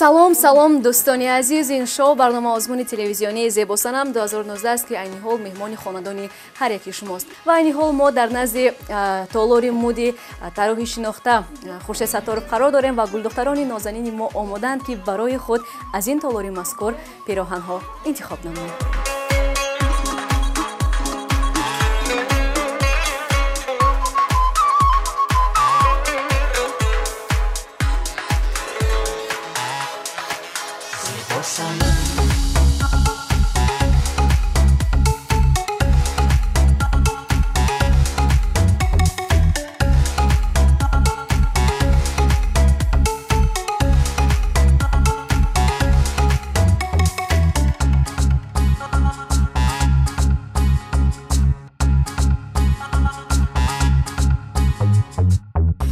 Салом, салом, дӯстони азиз. Ин шоу барнома озмуни телевизионии Зебосанам 2019 аст, ки айни ҳол меҳмони хонадони ҳар яки шумост. Ва айни ҳол мо дар назди толори муди тарроҳи шинохта Хуршед Сатторов қарор дорем ва гулдухтарони нозанини мо омодаанд, ки барои худ аз ин толори мазкур пироҳанҳо интихоб намоянд.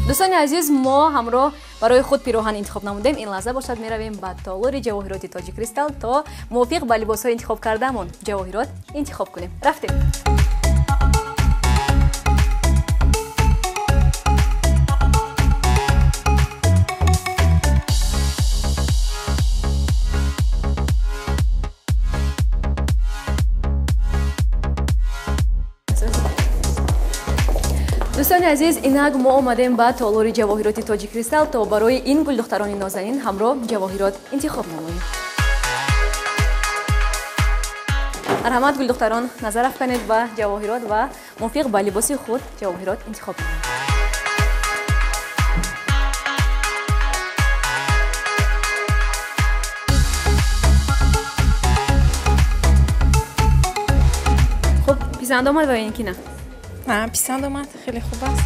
Дӯстони азиз, мо ҳамроҳ барои худ пироҳан интихоб намудем. Ин лаҳза бошад меравем ба толори ҷавоҳироти Тоҷи Кристал, то мувофиқ ба либосҳои интихоб кардаамон ҷавоҳирот интихоб кунем. Рафтем. Дӯстони азиз, инак мо омадем ба толори ҷавоҳироти Тоҷи Кристал, то барои ин гулдухтарони нозанин ҳамроҳ ҷавоҳирот интихоб намоем. Марҳамат, гулдухтарон, назар афканед ба ҷавоҳирот ва мувофиқ ба либоси худ ҷавоҳирот интихоб намоед. Хуб, писанд омад ва ин ки на? На, писанд омад, хеле хуб аст.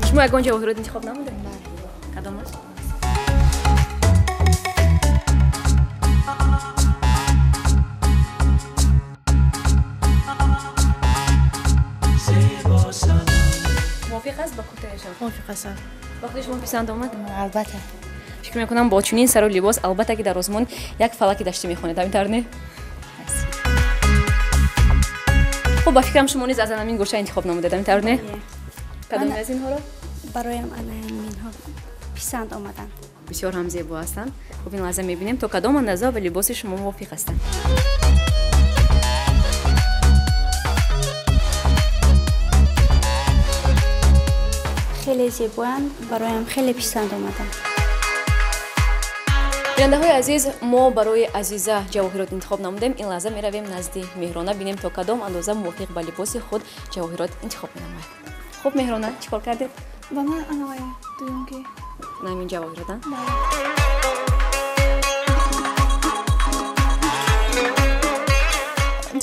Шумо ягон ҷавоҳирот интихоб намудед? Кадом аст? Мувофиқ аст ба куртаашон? Мувофиқ аст. Ба худи шумо писанд омад? Албатта. Фикр мекунам бо чунин сару либос албатта ки дар озмун як фалаки даштӣ мехонед, ҳамин тавр не? Хуб, ба фикрам шумо низ аз ҳамин гӯша интихоб намудед, ҳамин тавр не? Кадоме аз инҳоро? Бароям инҳо писанд омаданд. Бисёр ҳам зебо ҳастанд. Хуб, ин лаҳза мебинем то кадом андоза ба либоси шумо мувофиқ ҳастанд. Хеле зебоянд, бароям хеле писанд омаданд. Бинандаҳои азиз, мо барои Азиза ҷавоҳирот интихоб намудем. Ин лаҳза меравем назди Меҳрона, бинем то кадом андоза мувофиқ ба либоси худ ҷавоҳирот интихоб менамояд. Хуб, Меҳрона, чӣ кор кардед? Ба ман анавай дуюмки. На ҳамин ҷавоҳирот, а?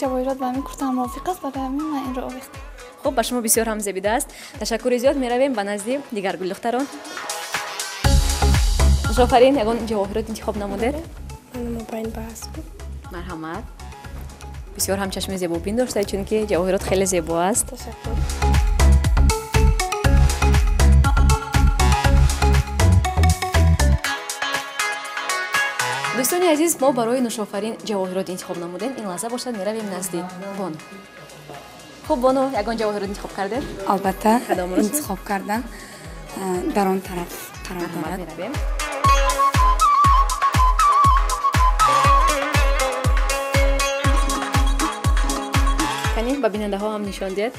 Ҷавоҳирот ба ҳамин курта мувофиқ аст, барои ҳамин ман инро овехтам. Хуб, ба шумо бисёр ҳам зебидааст. Ташаккури зиёд. Меравем ба назди дигар гулдухтарон. Жофарин, ягон ҷавоҳирот интихоб намудед? Мобайн баҳс буд. Марҳамат. Бисёр ҳам чашми зебобин доштаед, чунки ҷавоҳирот хеле зебо аст. Ташаккур. Дӯстони азиз, мо барои Нушофарин ҷавоҳирот интихоб намудем. Ин лаҳза бошад меравем назди Бону. Хуб, Бону, ягон ҷавоҳирот интихоб кардед? Албатта, интихоб кардам. Дар он тараф қарор дорад. Меравем. Кани ба бинандаҳо ҳам нишон диҳед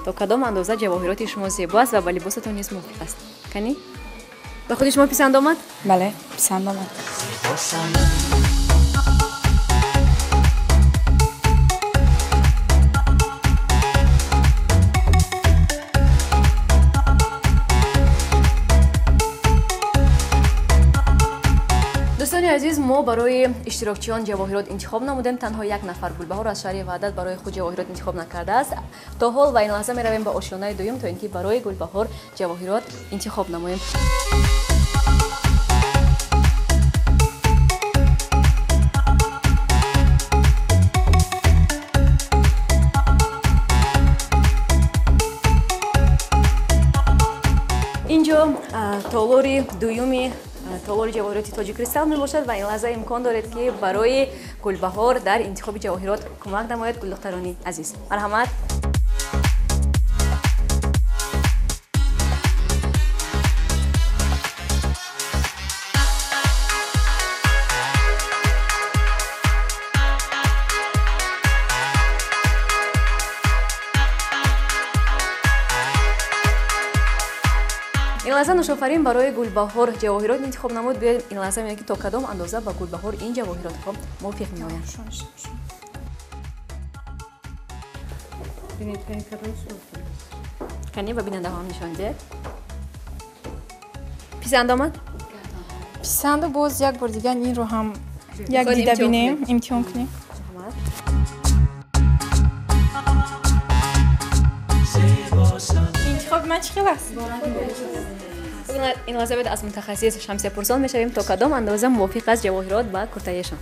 то кадом андоза ҷавоҳироти шумо зебо аст ва ба либосатон низ мувофиқ аст. Кани ба худи шумо писанд омад? Бале, писанд омад. Дӯстони азиз, мо барои иштирокчиён ҷавоҳирот интихоб намудем. Танҳо як нафар, Гулбаҳор аз шаҳри Ваҳдат, барои худ ҷавоҳирот интихоб накардааст то ҳол ва ин лаҳза меравем ба ошёнаи дуюм, то ин ки барои Гулбаҳор ҷавоҳирот интихоб намоем. Инҷо толори дуюми толори ҷавоҳироти Тоҷи Кристалл мебошад ва ин лаҳза имкон доред, ки барои Гулбаҳор дар интихоби ҷавоҳирот кӯмак намоед. Гулдухтарони азиз, марҳамат. Ин лаҳза Нӯшофарин барои Гулбаҳор ҷавоҳирот интихоб намуд. Биёед ин лаҳза мебинем, ки то кадом андоза ба Гулбаҳор ин ҷавоҳиротҳо мувофиқ меоянд. Кани ба бинандаҳоам нишон диҳед. Писанд омад? Писанду, боз як бор дигар инро ҳам як дида бинем, имтиҳон кунем. Интихоби ман чӣ хел аст? Ин лаҳза аз мутахассис Шамсия пурсон мешавем, то кадом андоза мувофиқ аст ҷавоҳирот ба куртаешон.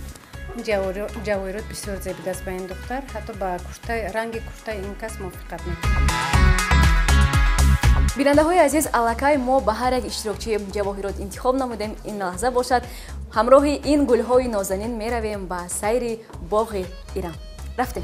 Ҷавоҳирот бисёр зебидааст ба ин духтар, ҳатто ба ранги куртаи ин кас мувофиқат мекунад. Бинандаҳои азиз, аллакай мо ба ҳар як иштирокчии ҷавоҳирот интихоб намудем. Ин лаҳза бошад, ҳамроҳи ин гулҳои нозанин меравем ба сайри боғи Ирам. Рафтем.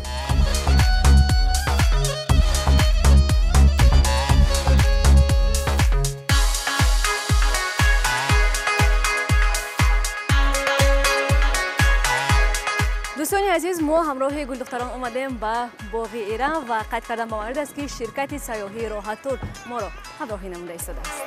Дӯстони азиз, мо ҳамроҳи гулдухтарон омадем ба боғи Ирам ва қайд кардан ба маврид аст, ки ширкати сайёҳии Роҳаттур моро ҳамроҳӣ намуда истодааст.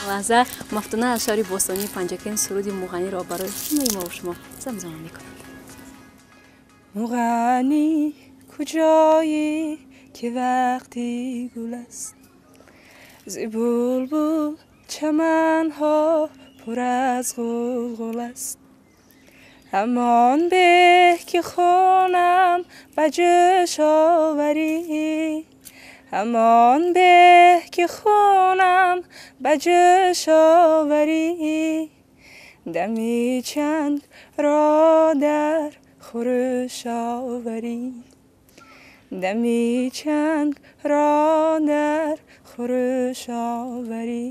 Лаҳза Мафтуна аз шаҳри бостонии Панҷакент суруди муғанниро барои ҳамаи мо шумо замзама мекунад. Муғаннӣ куҷоӣ, ки вақти гул аст, зи булбул чаманҳо пур аз ғулғул аст. Ҳамон беҳ ки хунам ба ҷӯш оварӣ, ҳамон беҳ ки хунам ба ҷӯш оварӣ, дами чанг ро дар хурӯш оварӣ, дами чанг ро дар хурӯш оварӣ.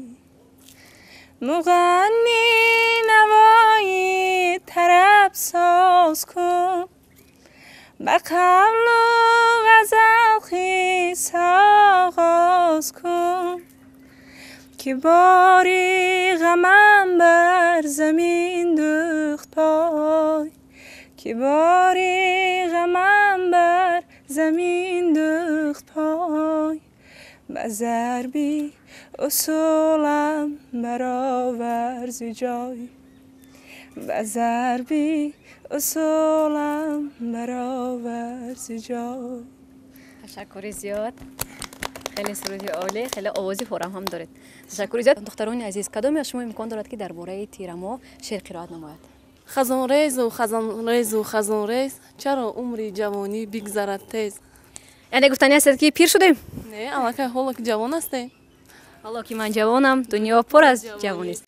Муғаннӣ навои тараб соз кун, ба қавлу ғазал хис оғоз кун, ки бори ғамам бар замин дӯхт пой, ки бори ғамам бар замин дӯхт пой, ба зарби усулам баровар зи ҷой, ба зарби усулам баровар зи ҷой. Ташаккури зиёд. Хеле суруди олӣ, хеле овози форам ҳам доред. Ташаккури зиёд. Духтарони азиз, кадоме аз шумо имкон дорад, ки дар бораи тирамо шеър қироат намояд? Хазонрезу хазонрезу хазонрез, чаро умри ҷавонӣ бигзарад тез? Яъне гуфтанӣ ҳастед, ки пир шудем? Не, аллакай ҳоло ки ҷавон ҳастем. Ҳоло ки ман ҷавонам, дунё пур аз ҷавонист.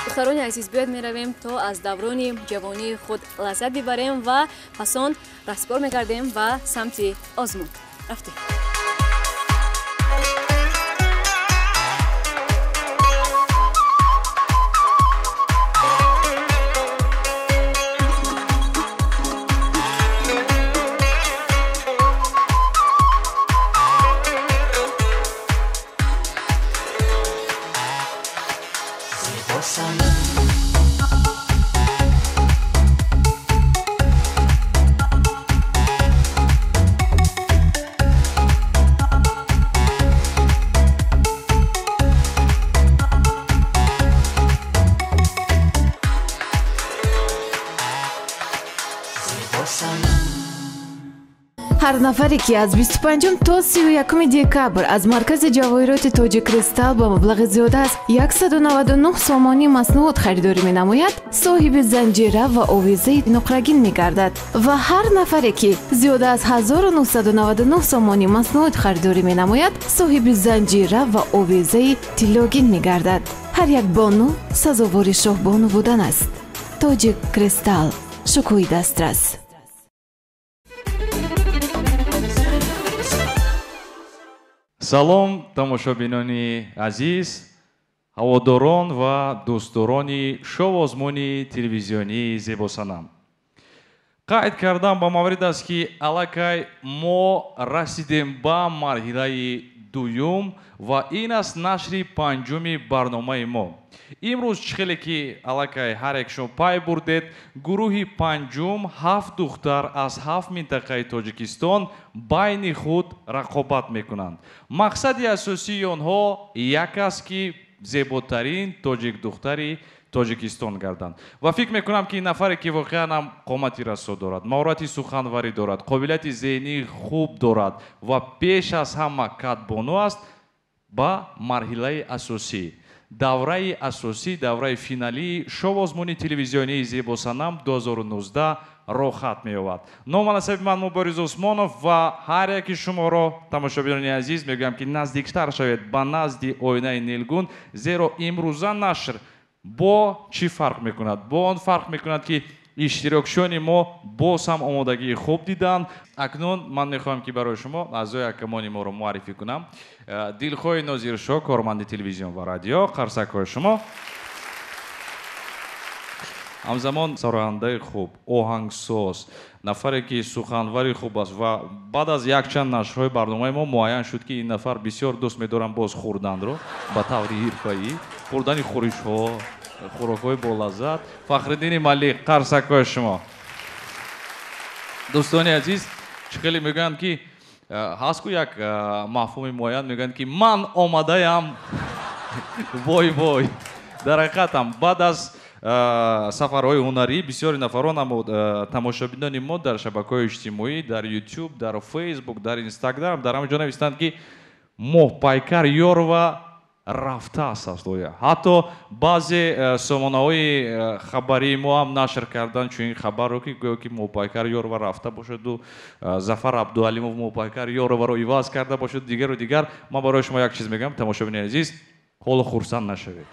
Духтарони азиз, биёед меравем то аз даврони ҷавонии худ лаззат бибарем ва пас он раҳсипор мегардем ба самти озмун. Рафтем. Ҳар нафаре ки аз 25 то 31 декабр аз маркази ҷавоҳироти Тоҷик Кристал ба маблағи зиёда аз 199 сомонӣ маснуот харидорӣ менамояд, соҳиби занҷира ва овезаи нуқрагин мегардад ва ҳар нафаре ки зиёда аз 1999 сомонӣ маснуот харидорӣ менамояд, соҳиби занҷира ва овезаи тиллогин мегардад. Ҳар як бону сазовори шоҳбону будан аст. Тоҷик Кристал, шукӯҳи дастрас. Салом, тамошобинони азиз, ҳаводорон ва дӯстдорони шоу-озмуни телевизионии Зебосанам. Қайд кардам ба маврид аст, ки аллакай мо расидем ба марҳилаи дуюм ва ин аст нашри панҷуми барномаи мо. Имрӯз чӣ хеле ки аллакай ҳар як шумо пай бурдед, гурӯҳи панҷум 7 духтар аз 7 минтақаи Тоҷикистон байни худ рақобат мекунанд. Мақсади асосии онҳо як аст, ки зеботарин тоҷикдухтари Тоҷикистон гарданд. Ва фикр мекунам, ки нафаре ки воқеан ҳам қомати расо дорад, маҳорати суханварӣ дорад, қобилияти зеҳнии хуб дорад ва пеш аз ҳама кадбону аст, ба марҳилаи асосӣ, давраи асосӣ, давраи финалии шоу-озмуни телевизионии Зебосанам 2019 роҳхат меёбад. Ному насаби ман Мубориз Усмонов ва ҳар яки шуморо, тамошобинони азиз, мегӯям, ки наздиктар шавед ба назди оинаи нилгун, зеро имрӯза нашр бо чӣ фарқ мекунад? Бо он фарқ мекунад, ки иштирокчиёни мо боз ҳам омодагии хуб диданд. Акнун ман мехоҳам, ки барои шумо аъзои ҳакамони моро муаррифӣ кунам. Дилхоҳи Нозиршоҳ, корманди телевизион ва радио, қарсакҳои шумо. Ҳамзамон сарояндаи хуб, оҳангсоз, нафаре ки суханвари хуб аст ва баъд аз якчанд нашрҳои барномаи мо муайян шуд, ки ин нафар бисёр дӯст медорам боз хӯрданро ба таври ҳирфаӣ, хӯрдани хӯришҳо, хӯрокҳои болаззат. Фахриддини Малик, қарсакҳои шумо. Дӯстони азиз, чӣ хеле мегӯянд, ки ҳаст ку як мафҳуми муайян, мегӯянд, ки ман омадаям, вой вой. Дар ҳақиқатам баъд аз сафарҳои ҳунарӣ бисёри нафарон, тамошобинони мо дар шабакаҳои иҷтимоӣ, дар YouTube, дар Facebook, дар Instagram, дар ҳама ҷо навиштанд, ки Моҳпайкар Ёрова рафтааст аз лоя. Ҳатто баъзе сомонаҳои хабарии мо ҳам нашр карданд чунин хабарро, ки гӯё ки Моҳпайкар Ёрова рафта бошаду Зафар Абдуалимов Моҳпайкар Ёроваро иваз карда бошад, дигару дигар. Ман барои шумо як чиз мегӯям, тамошобинони азиз, ҳоло хурсанд нашавед.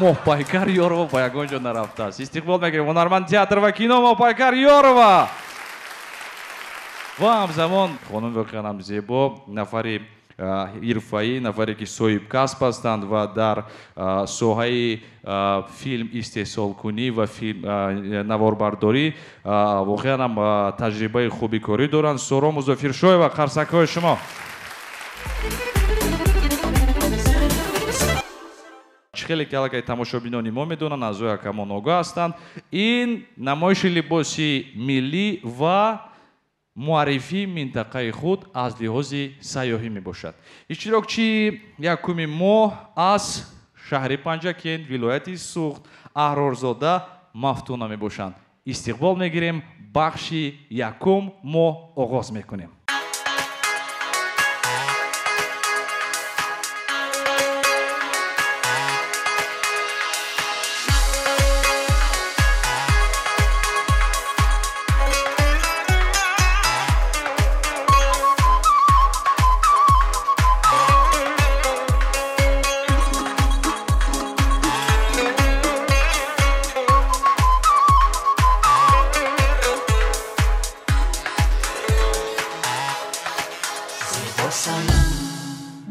Моҳпайкар Ёрова ба ягон ҷо нарафтааст. Истиқбол мекунем ҳунарманд театр ва кино Моҳпайкар Ёрова. Ва ҳамзамон хонум воқеан ҳам зебо, нафари ҳирфаӣ, нафаре ки соҳибкасб ҳастанд ва дар соҳаи филм истеҳсолкунӣ ва филм наворбардорӣ воқеан ҳам таҷрибаи хуби корӣ доранд. Соро Музофиршоева, қарсакҳои шумо. Чӣ хеле ки аллакай тамошобинони мо медонанд, аъзои ҳакамон огоҳ ҳастанд, ин намоиши либоси миллӣ ва муаррифии минтақаи худ аз лиҳози сайёҳӣ мебошад. Иштирокчии якуми мо аз шаҳри Панҷакент, вилояти Суғд, Аҳрорзода Мафтуна мебошанд. Истиқбол мегирем, бахши якум мо оғоз мекунем.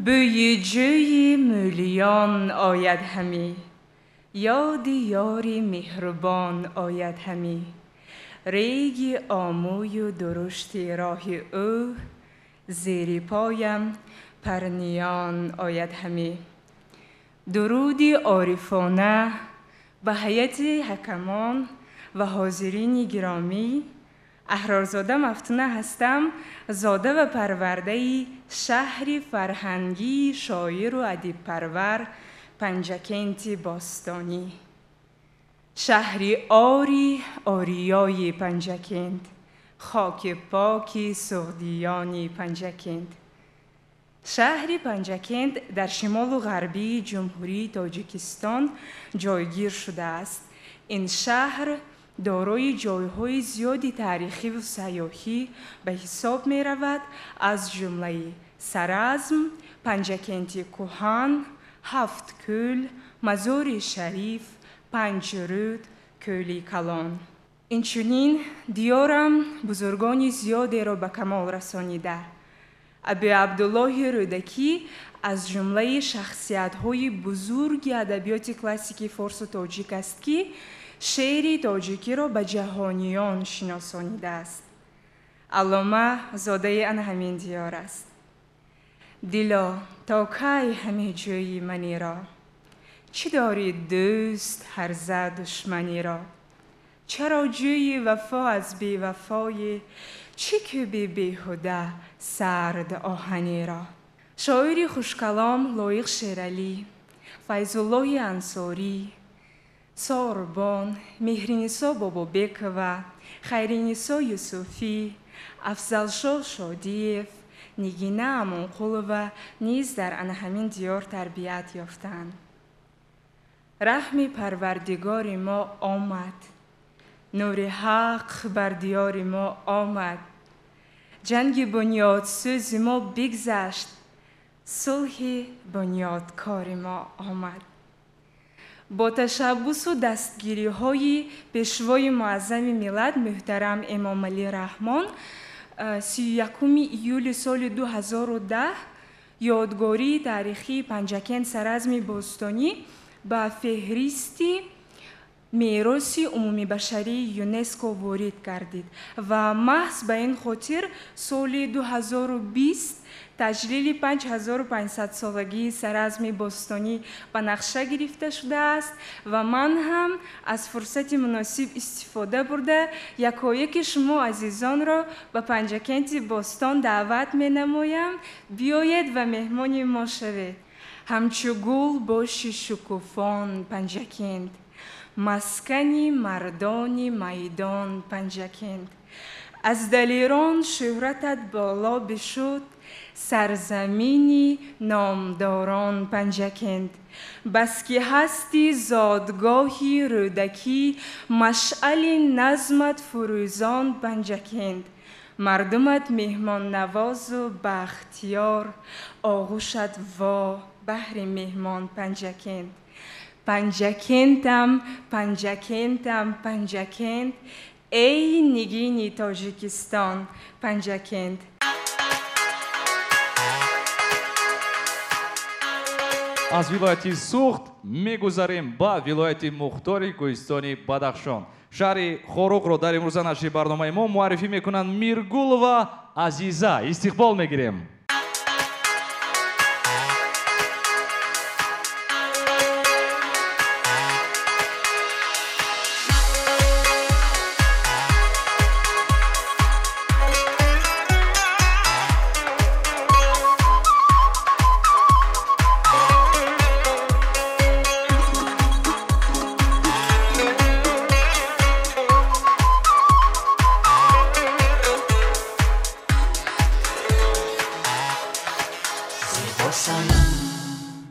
بوی جوی مولیان آید همی، یاد یاری مهربان آید همی. ریگ آموی و درشت راه او، زیر پایم پرنیان آید همی. درود عارفانه به هیئت حکمان و حاضرین گرامی، احرارزاده مفتونه هستم، زاده و پرورده شهر فرهنگی شاعر و ادیب پرور پنجکنت باستانی، شهر آری آریای پنجکنت، Хоки поки суғдиёни Панҷакент. Шаҳри Панҷакент дар шимолу ғарбии Ҷумҳурии Тоҷикистон ҷойгир шудааст. Ин шаҳр дорои ҷойҳои зиёди таърихиву сайёҳӣ ба ҳисоб меравад, аз ҷумлаи Саразм, Панҷакенти кӯҳан, Ҳафт кӯл, Мазори Шариф, Панҷруд, Кӯли Калон. Инчунин диёрам бузургони зиёдеро ба камол расонида. Аби Абдуллоҳи Рӯдакӣ аз ҷумлаи шахсиятҳои бузурги адабиёти классикии форсу тоҷик аст, ки шеъри тоҷикиро ба ҷаҳониён шиносонидааст. Аллома зодаи ана ҳамин диёр аст. Дило, то кай ҳаме ҷӯйи маниро? Чӣ дорӣ дӯст ҳарза душманиро? Чаро ҷӯйи вафо аз бевафоӣ? Чӣ кӯби беҳуда сард оҳаниро? Шоири хушкалом Лоиқ Шералӣ, Файзуллоҳи Ансорӣ, Сорбон, Меҳринисо Бобобекова, Хайринисо Юсуфӣ, Афзалшоҳ Шодиев, Нигина Амонқулова низ дар ана ҳамин диёр тарбият ёфтанд. Раҳми Парвардигори мо омад, нури ҳақ бар диёри мо омад, ҷанги бунёдсӯзи мо бигзашт, сулҳи бунёдкори мо омад. Бо ташаббусу дастгириҳои пешвои муаззами миллат муҳтарам Эмомалӣ Раҳмон 31 июли соли 2010 ёдгории таърихии Панҷакент Саразми бостонӣ ба феҳристи мероси умумибашарии ЮНЕСКО ворид гардид ва маҳз ба ин хотир соли 2020 таҷлили 5500-солагии Саразми бостонӣ ба нақша гирифта шудааст ва ман ҳам аз фурсати муносиб истифода бурда якояки шумо азизонро ба Панҷакенти бостон даъват менамоям. Биёед ва меҳмони мо шавед. Ҳамчу гул боши шукуфон Панҷакент, маскани мардони майдон Панҷакент. Аз далерон шӯҳратат боло бишуд, сарзамини номдорон Панҷакент. Баски ҳасти зодгоҳи Рӯдакӣ, машъали назмат фурӯзон Панҷакент. Мардумат меҳмоннавозу бахтиёр, оғӯшат во баҳри меҳмон Панҷакент. Панҷакентам, Панҷакентам, Панҷакент, эй нигини Тоҷикистон, Панҷакент. Аз вилояти Суғд мегузарем ба вилояти Мухтори Кӯҳистони Бадахшон. Шаҳри Хоруғро дар имрӯза нашри барномаи мо муаррифӣ мекунанд Миргулова Азиза. Истиқбол мегирем.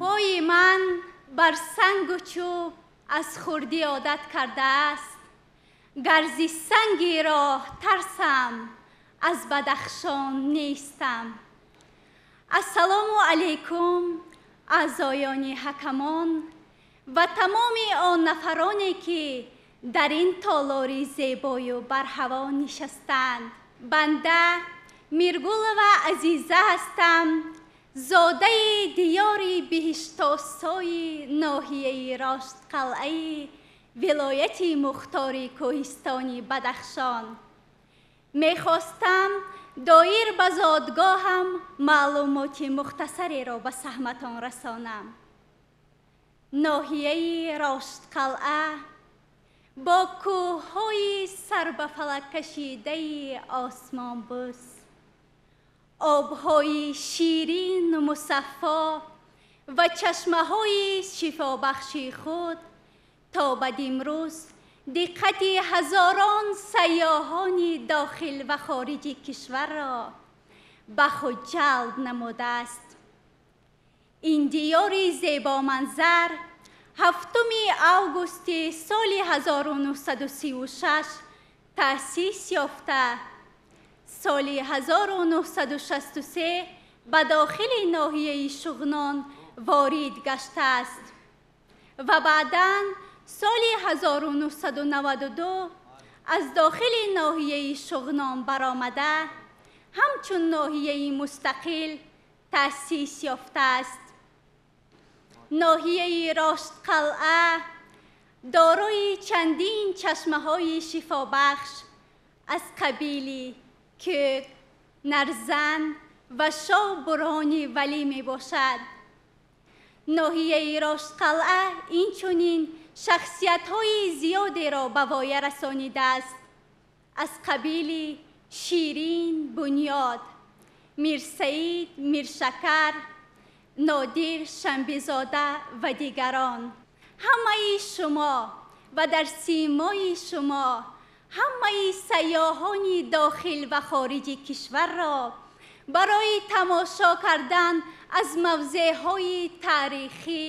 Пои ман бар сангу чӯб аз хурдӣ одат кардааст. Гарзи санги роҳ тарсам, аз Бадахшон нестам. Ассалому алайкум аъзоёни ҳакамон ва тамоми он нафароне ки дар ин толори зебою барҳаво нишастанд. Банда Миргулова Азиза ҳастам, зодаи диёри биҳиштосои ноҳияи Роштқалъаи вилояти Мухтори Кӯҳистони Бадахшон. Мехостам доир ба зодгоҳам маълумоти мухтасареро ба саҳматон расонам. Ноҳияи Роштқалъа бо кӯҳҳои сарбафалаккашидаи осмонбӯс, обҳои ширину мусаффо ва чашмаҳои шифобахши худ то ба димрӯз Диққати ҳазорон сайёҳони дохил ва хориҷи кишварро ба худ ҷалб намудааст. Ин диёри зебоманзар 7 августи соли 1936 таъсис ёфта, соли 1963 ба дохили ноҳияи Шуғнон ворид гаштааст ва баъдан соли 1992 аз дохили ноҳияи Шуғнон баромада ҳамчун ноҳияи мустақил таъсис ёфтааст. Ноҳияи Роштқалъа дорои чандин чашмаҳои шифобахш аз қабили Кӯк, Нарзан ва Шоҳ Бурҳони Валӣ мебошад. Ноҳияи Роштқалъа инчунин шахсиятҳои зиёдеро ба воя расонидааст, аз қабили Ширин Бунёд, Мирсаид Миршакар, Нодир Шанбезода ва дигарон. Ҳамаи шумо ва дар симои шумо ҳамаи сайёҳони дохил ва хориҷи кишварро барои тамошо кардан аз мавзеъҳои таърихӣ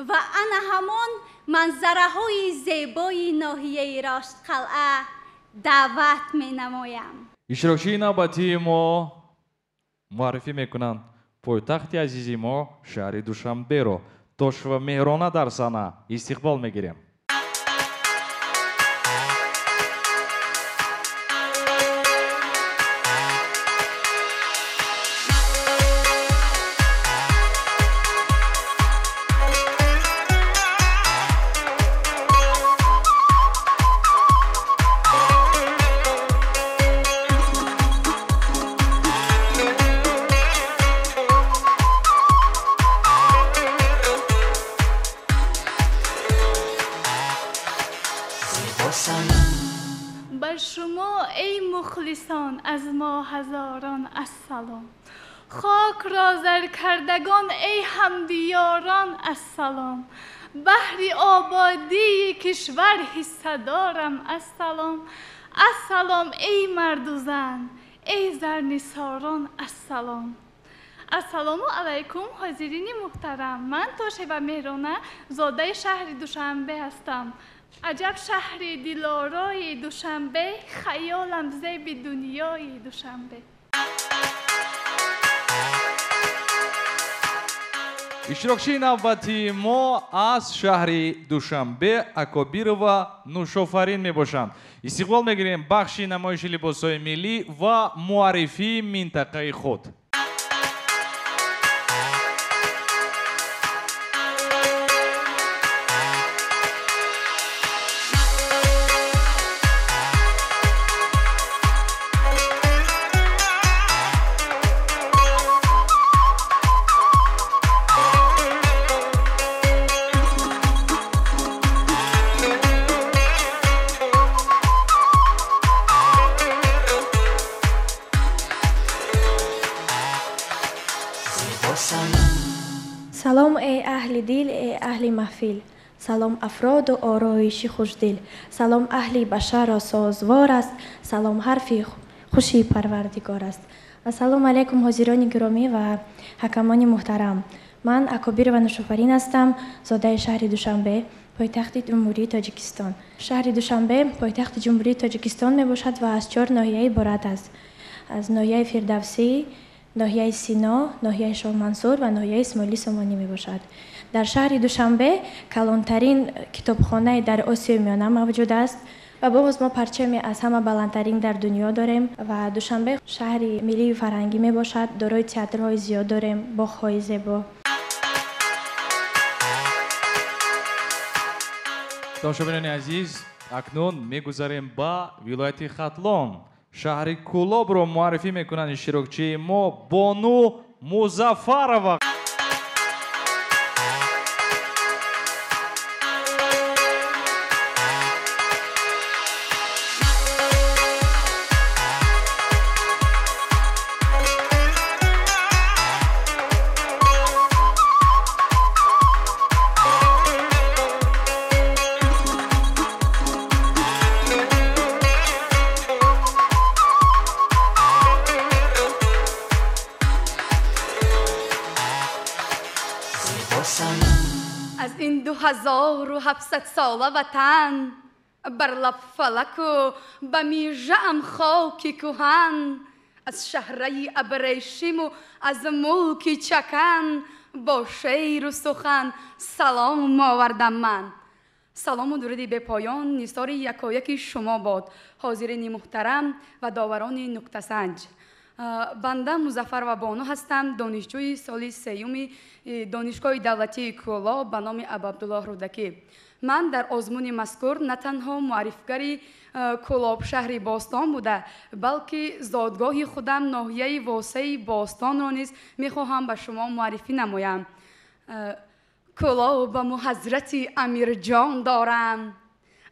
ва ана ҳамон манзараҳои зебои ноҳияи Роштқалъа даъват менамоям. Иштирокчии навбатии мо муаррифӣ мекунанд пойтахти азизи мо шаҳри Душанберо. Тошева Меҳрона дар саҳна истиқбол мегирем. Аз мо ҳазорон ассалом, хокро зар кардагон эй ҳамдиёрон ассалом, баҳри ободии кишвар ҳиссадорам ассалом, ассалом эй марду зан, эй зарнисорон ассалом. Ассалому алайкум, ҳозирини муҳтарам. Ман Тошева Меҳрона, зодаи шаҳри Душанбе ҳастам. Аҷаб шаҳри дилорои Душанбе, хаёлам зеби дунёи Душанбе. Иштирокчии навбатии мо аз шаҳри Душанбе Акобирова Нушофарин мебошанд. Истиқбол мегирем бахши намоиши либосҳои миллӣ ва муаррифии минтақаи худ. Салом эй аҳли дил, эй аҳли маҳфил, салом афроду ороиши хушдил, салом аҳли башарро созвор аст, салом ҳарфи хуши парвардигор аст. Ассалому алайкум, ҳозирони гиромӣ ва ҳакамони муҳтарам. Ман Акобирова Нушофарин ҳастам, зодаи шаҳри Душанбе, пойтахти Ҷумҳурии Тоҷикистон. Шаҳри Душанбе пойтахти Ҷумҳурии Тоҷикистон мебошад ва аз 4 ноҳия иборат аст. Аз ноҳияи Фирдавсӣ, ноҳияи Сино, ноҳияи Шоҳмансур ва ноҳияи Исмоили Сомонӣ мебошад. Дар шаҳри Душанбе калонтарин китобхонаи дар Осиёи Миёна мавҷуд аст ва боз мо парчами аз ҳама баландтарин дар дунё дорем ва Душанбе шаҳри миллию фарҳангӣ мебошад, дорои театрҳои зиёд дорем, боғҳои зебо. Тамошобинони азиз, акнун мегузарем ба вилояти Хатлон. Шаҳри Кӯлобро муаррифӣ мекунанд иштирокчии мо Бону Музаффарова. 2700 сола ватан, бар лаб фалаку ба мижаам хоки кӯҳан, аз шаҳраи абрешиму аз мулки чакан, бо шеъру сухан салом овардам ман. Салому дуруди бепоён нисори якояки шумо бод, ҳозирини муҳтарам ва доварони нуктасанҷ. Банда Музаффарова Бону ҳастам, донишҷӯи соли сеюми Донишгоҳи давлатии Кӯлоб ба номи Абуабдуллоҳ Рӯдакӣ. Ман дар озмуни мазкур на танҳо муаррифгари Кӯлоб шаҳри бостон буда, балки зодгоҳи худам ноҳияи Восеи бостонро низ мехоҳам ба шумо муаррифӣ намоям. Кӯлобаму ҳазрати Амирҷон дорам,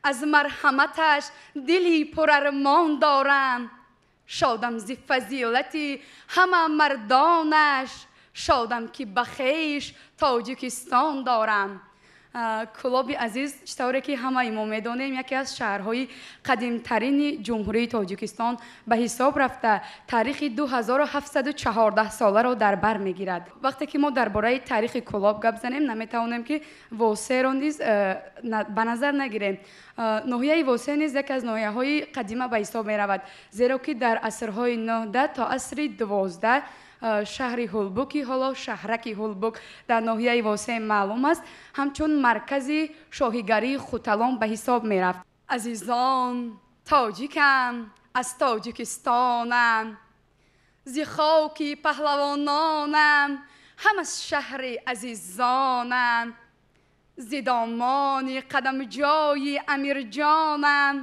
аз марҳаматаш дили пурармон дорам, шодам зи фазилати ҳама мардонаш, шодам ки ба хеш Тоҷикистон дорам. Кӯлоби азиз, чӣ тавре ки ҳамаи мо медонем, яке аз шаҳрҳои қадимтарини Ҷумҳурии Тоҷикистон ба ҳисоб рафта, таърихи 2714 соларо дар бар мегирад. Вақте ки мо дар бораи таърихи Кӯлоб гап занем, наметавонем ки Восеро низ ба назар нагирем. Ноҳияи Восе низ яке аз ноҳияҳои қадима ба ҳисоб меравад, зеро ки дар асрҳои 9 то асри 12 шаҳри Ҳулбуки, ҳоло шаҳраки Ҳулбук дар ноҳияи Восе маълум аст, ҳамчун маркази шоҳигарии Хуталон ба ҳисоб мерафт. Азизон, тоҷикам, аз Тоҷикистонам, зи хоки паҳлавононам, ҳам аз шаҳри азизонам, зи домони қадамҷои Амирҷонам,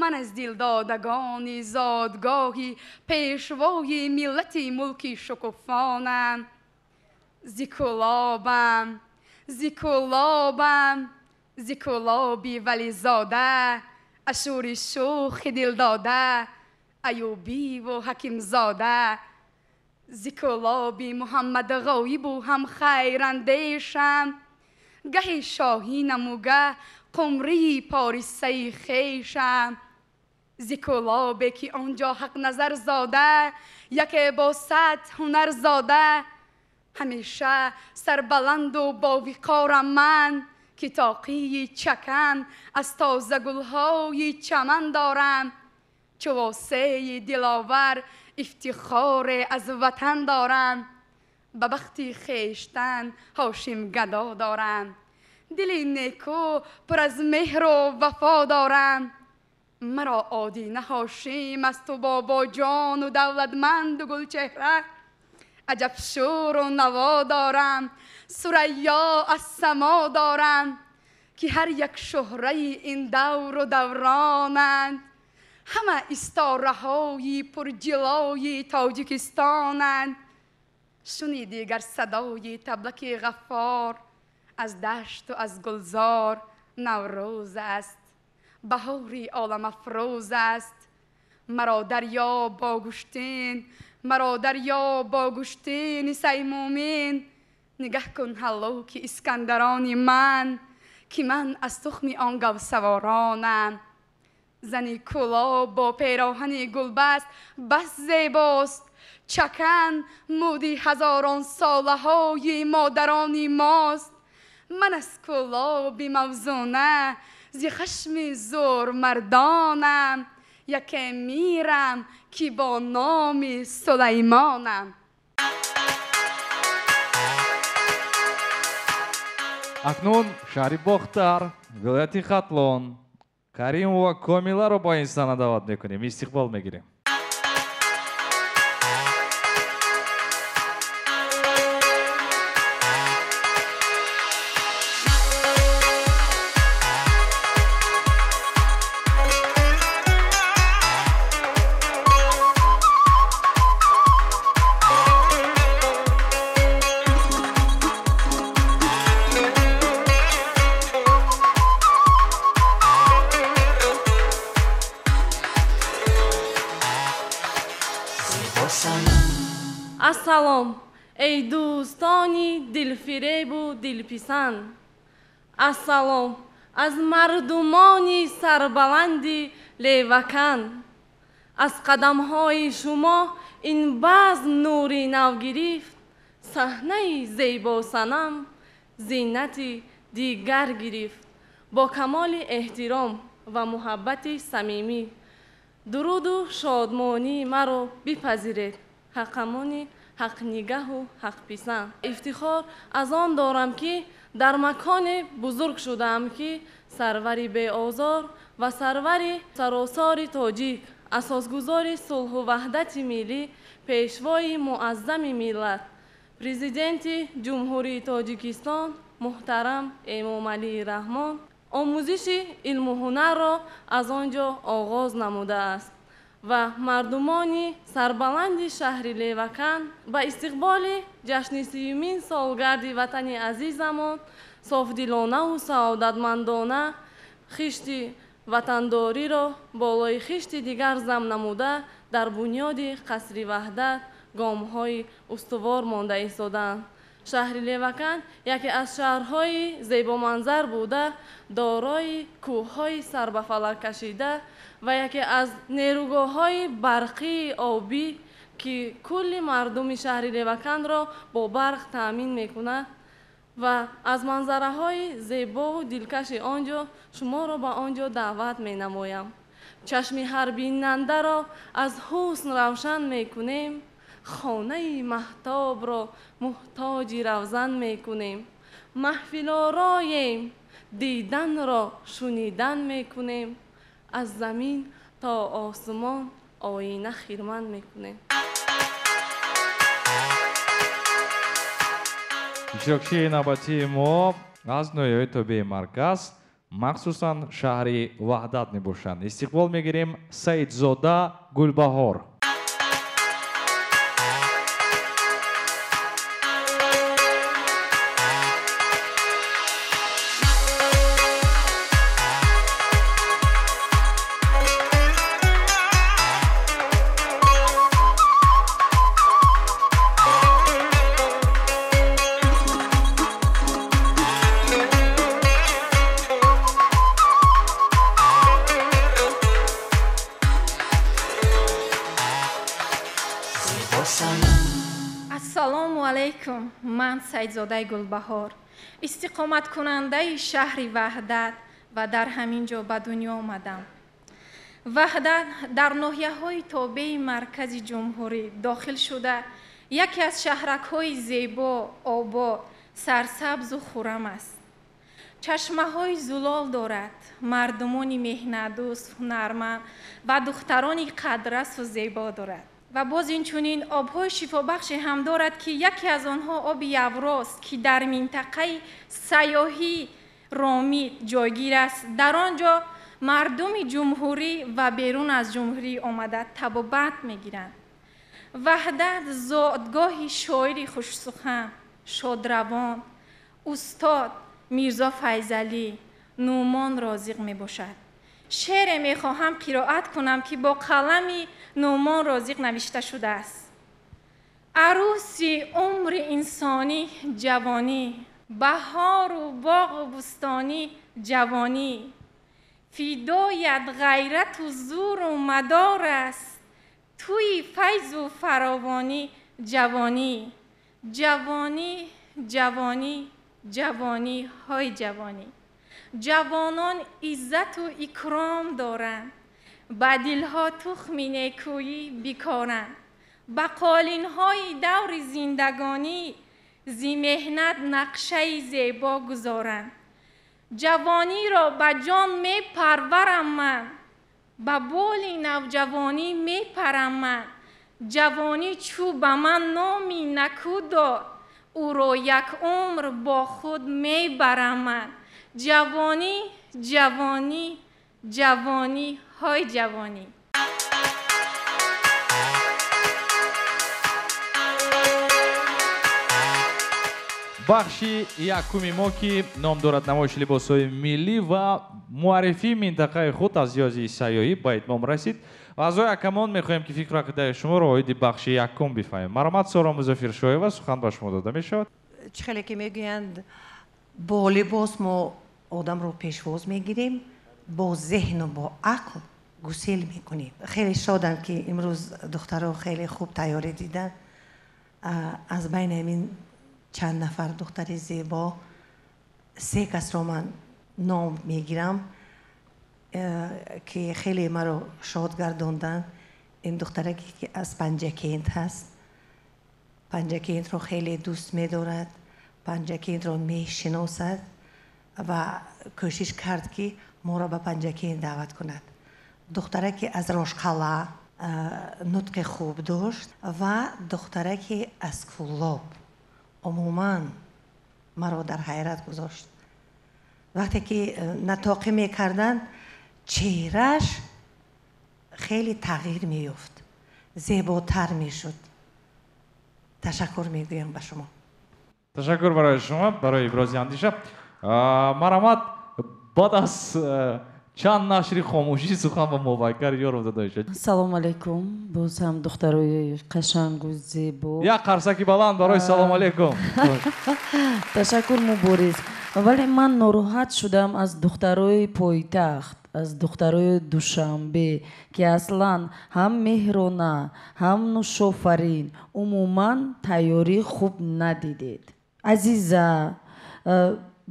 ман аз дилдодагони зодгоҳи пешвои миллати мулки шукуфонам. Зи Кӯлобам, зи Кӯлобам, зи Кӯлоби вализода, ашури шӯхи дилдода, аюбиву ҳакимзода, зи Кӯлоби Муҳаммадғоибу ҳам хайрандешам, гаҳи шоҳинаму гаҳ қумрии порисаи хешам, зи Кӯлобе ки он ҷо ҳақназар зода, яке бо сад ҳунар зода, ҳамеша сарбаланду бовиқорам ман, ки тоқии чакан аз тозагулҳои чаман дорам, чу Восеи диловар ифтихоре аз ватан дорам, ба бахти хештан ҳошимгадо дорам, дили неку пур аз меҳру вафо дорам, маро Одина Ҳошим асту бобоҷону давлатманду гулчеҳра, аҷаб шӯру наво дорам, сурайё аз само дорам, ки ҳар як шуҳраи ин давру давронанд, ҳама истораҳои пурҷилои Тоҷикистонанд. Шунидӣ гар садои таблаки Ғаффор, аз дашту аз гулзор Наврӯз аст, баҳори оламафрӯз аст. Маро дарё бо гӯштин, маро дарё бо гӯштини Саймумин, нигаҳ кун ҳаллоки Искандарони ман, ки ман аз тухми он гавсаворонам. Зани Кӯлоб бо пероҳани гулбаст бас зебост, чакан муди ҳазорон солаҳои модарони мост. Ман аз Кӯлоби мавзуна зи хашми зӯрмардонам, яке мирам ки бо номи Сулаймонам. Акнун шаҳри Бохтар, вилояти Хатлон, Каримова Комиларо ба ин саҳна даъват мекунем, истиқбол мегирем. Ассалом, эй дӯстони дилфиребу дилписанд. Ассалом, аз мардумони сарбаланди Левакан. Аз қадамҳои шумо ин базм нури нав гирифт, саҳнаи зебосанам зинати дигар гирифт. Бо камоли эҳтиром ва муҳаббати самимӣ дуруду шодмонии маро бипазиред, ҳақамони ҳақнигаҳу ҳақписанд. Ифтихор аз он дорам, ки дар маконе бузург шудаам, ки сарвари беозор ва сарвари саросори тоҷик, асосгузори сулҳу ваҳдати миллӣ, пешвои муаззами миллат, президенти Ҷумҳурии Тоҷикистон муҳтарам Эмомалӣ Раҳмон омӯзиши илму ҳунарро аз он ҷо оғоз намудааст ва мардумони сарбаланди шаҳри Леваканд ба истиқболи ҷашни 30-юмин солгарди ватани азизамон софдилонаву саодатмандона хишти ватандориро болои хишти дигар зам намуда дар бунёди қасри Ваҳдат гомҳои устувор монда истодаанд. Шаҳри Леваканд яке аз шаҳрҳои зебоманзар буда, дорои кӯҳҳои сарбафалак кашида ва яке аз нерӯгоҳҳои барқии обӣ, ки кулли мардуми шаҳри Левакандро бо барқ таъмин мекунад ва аз манзараҳои зебову дилкаши он ҷо шуморо ба он ҷо даъват менамоям. Чашми ҳар бинандаро аз ҳусн равшан мекунем, хонаи маҳтобро муҳтоҷи равзан мекунем, маҳфилороем, диданро шунидан мекунем, аз замин то осмон оина хирман мекунем. Иштирокчии навбатии мо аз ноҳияҳои тобеи марказ, махсусан шаҳри Ваҳдат мебошанд. Истиқбол мегирем Саидзода Гулбаҳор. Ман Саидзодаи Гулбаҳор, истиқоматкунандаи шаҳри Ваҳдат ва дар ҳамин ҷо ба дунё омадам. Ваҳдат дар ноҳияҳои тобеи маркази ҷумҳурӣ дохил шуда, яке аз шаҳракҳои зебо, обод, сарсабзу хуррам аст. Чашмаҳои зулол дорад, мардумони меҳнатдӯст, ҳунарманд ва духтарони қадрасу зебо дорад. Ва боз инчунин обҳои шифобахше ҳам дорад, ки яке аз онҳо оби Яврост, ки дар минтақаи сайёҳии Ромит ҷойгир аст. Дар он ҷо мардуми ҷумҳурӣ ва берун аз ҷумҳурӣ омада табобат мегиранд. Ваҳдат зодгоҳи шоири хушсухан, шодравон, устод Мирзо Файзалӣ Нуъмон Розиқ мебошад. Шеъре мехоҳам қироат кунам, ки бо қалами Нуъмон Розиқ навишта шудааст. Арӯси умри инсонӣ ҷавонӣ, баҳору боғу бӯстонӣ ҷавонӣ, фидоят ғайрату зуру мадор аст, тӯи файзу фаровонӣ ҷавонӣ, ҷавонӣ, ҷавонӣ, ҷавонӣ, ҳой ҷавонӣ. Ҷавонон иззату икром доранд, ба дилҳо тухми некӯӣ бикоранд, ба қолинҳои даври зиндагонӣ зи меҳнат нақшаи зебо гузоранд. Ҷавониро ба ҷон мепарварам ман, ба боли навҷавонӣ мепарам ман. Ҷавонӣ чӯ ба ман номи накӯ дод, ӯро як умр бо худ мебарам ман. Ҷавонӣ, ҷавонӣ, ҷавонӣ, ҳой ҷавонӣ. Бахши якуми мо, ки ном дорад намоиши либосҳои миллӣ ва муаррифии минтақаи худ аз лиҳози сайёҳӣ, ба итмом расид. Аъзои ҳакамон мехоҳем, ки фикру ақидаи шуморо оиди бахши якум бифаҳмем. Марҳамат, Соро Музаффиршоева, сухан ба шумо дода мешавад. Чӣ хеле ки мегӯянд, бо либос мо одамро пешвоз мегирем, бо зеҳну бо ақл гусел мекунем. Хеле шодам, ки имрӯз духтаро хеле хуб тайёрӣ диданд. Аз байни ҳамин чанд нафар духтари зебо Се касро ман ном мегирам, ки хеле маро шод гардонданд. Ин духтараке ки аз Панҷакент ҳаст, Панҷакентро хеле дӯст медорад, Панҷакентро мешиносад ва кӯшиш кард, ки моро ба Панҷакент даъват кунад. Духтараке аз Рошқалъа нутқи хуб дошт ва духтараке аз Кӯлоб умуман маро дар ҳайрат гузошт. Вақте ки натоқӣ мекарданд, чеҳрааш хеле тағйир меёфт, зеботар мешуд. Ташаккур мегӯям ба шумо. Ташаккур барои шумо барои ибрози андеша. Марҳамат, баъд аз чанд нашри хомӯшӣ сухан ба Мубаккар Ёров дода мешавад. Салом алейкум, боз ҳам духтарои қашангу зебо. Як қарсаки баланд барои салом алейкум. Ташаккур, Мубориз. Вале ман нороҳат шудам аз духтарои пойтахт, аз духтарои Душанбе, ки аслан ҳам Меҳрона, ҳам Нушофарин умуман тайёрии хуб надидед. Азиза,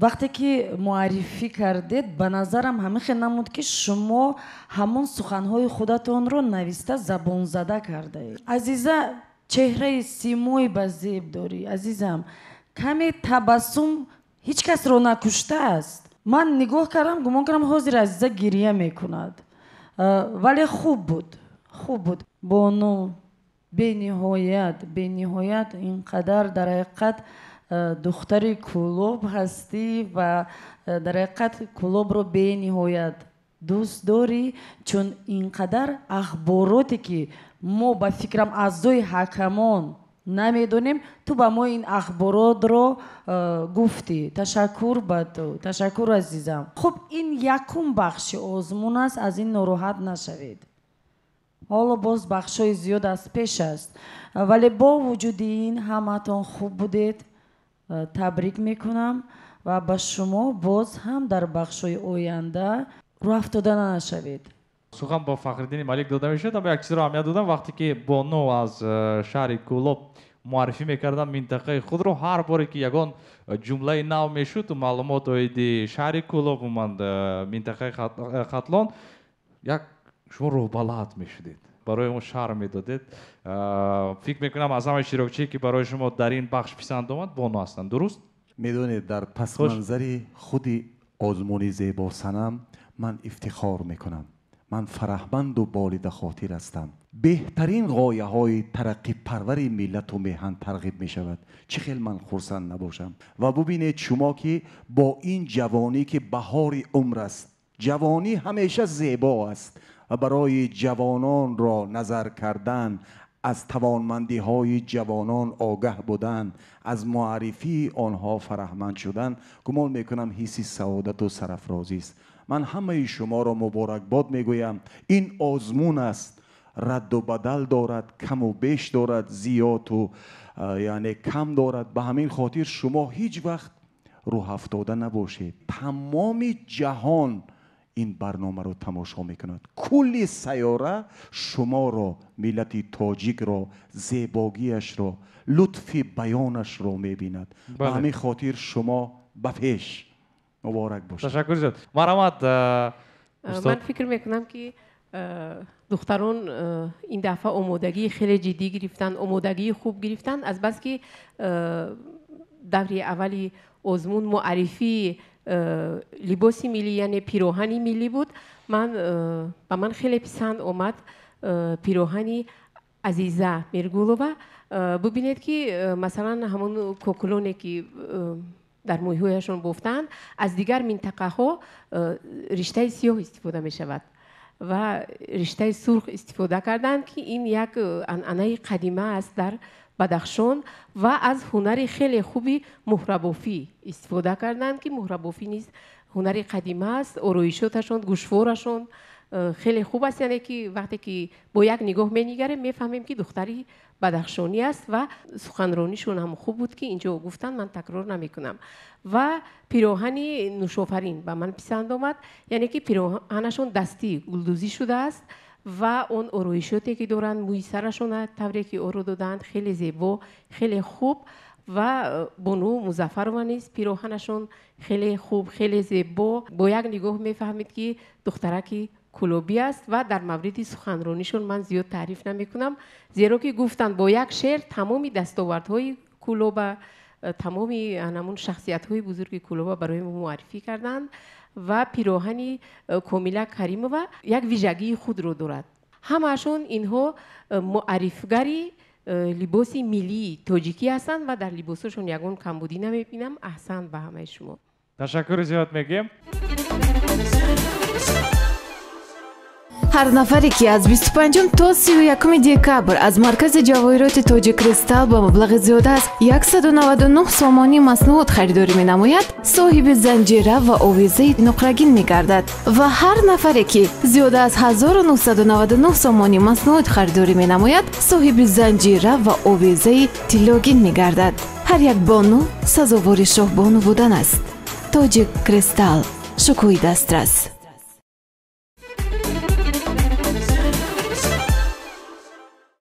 вақте ки муаррифӣ кардед, ба назарам ҳамин хел намуд, ки шумо ҳамон суханҳои худатонро нависта забонзада кардаед. Азиза, чеҳраи симои ба зеб дорӣ. Азизам, каме табассум ҳеҷ касро накуштааст. Ман нигоҳ кардам, гумон кардам ҳозир Азиза гирия мекунад. Вале хуб буд, хуб буд. Бону, бениҳоят, бениҳоят ин қадар дар ҳақиқат духтари Кӯлоб ҳастӣ ва дар ҳақиқат Кӯлобро бениҳоят дӯст дорӣ, чун ин қадар ахбороте ки мо ба фикрам аъзои ҳакамон намедонем, ту ба мо ин ахборотро гуфтӣ. Ташаккур ба ту, ташаккур, азизам. Хуб, ин якум бахши озмун аст, аз ин нороҳат нашавед. Ҳоло боз бахшҳои зиёд аз пеш аст, вале бо вуҷуди ин ҳамаатон хуб будед. Табрик мекунам ва ба шумо боз ҳам дар бахшҳои оянда рӯ афтода нашавед. Сухан бо Фахриддини Малик дода мешавад, аммо як чизро аҳамият додам. Вақте ки Бону аз шаҳри Кӯлоб муаррифӣ мекардам минтақаи худро, ҳар боре ки ягон ҷумлаи нав мешуд, маълумот оиди шаҳри Кӯлоб, умуман минтақаи Хатлон, як шумо рӯҳбаланд мешудед, барои мо шарҳ медодед. Фикр мекунам, аз ҳамаи иштирокчие ки барои шумо дар ин бахш писанд омад, Бону ҳастанд, дуруст? Медонед, дар пасманзари худи озмуни Зебосанам ман ифтихор мекунам. Ман фараҳманду болидахотир ҳастам. Беҳтарин ғояҳои тараққипарвари миллату меҳан тарғиб мешавад. Чӣ хел ман хурсанд набошам? Ва бубинед шумо, ки бо ин ҷавонӣ, ки баҳори умр аст, ҷавонӣ ҳамеша зебо аст ва барои ҷавононро назар кардан, аз тавонмандиҳои ҷавонон огаҳ будан, аз муаррифии онҳо фараҳманд шудан, гумон мекунам, ҳисси саодату сарафрозист. Ман ҳамаи шуморо муборакбод мегӯям. Ин озмун аст, радду бадал дорад, каму беш дорад, зиёду яъне кам дорад. Ба ҳамин хотир шумо ҳеҷ вақт рӯҳафтода набошед. Тамоми ҷаҳон ин барномаро тамошо мекунад. Кулли сайёра шуморо, миллати тоҷикро, зебогиашро, лутфи баёнашро мебинад. Ба ҳамин хотир шумо ба пеш, муборак бошад. Ташаккур зиёд, марҳамат. Ман фикр мекунам, ки духтарон ин дафъа омодагии хеле ҷиддӣ гирифтанд, омодагии хуб гирифтанд, азбаски даври аввали озмун муаррифии либоси миллӣ, яъне пироҳани миллӣ буд. Ман ба ман хеле писанд омад пироҳани Азиза Миргулова. Бубинед, ки масалан ҳамон кокулоне, ки дар мӯйҳояшон бофтаанд, аз дигар минтақаҳо риштаи сиёҳ истифода мешавад ва риштаи сурх истифода карданд, ки ин як анъанаи қадима аст дар Бадахшон, ва аз ҳунари хеле хуби муҳрабофӣ истифода карданд, ки муҳрабофӣ низ ҳунари қадима аст. Ороишоташон, гӯшворашон хеле хуб аст, яъне ки вақте ки бо як нигоҳ менигарем, мефаҳмем, ки духтари бадахшонӣ аст. Ва суханронишон ҳам хуб буд, ки инҷо гуфтанд, ман такрор намекунам. Ва пироҳани Нушофарин ба ман писанд омад, яъне ки пироҳанашон дастӣ гулдӯзӣ шудааст ва он ороишоте, ки доранд, мӯи сарашона тавре ки оро додаанд, хеле зебо, хеле хуб. Ва бону Музаффарова низ пироҳанашон хеле хуб, хеле зебо. Бо як нигоҳ мефаҳмид, ки духтараки кулобӣ аст ва дар мавриди суханронишон ман зиёд таъриф намекунам, зеро ки гуфтанд бо як шеър тамоми дастовардҳои кулоба, тамоми ҳамун шахсиятҳои бузурги кулоба барои мо муаррифӣ карданд ва пироҳани Комила Каримова як вижагии худро дорад. Ҳамаашон инҳо муаррифгари либоси миллии тоҷикӣ ҳастанд ва дар либосашон ягон камбудӣ намебинам. Аҳсан ба ҳамаи шумо. Ташаккури зиёд мегӯем. Ҳар нафаре, ки аз 25 то 31 декабр аз маркази ҷавоҳироти Тоҷиккристал ба маблағи зиёда аз 199 сомонӣ маснуот харидорӣ менамояд, соҳиби занҷира ва овезаи нуқрагин мегардад. Ва ҳар нафаре, ки зиёда аз 1999 сомонӣ маснуот харидорӣ менамояд, соҳиби занҷира ва овезаи тиллогин мегардад. Ҳар як бону сазовори шоҳбону будан аст. Тоҷиккристал, шукӯҳи дастрас.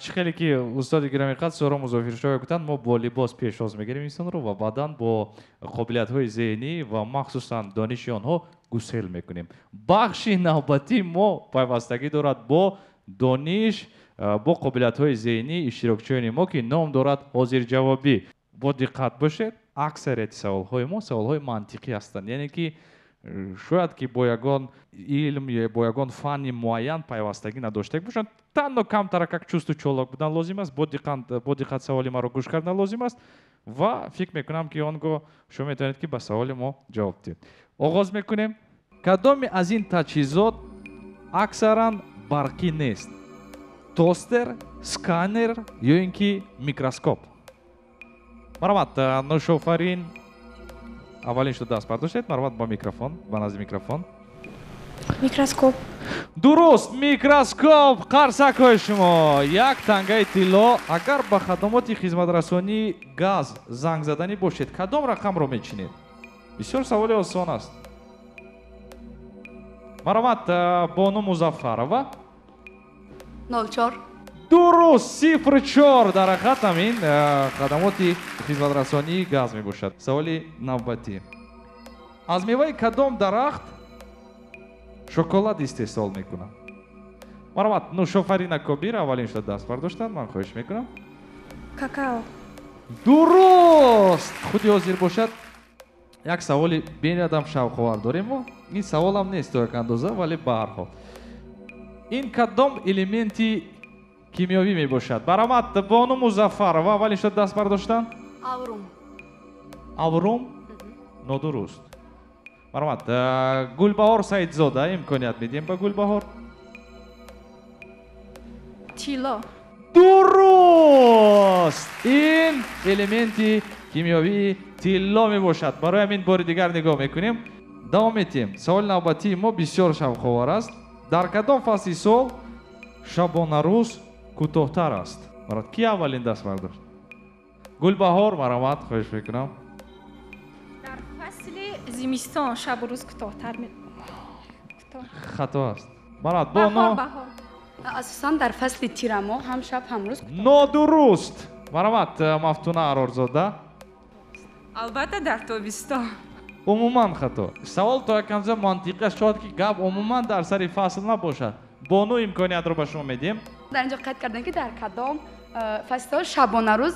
Чӣ хеле ки устоди гиромиқадр Суҳроб Музофиршоев гуфтанд, мо бо либос пешвоз мегирем инсонро ва баъдан бо қобилиятҳои зеҳнӣ ва махсусан дониши онҳо гусел мекунем. Бахши навбатии мо пайвастагӣ дорад бо дониш, бо қобилиятҳои зеҳнӣ иштирокчиёни мо, ки ном дорад ҳозирҷавобӣ. Бо диққат бошед, аксарияти саволҳои мо саволҳои мантиқӣ ҳастанд, яъне ки шояд ки бо ягон илм ё бо ягон фанни муайян пайвастагӣ надошта бошанд. Танҳо камтара как чусту чолок будан лозим аст, бо диққат саволи маро гӯш кардан лозим аст ва фикр мекунам, ки он гоҳ шумо метавонед, ки ба саволи мо ҷавоб диҳед. Оғоз мекунем. Кадоме аз ин таҷҳизот аксаран барқӣ нест? Тостер, сканер ё ин ки микроскоп? Марҳамат, Нӯшофарин, аввалин шуд даст бардоштед. Марҳамат ба микрофон, ба назди микрофон. Микроскоп. Дуруст, микроскоп. Қарсакҳои шумо. Як тангаи тилло. Агар ба хадамоти хизматрасонии газ занг заданӣ бошед, кадом рақамро мечинед? Бисёр саволи осон аст. Марҳамат, бону Музаффарова. 04. Дуруст, 04. Дар ҳақиқат ҳам ин хадамоти хизматрасонии газ мебошад. Саволи навбатӣ. Аз меваи кадом дарахт шоколад истеҳсол мекунанд? Марҳамат, Нӯшофарина Кобир аввалин шуда даст бардоштанд. Ман хоҳиш мекунам. Какао. Дуруст. Худи ҳозир бошад, як саволи бениҳоят шавқовар дорем мо. Ин саволам нест то як андоза, вале ба ҳар ҳол. Ин кадом элементи кимиёвӣ мебошад? Марҳамат, бону Музаффарова аввалин шуда даст бардоштанд. Аврум. Аврум? Нодуруст. Марҳамат, Гулбаҳор Саидзода, имконият медиҳем ба Гулбаҳор. Тилло. Дуруст! Ин элементи кимиёвии тилло мебошад. Барои ҳамин бори дигар нигоҳ мекунем. Давом метиҳем. Саволи навбатии мо бисёр шавқовар аст. Дар кадом фасли сол шабонарӯз кӯтоҳтар аст? Марҳамат, ки аввалин даст бардошт? Гулбаҳор, марҳамат, хоҳиш мекунам. Дар фасли зимистон шабу рӯз кӯтоҳтар. Хато аст. Марҳамат, бону. Асосан дар фасли тирамоҳ ҳам шаб ҳам рӯз. Нодуруст. Марҳамат, Мафтуна Арорзода. Албатта дар тобистон. Умуман хато. Савол то як андоза мантиқӣ аст, шояд ки гап умуман дар сари фасл набошад. Бону, имкониятро ба шумо медиҳем. Дар инҷо қайд кардем, ки дар кадом фаслҳо шабонарӯз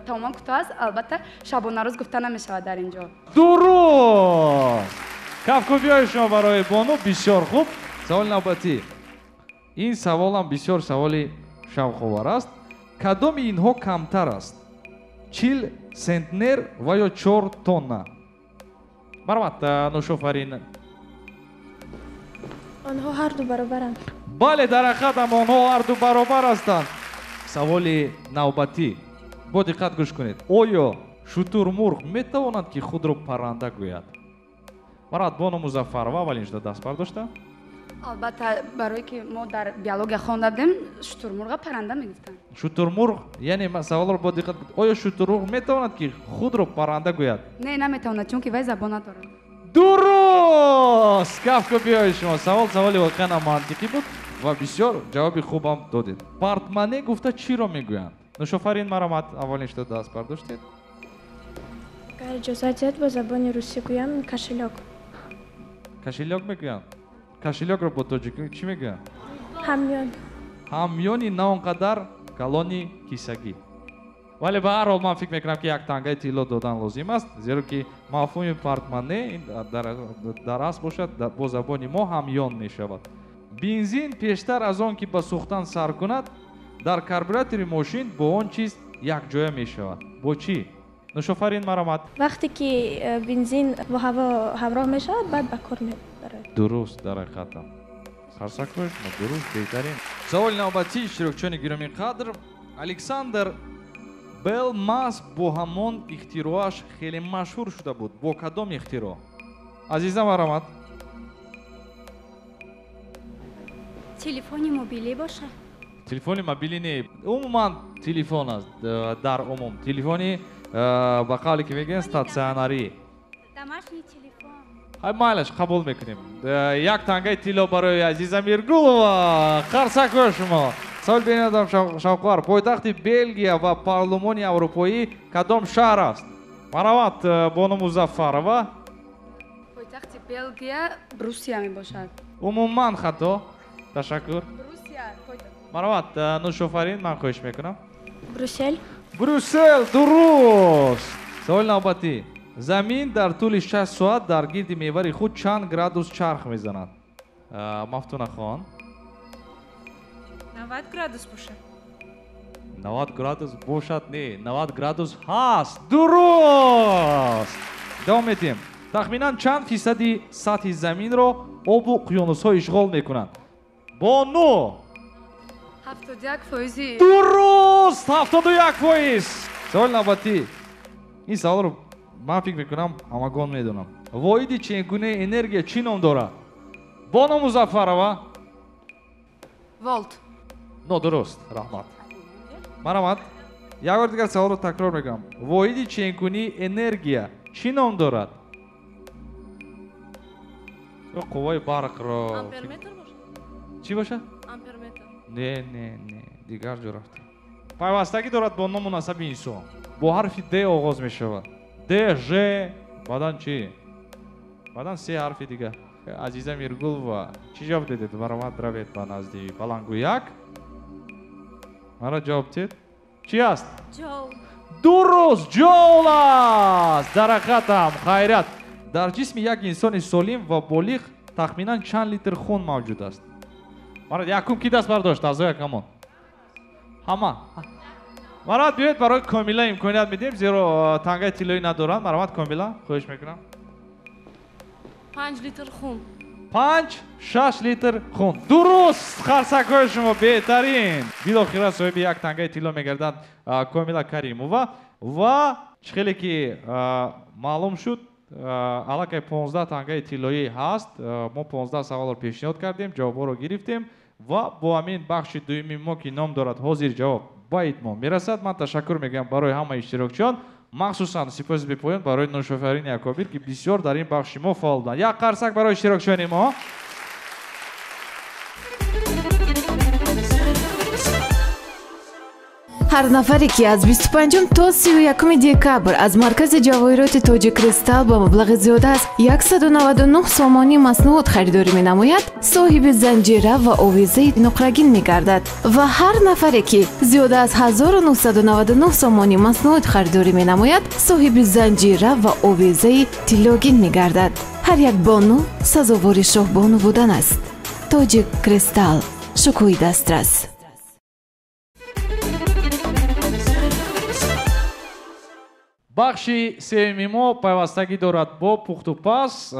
тамоман кӯтоҳ аст. Албатта шабонарӯз гуфта намешавад дар инҷо. Дуруст. Кафкӯбиҳои шумо барои бону бисёр хуб. Саволи навбатӣ. Ин саволам бисёр саволи шавқовар аст. Кадоми инҳо камтар аст? 40 сентнер ва ё 4 тонна? Марҳамат, Нӯшофарин. Онҳо ҳар ду баробаранд. Бале, дар ҳақиқат ҳам онҳо ҳар ду баробар ҳастанд. Саволи навбатӣ. Бо диққат гӯш кунед. Оё шутурмурғ метавонад, ки худро парранда гӯяд? Марҳамат, бону Музаффарова аввалин шуда даст бардошта. Албатта, барое ки мо дар биология хонда будем, шутурмурғ парранда мегуфтанд. Шутурмурғ, яъне саволро бо диққат, оё шутурмурғ метавонад, ки худро парранда гӯяд? Не, наметавонад, чунки вай забон надорад. Дуруст! Кафкӯбиҳои шумо. Савол саволи воқеан мантиқӣ буд ва бисёр ҷавоби хубам додед. Портмоне гуфта чиро мегӯянд? Нӯшофарин, марҳамат, аввалин шуда даст бардоштед. Агар иҷозат диҳед, бо забони русӣ гӯям, кошелёк. Кошелёк мегӯянд? Кошелёкро бо тоҷикӣ чӣ мегӯянд? Ҳамён. Ҳамёни на он қадар калони кисагӣ. Вале ба ҳар ҳол ман фикр мекунам, ки як тангаи тилло додан лозим аст, зеро ки мафҳуми портмоне дар асл бошад, бо забони мо ҳамён мешавад. Бензин пештар аз он ки ба сӯхтан сар кунад, дар карбюратори мошин бо он чиз якҷоя мешавад. Бо чӣ? Нушофарин, маромад. Вақте ки бензин бо ҳаво ҳамроҳ мешавад, баъд ба кор мебарад. Дуруст, дар ҳақиқатам. Сарсакош, дуруст, беҳтарин. Саволи навбатӣ, иштирокчиёни гиромиқадр, Александр Белл маҳз бо ҳамон ихтироаш хеле машҳур шуда буд. Бо кадом ихтироъ? Азиза, маромад. Телефони мобилӣ бошад? Телефони мобилӣ не, умуман телефон аст, дар умум телефони ба қавле ки мегӯянд статсионарӣ. Домашний телефон. Ҳай, майлаш, қабул мекунем. Як тангаи тилло барои Азиза Миргулова. Қарсакҳои шумо. Савол бинандам шавқовар. Пойтахти Белгия ва Парлумони Аврупоӣ кадом шаҳр аст? Марават, бону Музаффарова. Пойтахти Белгия Брусия мебошад. Умуман хато. Ташаккур. Брусия. Марават, Нушофарин, ман хоҳиш мекунам. Брюссел. Брюссел, дуруст. Саволи навбатӣ. Замин дар тӯли 6 соат дар гирди мевари худ чанд градус чарх мезанад? Мафтунахон. 90 градус бошад. 90 градус бошад, не, 90 градус ҳаст. Дуруст. Давом медиҳем. Тахминан чанд фисади сатҳи заминро обу уқёнусҳо ишғол мекунанд? Бону. 71%. Дуруст, 71%. Саволи навбатӣ. Ин саволро ман фикр мекунам ҳамагон медонам. Воҳиди ченкунаи энергия чӣ ном дорад? Бону Музаффарова. Волт. Нодуруст, раҳмат. Марамат, як бор дигар саволро такрор мекунам. Воҳиди ченкунии энергия чӣ ном дорад? Қувваи барқро. Амперметр бошад? Чӣ бошад? Амперметр. Не, не, не, дигар ҷо рафтем. Пайвастагӣ дорад бо ному насаби инсон. Бо ҳарфи Д оғоз мешавад. Д, Ж, баъдан чӣ? Баъдан се ҳарфи дигар. Азиза Миргулова, чӣ ҷавоб дедед? Марамат, равед ба назди балангӯяк. Мара ҷавоб дед. Чӣ аст? Ҷоул. Дуруст, ҷоул аст. Дар ҳақиқатам хайрият. Дар ҷисми як инсони солим ва болиғ тахминан чанд литр хун мавҷуд аст? Марат, якум ки даст бардошт? Аъзои ҳакамон. Ҳама. Марат, биёед барои Комила имконият медиҳем, зеро тангаи тиллоӣ надоранд. Марамат, Комила, хоҳиш мекунам. 5 литр хун. 5-6 литр хун. Дуруст, қарсакҳои шумо беҳтарин. Билохира соҳиби як тангаи тилло мегарданд Комила Каримова. Ва чӣ хеле ки маълум шуд, аллакай 15 тангаи тиллоӣ ҳаст. Мо 15 саволро пешниҳод кардем, ҷавобҳоро гирифтем ва бо ҳамин бахши дуюми мо ки ном дорад ҳозир ҷавоб ба итмом мерасад. Ман ташаккур мегӯям барои ҳамаи иштирокчиён, махсусан сипоси бепоён барои Нушофарини Акобир, ки бисёр дар ин бахши мо фаъол буданд. Як қарсак барои иштирокчиёни мо. Ҳар нафаре ки аз 25 то 31 декабр аз маркази ҷавоҳироти Тоҷик Кристалл ба маблағи зиёда аз 199 сомонӣ маснуот харидорӣ менамояд, соҳиби занҷира ва овезаи нуқрагин мегардад. Ва ҳар нафаре ки зиёда аз 1999 сомонӣ маснуот харидорӣ менамояд, соҳиби занҷира ва овезаи тиллогин мегардад. Ҳар як бону сазовори шоҳбону будан аст. Тоҷик Кристалл, шукӯҳи дастрас. Бахши сеюми мо пайвастагӣ дорад бо пухтупаз.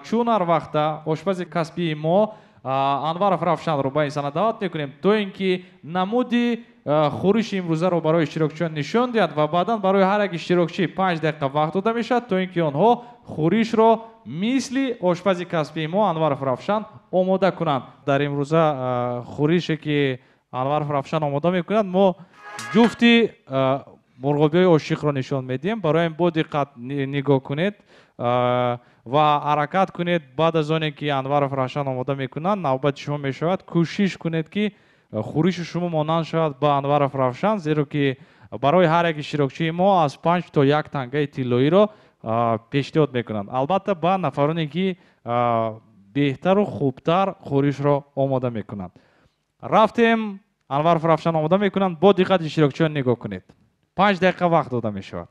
Чун ҳар вақта ошпази касбии мо Анваров Равшанро ба ин сана даъват мекунем, то ин ки намуди хӯриши имрӯзаро барои иштирокчиён нишон диҳад ва баъдан барои ҳар як иштирокчӣ 5 дақиқа вақт дода мешавад, то ин ки онҳо хӯришро мисли ошпази касбии мо Анваров Равшан омода кунанд. Дар имрӯза хӯрише ки Анваров Равшан омода мекунад, мо ҷуфти мурғобиҳои ошиқро нишон медиҳем. Барои ин бо диққат нигоҳ кунед ва ҳаракат кунед. Баъд аз оне ки Анваров Равшан омода мекунанд, навбати шумо мешавад. Кӯшиш кунед ки хӯриши шумо монанд шавад ба Анваров Равшан, зеро ки барои ҳар як иштирокчии мо аз 5 то 1 тангаи тиллоиро пешниҳод мекунанд. Албатта ба нафароне ки беҳтару хубтар хӯришро омода мекунанд. Рафтем, Анваров Равшан омода мекунанд. Бо диққат иштирокчиён нигоҳ кунед. 5 дақиқа вақт дода мешавад.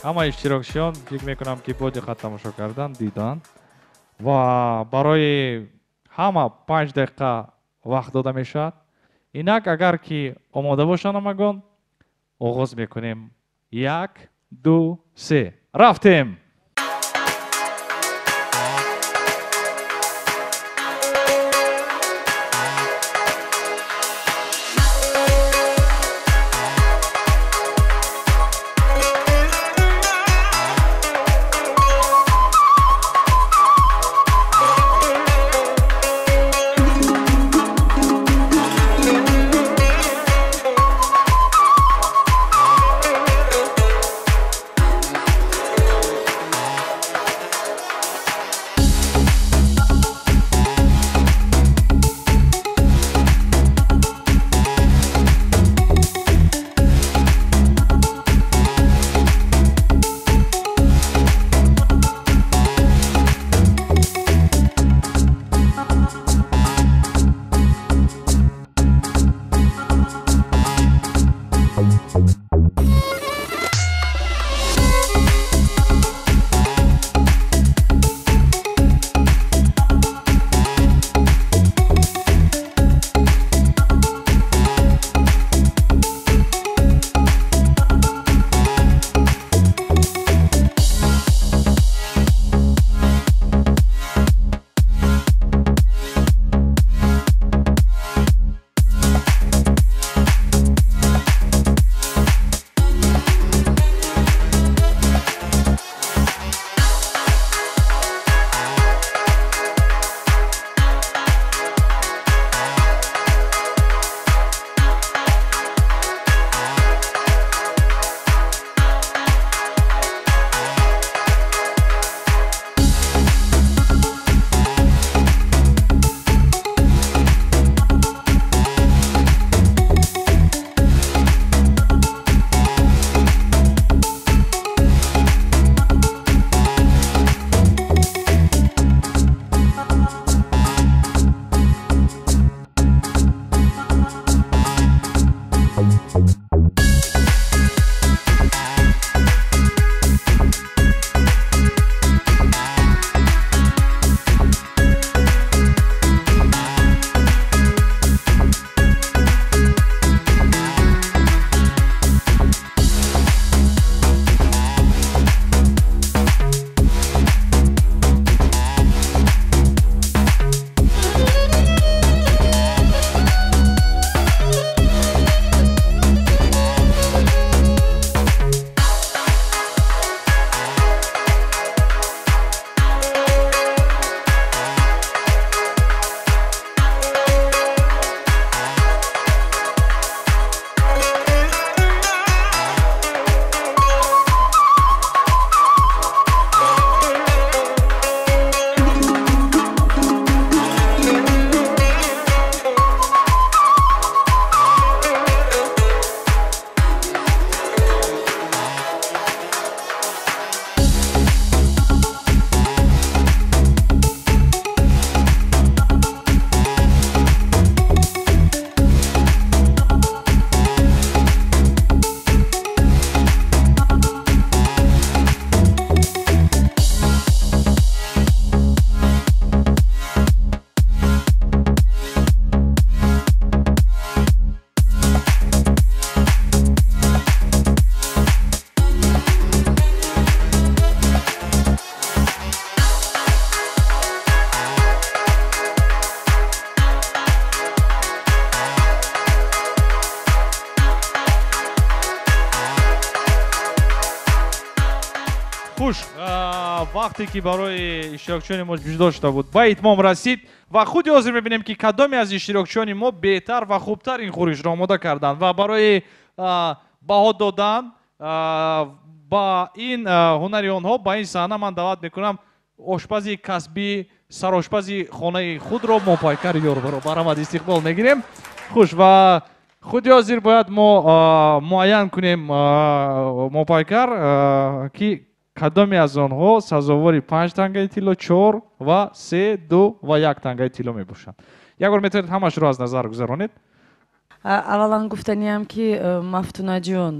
Ҳама иштирокчиён фикр мекунам ки бо диққат тамошо кардан, дидан ва барои ҳама 5 дақиқа вақт дода мешавад. Инак агар ки омода бошанд ҳамагон, оғоз мекунем. 1, 2, 3. Рафтем! Хуш, вақте ки барои иштирокчиёни мо ҷудо шуда буд, ба итмом расид ва худи ҳозир мебинем, ки кадоме аз иштирокчиёни мо беҳтар ва хубтар ин хӯришро омода карданд ва барои баҳо додан ба ин ҳунари онҳо ба ин саҳна ман даъват мекунам ошпази касбӣ, сарошпази хонаи худро Мопайкар Ёрбаро баромад истиқбол мегирем. Хуш, ва худи ҳозир бояд мо муайян кунем, Мопайкар, ки кадоме аз онҳо сазовори 5 тангаи тилло, 4 ва 3, 2 ва 1 тангаи тилло мебошанд. Як бор метавонед ҳамашро аз назар гузаронед. Аввалан гуфтаниам, ки Мафтунаҷон,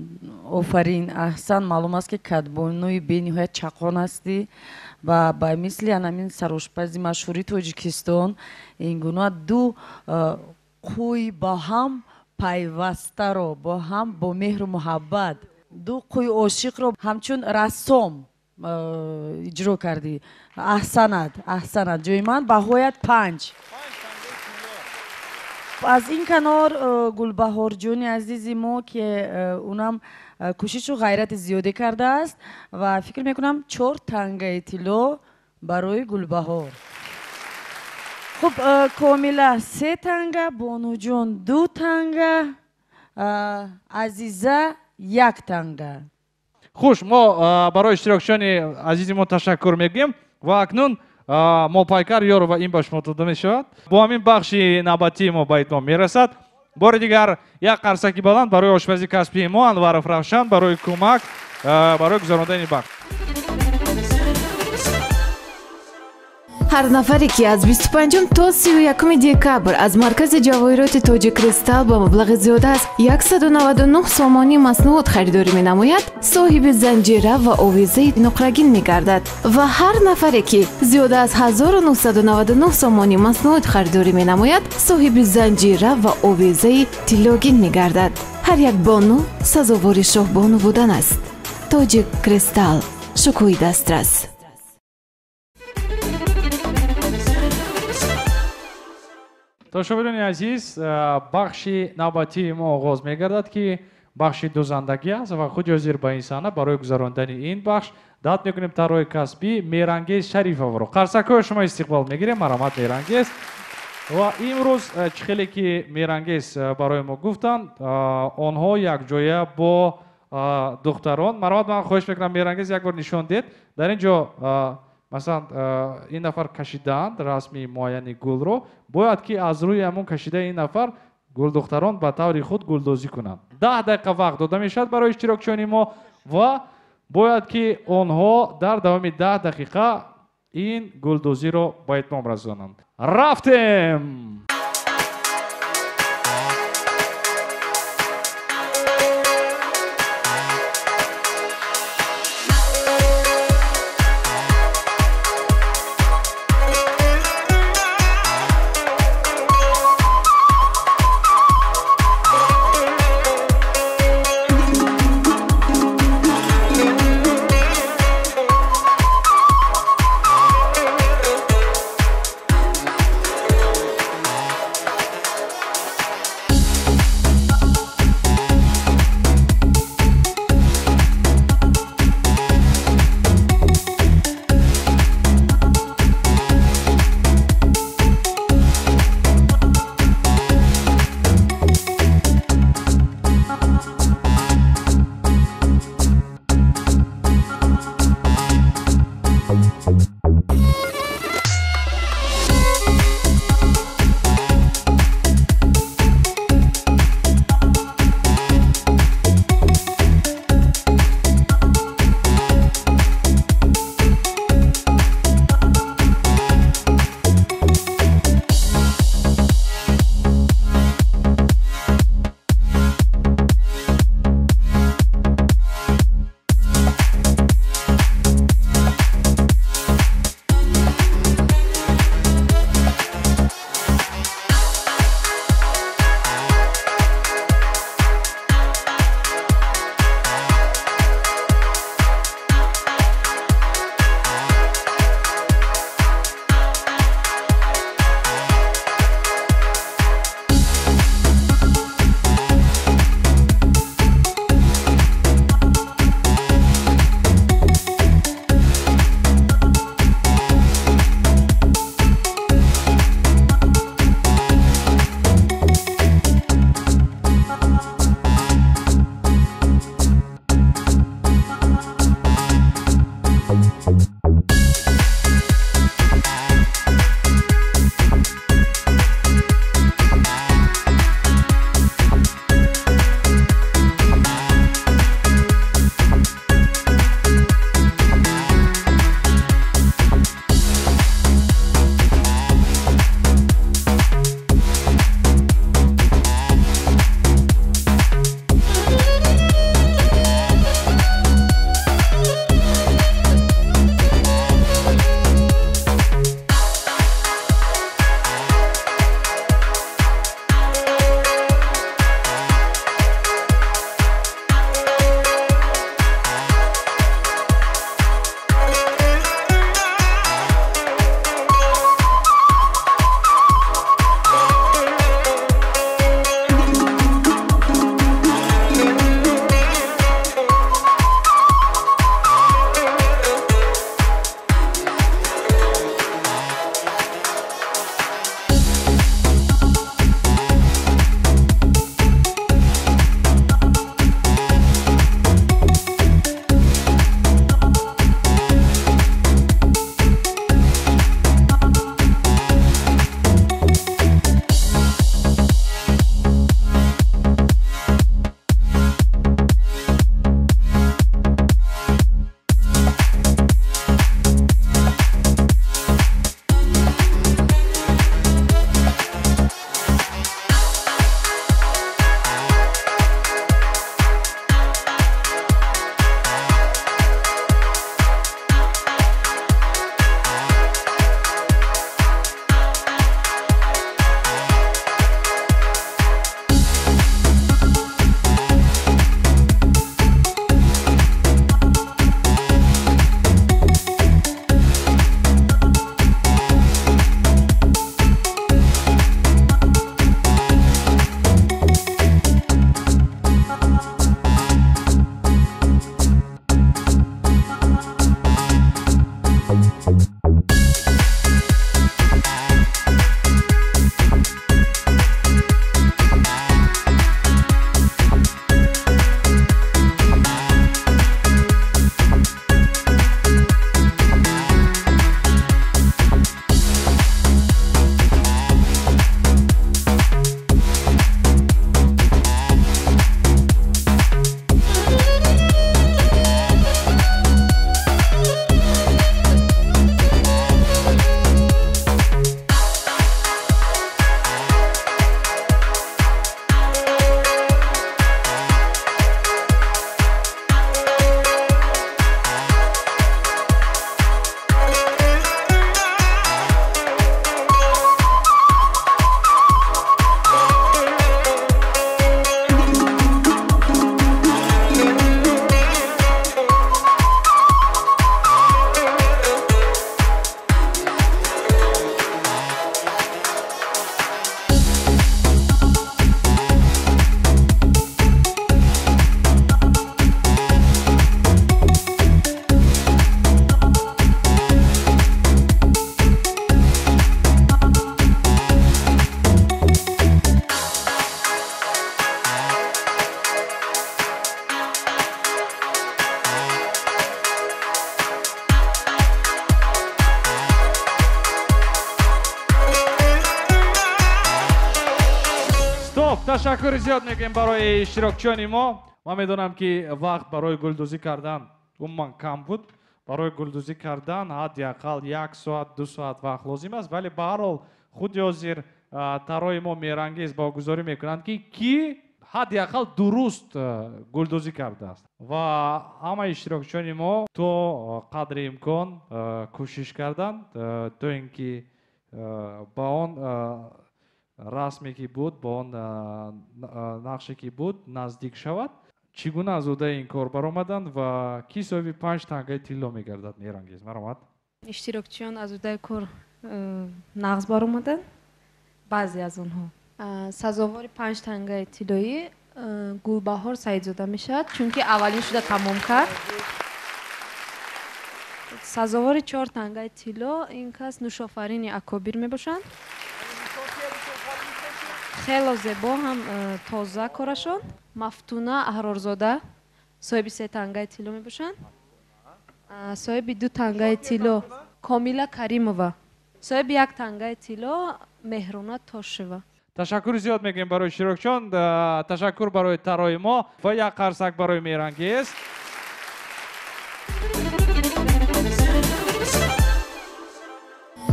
офарин, аҳсан. Маълум аст, ки кадбонуи бениҳоят чақон ҳастӣ ва ба мисли анамин сарошпази машҳури Тоҷикистон ин гуна ду қӯй бо ҳам пайвастаро, бо ҳам бо меҳру муҳаббат, ду қӯй ошиқро ҳамчун рассом иҷро кардӣ. Аҳсанат, аҳсанат. Ҷои ман баҳоят 5. Аз ин канор Гулбаҳорҷони азизи мо, ки унам кӯшишу ғайрати зиёде кардааст ва фикр мекунам 4 тангаи тилло барои Гулбаҳор. Хуб, Комила 3 танга, Бонуҷон 2 танга, Азиза 1 танга. Хуш, мо барои иштирокчиёни азизи мо ташаккур мегӯем ва акнун Мопайкар Ёрова ин ба шумо дода мешавад. Бо ҳамин бахши навбатии мо ба итмом мерасад. Бори дигар як қарсаки баланд барои ошпази касбии мо Анваров Равшан барои кӯмак, барои гузарондани бахш. Ҳар нафаре, ки аз 25 то 31 декабр аз маркази ҷавоҳироти Тоҷиккристал ба маблағи зиёда аз 199 сомонӣ маснуот харидорӣ менамояд, соҳиби занҷира ва овезаи нуқрагин мегардад ва ҳар нафаре, ки зиёда аз 1999 сомонӣ маснуот харидорӣ менамояд, соҳиби занҷира ва овезаи тиллогин мегардад. Ҳар як бону сазовори шоҳбону будан аст. Тоҷиккристал, шукӯҳи дастрас. Тамошобинони азиз, бахши навбатии мо оғоз мегардад, ки бахши дузандагӣ аст ва худи ҳозир ба ин саҳна барои гузарондани ин бахш даъват мекунем тарроҳи касбӣ Меҳрангез Шарифоваро. Қарсакҳои шумо истиқбол мегирем. Марҳамат, Меҳрангез. Ва имрӯз чӣ хеле ки Меҳрангез барои мо гуфтанд, онҳо якҷоя бо духтарон. Марҳамат, ман хоҳиш мекунам, Меҳрангез, як бор нишон диҳед. Дар ин ҷо масалан ин нафар кашидаанд расми муайяни гулро, бояд ки аз рӯи ҳамон кашидаи ин нафар гулдухтарон ба таври худ гулдозӣ кунанд. 10 дақиқа вақт дода мешавад барои иштирокчиёни мо ва бояд ки онҳо дар давоми 10 дақиқа ин гулдозиро ба итмом расонанд. Рафтем! Ташаккури зиёд мекунем барои иштирокчиёни мо. Ман медонам, ки вақт барои гулдӯзӣ кардан умуман кам буд. Барои гулдӯзӣ кардан ҳадди ақал 1 соат, 2 соат вақт лозим аст, вале ба ҳар ҳол худи ҳозир тарои мо Меҳрангез баҳогузорӣ мекунанд, ки кӣ ҳадди ақал дуруст гулдӯзӣ кардааст. Ва ҳамаи иштирокчиёни мо то қадри имкон кӯшиш карданд, то ин ки ба он расме ки буд, ба он нақше ки буд наздик шавад. Чӣ гуна аз уҳдаи ин кор баромаданд ва кӣ соҳиби 5 тангаи тилло мегардад? Меҳрангез, марҳамат. Иштирокчиён аз уҳдаи кор нағз баромаданд, баъзе аз онҳо. Сазовори 5 тангаи тиллоӣ Гулбаҳор Саидзода мешавад, чунки аввалин шуда тамом кард. Сазовори 4 тангаи тилло ин кас Нушофарини Акобир мебошанд. Хело зебо ҳам тоза корашон. Мафтуна Аҳрорзода соҳиби 3 тангаи тилло мебошанд. Соҳиби 2 тангаи тилло Комила Каримова, соҳиби 1 тангаи тилло Меҳрона Тошева. Ташаккури зиёд мегӯем барои иштирокчиён, ташаккур барои тарои мо ва як қарсак барои Меҳрангез.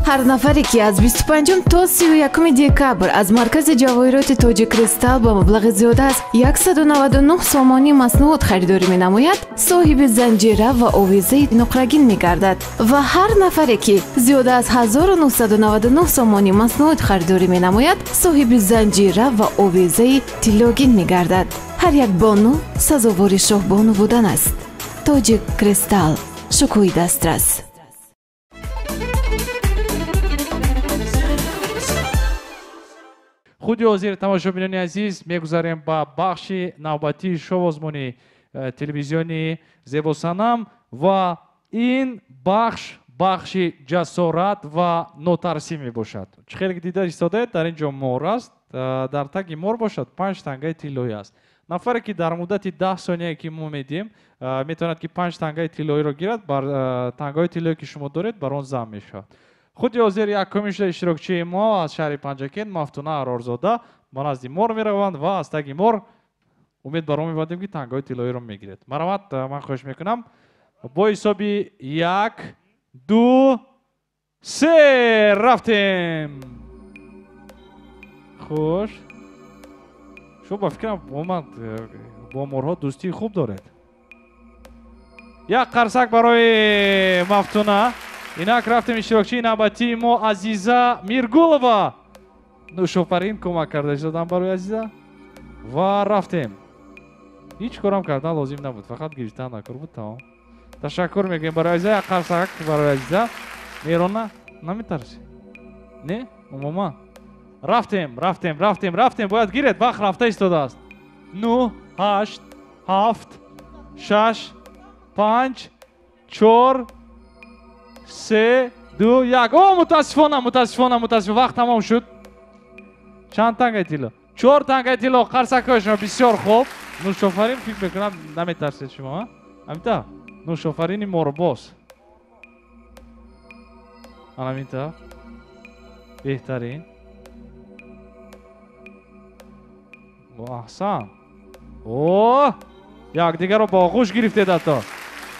Ҳар нафаре, ки аз 25 то 31 декабр аз маркази ҷавоҳироти Тоҷик Кристалл ба маблағи зиёда аз 199 сомонӣ маснуот харидорӣ менамояд, соҳиби занҷира ва овезаи нуқрагин мегардад. Ва ҳар нафаре, ки зиёда аз 1999 сомонӣ маснуот харидорӣ менамояд, соҳиби занҷира ва овезаи тиллогин мегардад. Ҳар як бону сазовори шоҳбону будан аст. Тоҷик Кристалл, шукӯҳи дастрас. Худи ҳозир, тамошобинони азиз, мегузарем ба бахши навбатии шоу-озмуни телевизионии Зебосанам ва ин бахш бахши ҷасорат ва нотарсӣ мебошад. Чӣ хеле дида истодаед, дар ин ҷо мор аст, дар таги мор бошад 5 тангаи тиллоӣ аст. Нафаре, ки дар муддати 10 сонияе, ки мо медиҳем, метавонад, ки 5 тангаи тиллоиро гирад, бар тангаҳои тиллое, ки шумо доред, бар он зам мешавад. Худи ҳозир якумин шуда иштирокчии мо аз шаҳри Панҷакент Мафтуна Аҳрорзода ба назди мор мераванд ва аз таги мор умед бар он мебандем, ки тангаҳои тиллоиро мегиред. Марҳамат, ман хоҳиш мекунам бо ҳисоби 1, 2, 3 рафтем. Хуш, шумо ба фикрам умуман бо морҳо дӯстии хуб доред. Як қарсак барои Мафтуна. Инак рафтем иштирокчии навбатии мо Азиза Миргулова. Нушофарин кӯмак карда истодан барои Азиза ва рафтем. Ҳеҷ корам кардан лозим набуд, фақат гирифтан накор буд, тамом. Ташаккур мегӯем барои Азиза, як қарсак барои Азиза. Меҳрона, наметарсӣ? Не? Умуман. Рафтем, рафтем, рафтем, рафтем, бояд гиред, вақт рафта истодааст. 9, 8, 7, 6, 5, 4, 3, 2, 1. О, мутаассифона, мутаассифона, мутаассифона, вақт тамом шуд. Чанд тангаи тилло? 4 тангаи тилло. Қарсакҳои шумо бисёр хуб. Нушофарин, фикр мекунам наметарсед шумо, ҳаминта? Нушофарини морбоз. Ҳаминта. Беҳтарин. Аҳсан. О, якдигарро ба оғӯш гирифтед ҳатто.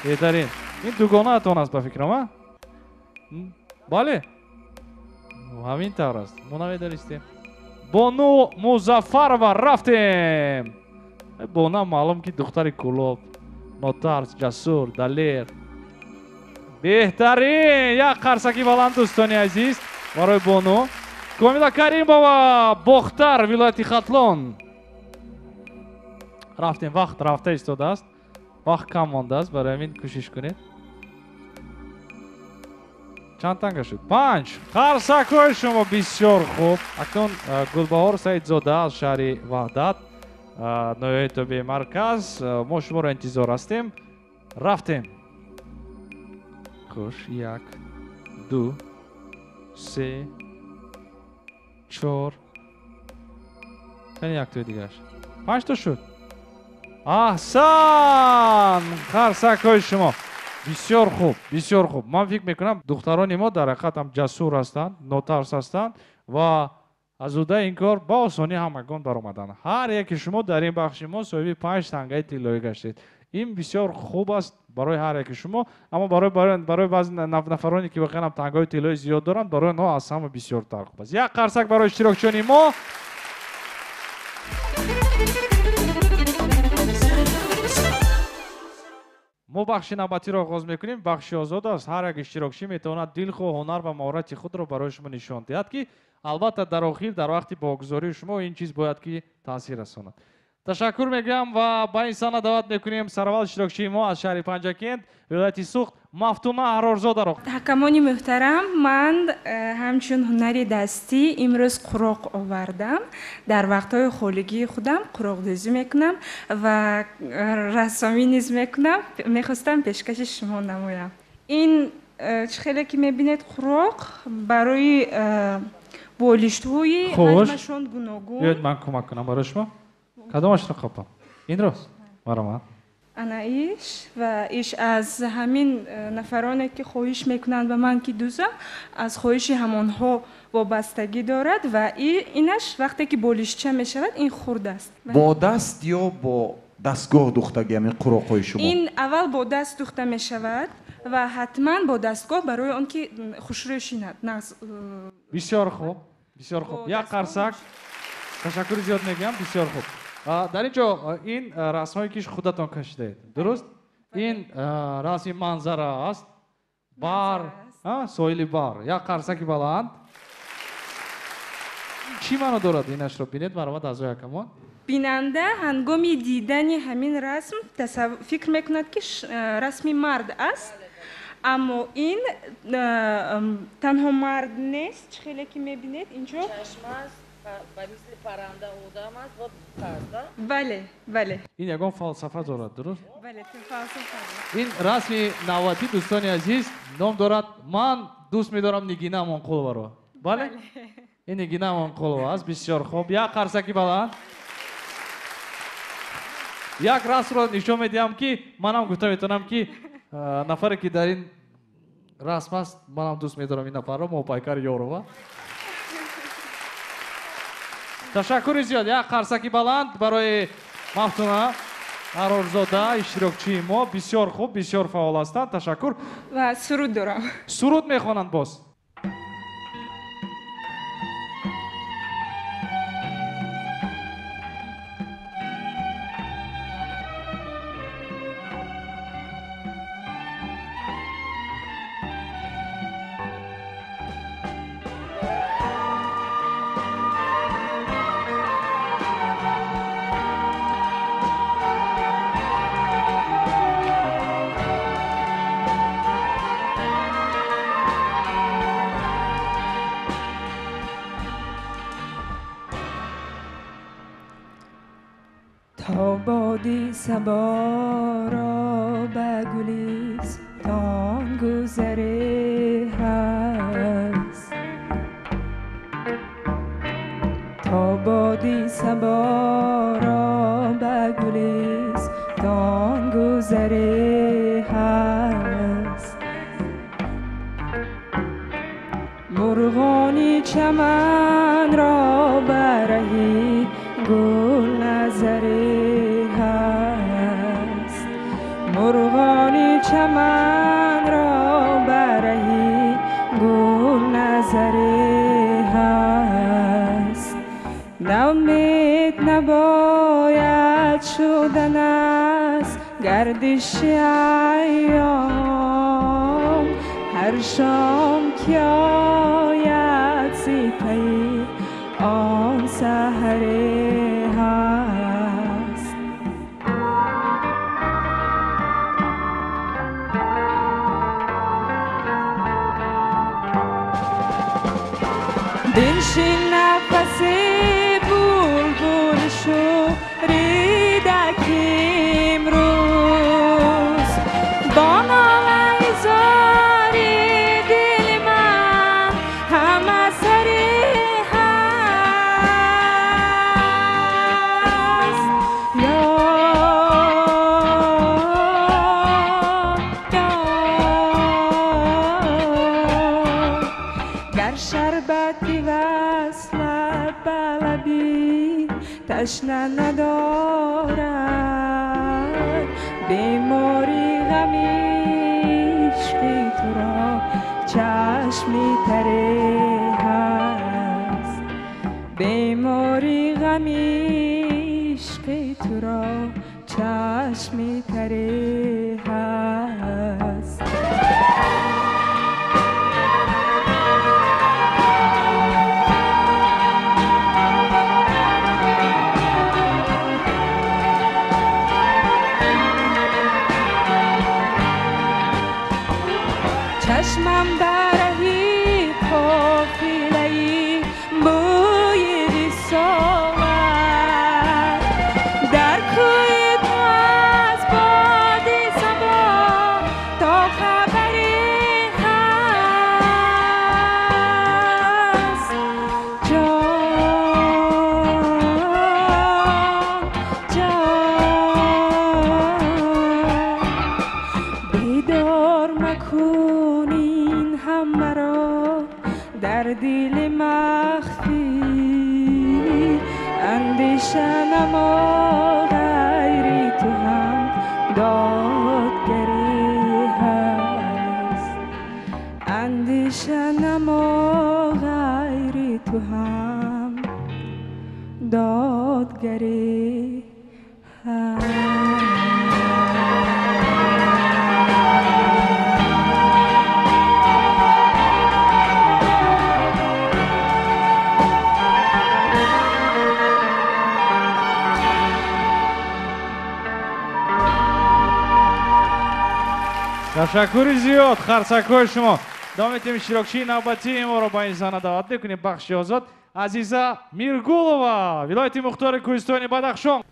Беҳтарин. Ин дугонаатон аст ба фикрам, а? Бале, ҳамин тавр аст, мо намедонистем. Бону Музаффарова, рафтем. Бона маълум ки духтари Кӯлоб, нотарс, ҷасур, далер. Беҳтарин. Як қарсаки баланд, дӯстони азиз, барои Бону. Комила Каримова, Бохтар, вилояти Хатлон. Рафтем, вақт рафта истодааст, вақт кам мондааст, барои ҳамин кӯшиш кунед. Чанд танга шуд? 5. Қарсакҳои шумо бисёр хуб. Акнун Гулбаҳор Саидзода аз шаҳри Ваҳдат, ноҳияи тобеи марказ. Мо шуморо интизор ҳастем. Рафтем. Хуш, 1, 2, 3, 4. Кани яктои дигараш. 5 то шуд. Аҳсан! Қарсакҳои шумо. Бисёр хуб, бисёр хуб. Ман фикр мекунам, духтарони мо дар ҳақиқат ҳам ҷасур ҳастанд, нотарс ҳастанд ва Аз уҳдаи ин кор ба осонӣ ҳамагон баромаданд. Ҳар яке шумо дар ин бахши мо соҳиби 5 тангаи тиллоӣ гаштед. Ин бисёр хуб аст барои ҳар яке шумо, аммо барои баъзе нафароне ки воқеан ҳам тангаҳои тиллоӣ зиёд доранд, барои онҳо аз ҳама бисёртар хуб аст. Як қарсак барои иштирокчиёни мо. Мо бахши навбатиро оғоз мекунем. Бахши озод аст. Ҳар як иштирокчӣ метавонад дилхоҳ ҳунар ва маҳорати худро барои шумо нишон диҳад, ки албатта дар охир, дар вақти богузории шумо ин чиз бояд ки таъсир расонад. Ташаккур мегӯям ва ба ин саҳна даъват мекунем сараввал иштирокчии мо аз шаҳри Панҷакент, вилояти Суғд, Мафтуна Аҳрорзодаро. Ҳакамони муҳтарам, ман ҳамчун ҳунари дастӣ имрӯз қуроқ овардам. Дар вақтҳои холигии худам қуроқдӯзӣ мекунам ва рассомӣ низ мекунам. Мехостам пешкаши шумо намоям. Ин чӣ хеле ки мебинед, қуроқ барои болиштҳои ҳаҷмашон гуногун. Биёед ман кӯмак кунам барои шумо. Кадомашро қопам? Ин рост? Маромад. Ана иш ва иш аз ҳамин нафароне ки хоҳиш мекунанд ба ман ки дӯзам, аз хоҳиши ҳамонҳо вобастагӣ дорад ва инаш вақте ки болишча мешавад, ин хурд аст. Бо даст ё бо дастгоҳ духтагӣ ҳамин қуроқҳои шумо? Ин аввал бо даст духта мешавад ва ҳатман бо дастгоҳ барои он ки хушрӯ шинад. Бисёр хуб, бисёр хуб. Як қарсак. Ташаккури зиёд мегӯям, бисёр хуб. Дар ин ҷо ин расмҳое ки худатон кашидаед, дуруст? Ин расми манзара аст. Бар, соҳили бар. Як қарсаки баланд. Чӣ маъно дорад инашро бинед, марҳамат аъзои ҳакамон? Бинанда ҳангоми дидани ҳамин расм фикр мекунад ки расми мард аст, аммо ин танҳо мард нест. Чӣ хеле ки мебинед инҷо чашм аст, ба мисли парранда одам аст ва бута аст, да? Бале, бале. Ин ягон фалсафа дорад, дуруст? Бале, фалсафа дорад. Ин расми навбатӣ, дӯстони азиз, ном дорад «Ман дӯст медорам Нигина Амонқуловаро». Бале? Ин Нигина Амонқулова аст, бисёр хуб. Як қарсаки баланд. Як расмро нишон медиҳам ки манам гуфта метавонам ки нафаре ки дар ин расм аст, манам дӯст медорам ин нафарро, Моҳпайкар Ёрова. Ташаккури зиёд. Як қарсаки баланд барои Мафтуна Аҳрорзода, иштирокчии мо. Бисёр хуб, бисёр фаъол ҳастанд. Ташаккур. Ва суруд дорам. Суруд мехонанд боз. سبا را به گلستان گذره هست، تا بادی سبا را به گلستان گذره هست. مرغانی چمن را برهی گل نظره هست، مرغانی چمن را برهی گل نظره هست. نومید نباید شدن از گردش ایام، هر شام که آید سپهی آن سحر هست. بنشین نفس بلبل شوریده که امروز با ناله زاری دل من همه سر هست. یار یار گر شربتی وصلت ташна надорад бемори ғами ишқи туро чашми таре ҳаст бемори ғами ишқи туро чашми таре ҳаст. چشمم برهی قافله‌ای بوی وصالت در کوی تو از باد صبا تا خبری هست جان جان بیدار مکن در دل مخفی اندیشه نما غیری تو هم دادگری هست اندیشه نما غیری تو هم دادگری هست. Ташаккури зиёд қарсакҳои шумо. Давом метиҳем иштирокчии навбатии моро ба ин саҳна даъват мекунем. Бахши озод Азиза Миргулова, вилояти мухтори кӯҳистони Бадахшон.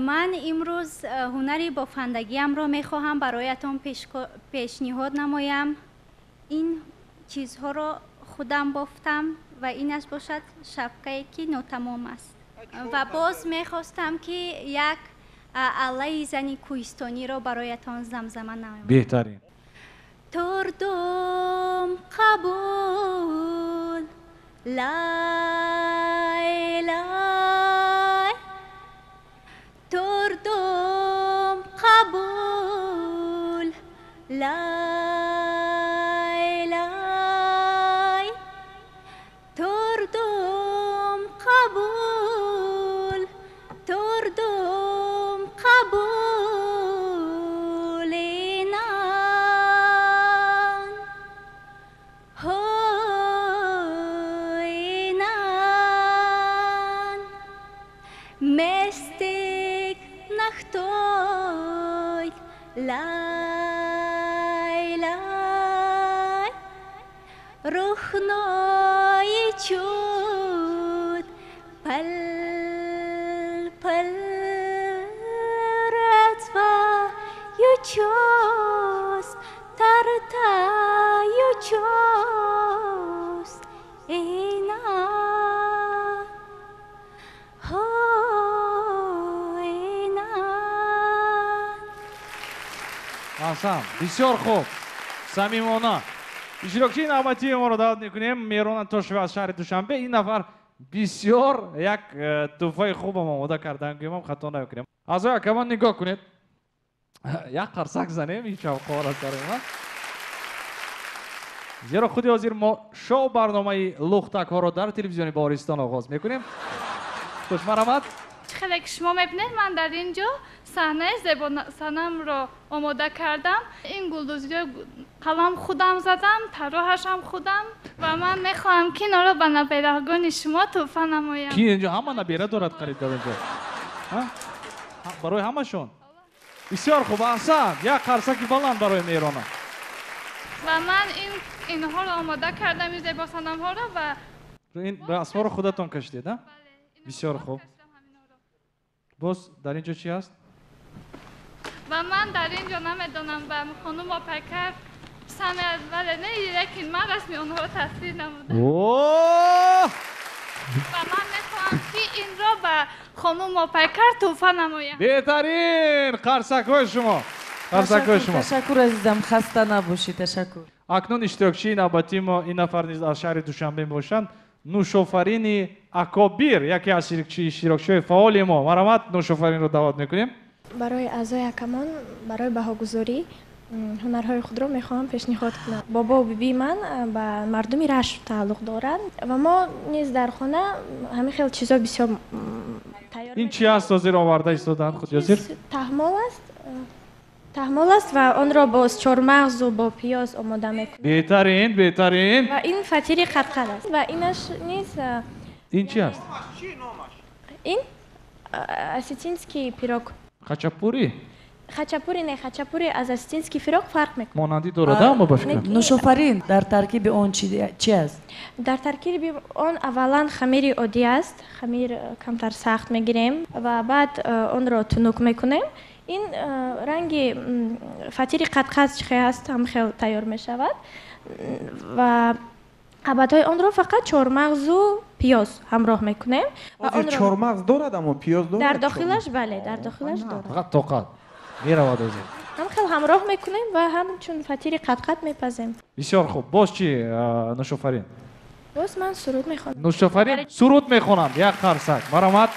Ман имрӯз ҳунари бофандагиамро мехоҳам бароятон пешниҳод намоям. Ин чизҳоро худам бофтам ва инаш бошад шапкае ки нотамом аст. Ва боз мехостам ки як аллаи зани кӯҳистониро бароятон замзама намоям. Беҳтарин. Тurdum qabul lay lay Turdum qabul lay lay Turdum qabul Turdum qabul Lay lay Ruhnoyi chud pal pal ratvayu chost tartayu chost ina Аҳсан, бисёр хуб, самимона. Иштирокчии навбатии моро даъват мекунем Меҳрона Тошева аз шаҳри Душанбе. Ин нафар бисёр як тӯҳфаи хубам омода кардан, гӯям хато намекунем. Аъзои акамон нигоҳ кунед. Як қарсак занем ин шавқовар аст барои ман. Зеро худи ҳозир мо шоу барномаи лухтакҳоро дар телевизиони Баҳористон оғоз мекунем. Хуш марҳамат. Хеле ки шумо мебинед, ман дар ин ҷо саҳнаи зебосанамро омода кардам. Ин гулдӯзиҳои қалам худам задам, тарроҳашам худам ва ман мехоҳам ки инҳоро ба наберагони шумо тӯҳфа намоям. Ки инҷо ҳама набера дорад қариб дар инҷо? Барои ҳамашон? Бисёр хуб, аҳсан, як қарсаки баланд барои Меҳрона. Ва ман инҳоро омода кардам, ин зебосанамҳоро ва ин расмҳоро худатон кашидед, а? Бисёр хуб. Боз дар ин ҷо чи ҳаст? Ва ман дар ин ҷо намедонам ба хонум Опайкар писанд, вале не, лекин ман расми онҳоро тасвир намудам. Ва ман мехоҳам ки инро ба хонум Опайкар тӯҳфа намоям. Беҳтарин қарсакҳои шумо. Қарсакҳои шумо. Ташаккур азизам, хаста набошӣ, ташаккур. Акнун иштирокчии навбатии мо ин нафар низ аз шаҳри Душанбе мебошанд. Нушофарини Акобир, яке аз иштирокчиҳои фаъоли мо. Марҳамат, Нушофаринро даъват мекунем. Барои аъзои ҳакамон барои баҳогузорӣ ҳунарҳои худро мехоҳам пешниҳод кунам. Бобову бибии ман ба мардуми Рашт тааллуқ доранд ва мо низ дар хона ҳамин хел чизо бисёр тайёр. Ин чи аст ҳозир оварда истодаанд худ ҳозир? Таҳмол аст. Таҳмол аст ва онро бо чормағзу бо пиёз омода мекунем. Беҳтарин, беҳтарин. Ва ин фатири қатқат аст ва инаш низ. Ин чи аст? Ин осетинский пирог. Хачапури? Хачапури не, хачапури аз осетинский пирог фарқ мекунад. Монандӣ дорад, аммо ба фикрам. Нушофарин, дар таркиби он чи аст? Дар таркиби он аввалан хамири оддӣ аст. Хамир камтар сахт мегирем ва баъд онро тунук мекунем. Ин ранги фатири қатқат чӣ хел аст, ҳам хел тайёр мешавад ва қабатҳои онро фақат чормағзу пиёз ҳамроҳ мекунем. Чормағз дорад, аммо пиёз дорад? Дар дохилаш, бале, дар дохилаш дорад. Фақат тоқат меравад озир. Ҳам хел ҳамроҳ мекунем ва ҳамчун фатири қатқат мепазем. Бисёр хуб. Боз чӣ, Нушофарин? Боз ман суруд мехонам. Нушофарин суруд мехонанд. Як қарсак. Марҳамат.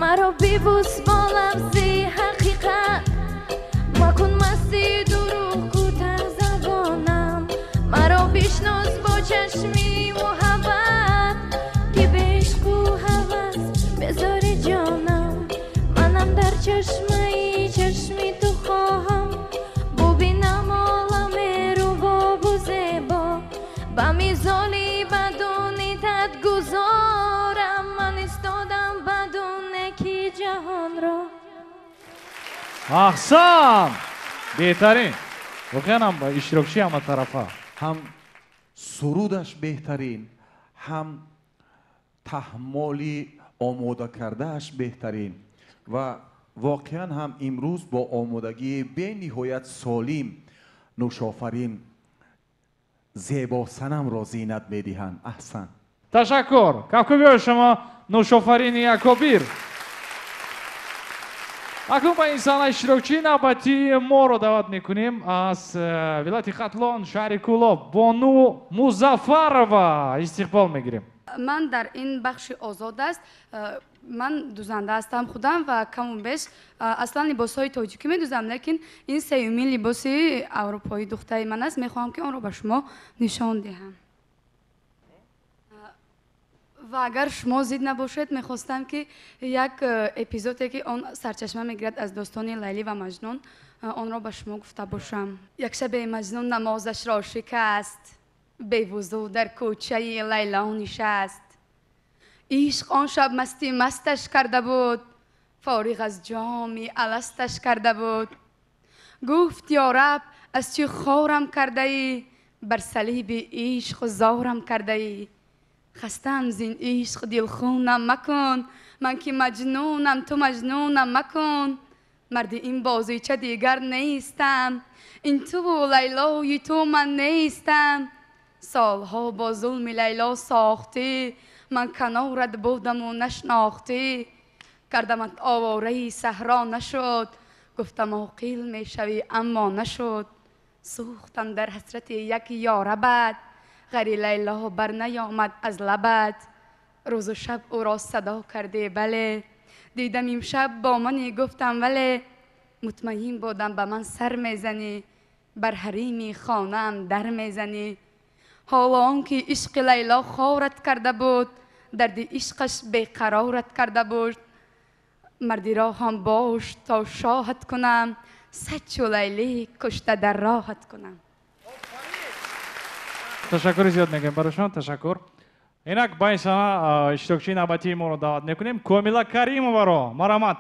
Маро бибӯс бо лафзи ҳақиқат, макун масти дурӯғ кӯтаҳ забонам. Маро бишнос бо чашми муҳаббат, ки бе ишқу ҳавас безори ҷонам. Манам дар чашмаи чашми ту хоҳам, бубинам оламе рубобу зебо. Ба мизоли бадуни тат гузорам, ман истодам бадуне ки ҷаҳонро. Аҳсан! Беҳтарин. Воқеан ҳам иштирокчии ҳаматарафа. Ҳам сурудаш беҳтарин, ҳам таҳмоли омода кардааш беҳтарин ва воқеан ҳам имрӯз бо омодагии бениҳоят солим Нӯшофарин зебосанамро зинат медиҳанд. Аҳсан. Ташаккур. Кафкӯбиҳои шумо Нӯшофарини Акобир. Акнун ба ин саҳна иштирокчии навбатии моро даъват мекунем аз вилояти Хатлон, шаҳри Кӯлоб, Бону Музаффарова истиқбол мегирем. Ман дар ин бахши озод аст. Ман дузанда ҳастам худам ва каму беш аслан либосҳои тоҷикӣ медузам, лекин ин сеюмин либоси аврупоӣ духтари ман аст. Мехоҳам ки онро ба шумо нишон диҳам. Ва агар шумо зид набошед, мехостам ки як эпизоде ки он сарчашма мегирад аз достони Лайлӣ ва Маҷнун, онро ба шумо гуфта бошам. Як шабе Маҷнун намозашро шикаст, бевузӯ дар кӯчаи Лайло нишаст. Ишқ он шаб масти масташ карда буд, фориғ аз ҷоми аласташ карда буд. Гуфт ё раб, аз чӣ хорам кардаӣ, бар салиби ишқ зорам кардаӣ. Хастам зин ишқ дилхунам макун, ман ки маҷнунам, ту маҷнунам макун. Марди ин бозича дигар нестам, ин туву Лайлои ту ман нестам. Солҳо бо зулми Лайло сохтӣ, ман канорат будаму нашнохтӣ. Кардамат овораи саҳро нашуд, гуфтам оқил мешавӣ, аммо нашуд. Сӯхтам дар ҳасрати як ёрабад, ғайри Лайло бар наёмад аз лабат. Рӯзу шаб ӯро садо кардӣ, бале, дидам имшаб бо мани гуфтам вале. Мутмаин будам ба ман сар мезанӣ, бар ҳарими хонаам дар мезанӣ. Ҳоло он ки ишқи Лайло хорат карда буд, дарди ишқаш беқарорат карда буд. Марди роҳам бош то шоҳат кунам, сад чу Лайлӣ кушта дар роҳат кунам. Ташаккури зиёд мегӯем барои шумо, ташаккур. Инак ба ин саҳна иштирокчии навбатии моро даъват мекунем, Комила Каримоваро. Марҳамат.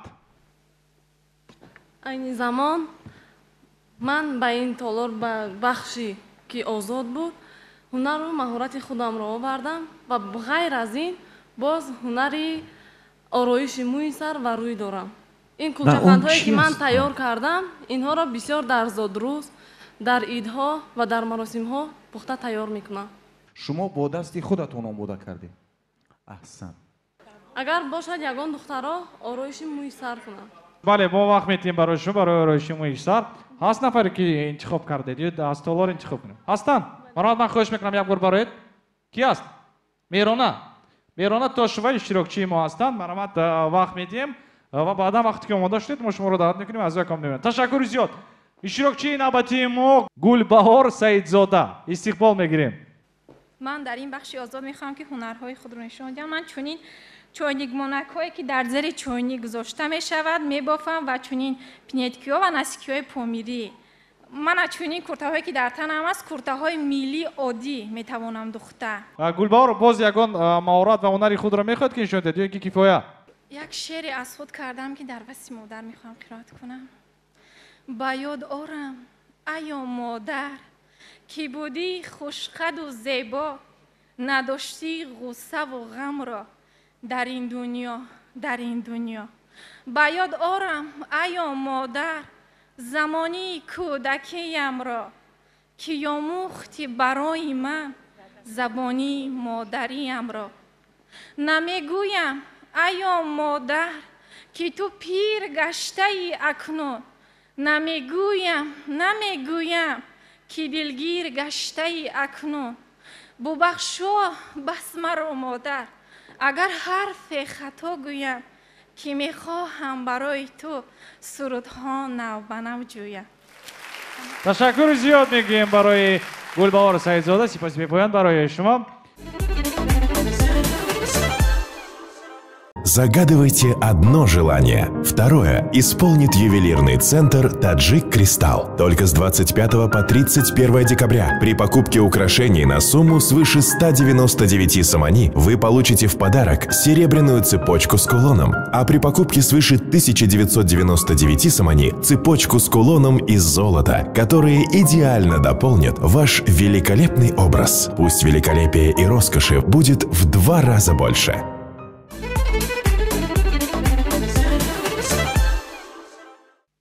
Айни замон ман ба ин толор ба бахши ки озод буд, ҳунару маҳорати худамро овардам ва ғайр аз ин боз ҳунари ороиши мӯи сар ва рӯй дорам. Ин кулчафандҳое ки ман тайёр кардам, инҳоро бисёр дар зодрӯз, дар идҳо ва дар маросимҳо пухта тайёр мекунам. Шумо бо дасти худатон омода кардед. Аҳсан. Агар бошад ягон духтаро ороиши мӯи сар кунанд. Бале, мо вақт метиҳем барои шумо барои ороиши мӯи сар. Ҳаст нафаре ки интихоб кардед ё аз толор интихоб кунем? Ҳастанд? Марҳамат, ман хоҳиш мекунам як бор бароед. Ки аст? Меҳрона. Меҳрона Тошева иштирокчии мо ҳастанд. Марҳамат, вақт медиҳем ва баъдан вақте ки омода шудед, мо шуморо даъват мекунем, аз яком мебинем. Ташаккури зиёд. Иштирокчии навбатии мо Гулбаҳор Саидзода. Истиқбол мегирем. Ман дар ин бахши озод мехоҳам ки ҳунарҳои худро нишон диҳам. Ман чунин чойникмонакҳое ки дар зери чойник гузошта мешавад мебофам ва чунин пинеткиҳо ва насикиҳои помирӣ. Ман аз чунин куртаҳое ки дар танам аст, куртаҳои миллии оддӣ метавонам духта. Гулбаҳор, боз ягон маҳорат ва ҳунари худро мехоҳед ки нишон диҳед ё ки кифоя? Як шеъре аз худ кардам ки дар васфи модар мехоҳам қироат кунам. Ба ёд орам, айё модар, ки будӣ хушқаду зебо, надоштӣ ғуссаву ғамро дар ин дунё, дар ин дунё. Ба ёд орам, айё модар, замони кӯдакиямро, ки омӯхтӣ барои ман забони модариямро. Намегӯям, айё модар, ки ту пир гаштаӣ акнун. Намегӯям, намегӯям, ки дилгир гаштаӣ акнун. Бубахшо бас маро модар, агар ҳарфе хато гӯям, Ки мехоҳам барои ту сурудҳо нав ба нав ҷӯям. Ташаккури зиёд мегӯем барои Гулбаҳор Саидзода, сипоси бепоён барои шумо. Загадывайте одно желание. Второе исполнит ювелирный центр «Таджик Кристалл». Только с 25 по 31 декабря при покупке украшений на сумму свыше 199 сомони вы получите в подарок серебряную цепочку с кулоном, а при покупке свыше 1999 сомони цепочку с кулоном из золота, которые идеально дополнят ваш великолепный образ. Пусть великолепие и роскоши будет в 2 раза больше.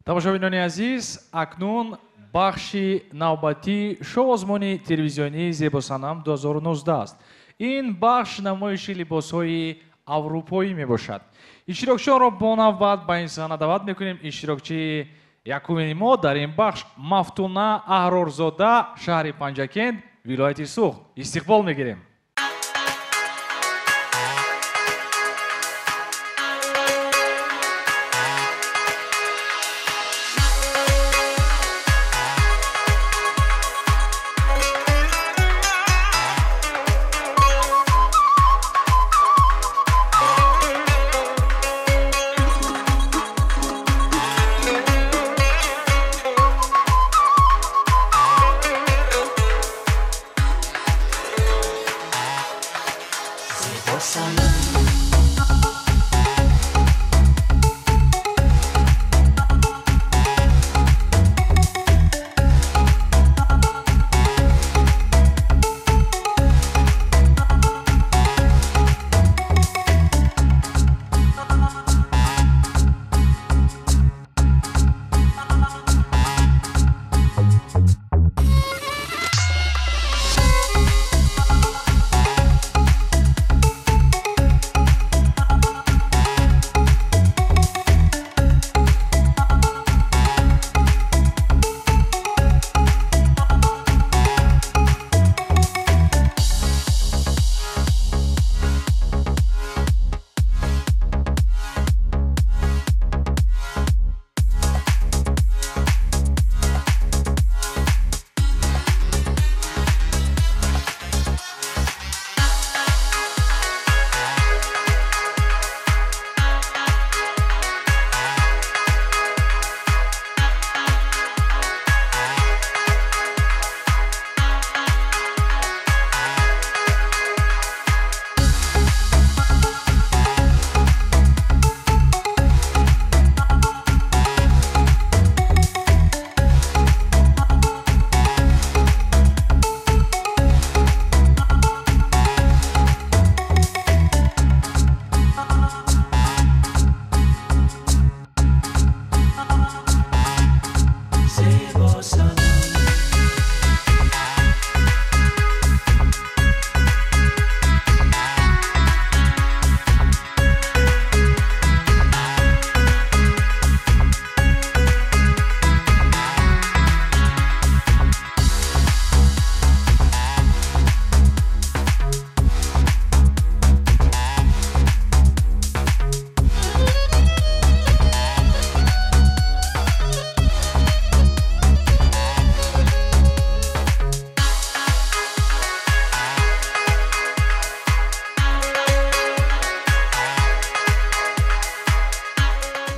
Тамошобинони азиз, акнун бахши навбатии шоу-озмуни телевизионии «Зебосанам 2019» аст. Ин бахш намоиши либосҳои аврупоӣ мебошад. Иштирокчиёнро бо навбат ба ин саҳна даъват мекунем. Иштирокчии якумини мо дар ин бахш Мафтуна Аҳрорзода, шаҳри Панҷакент, вилояти Суғд. Истиқбол мегирем.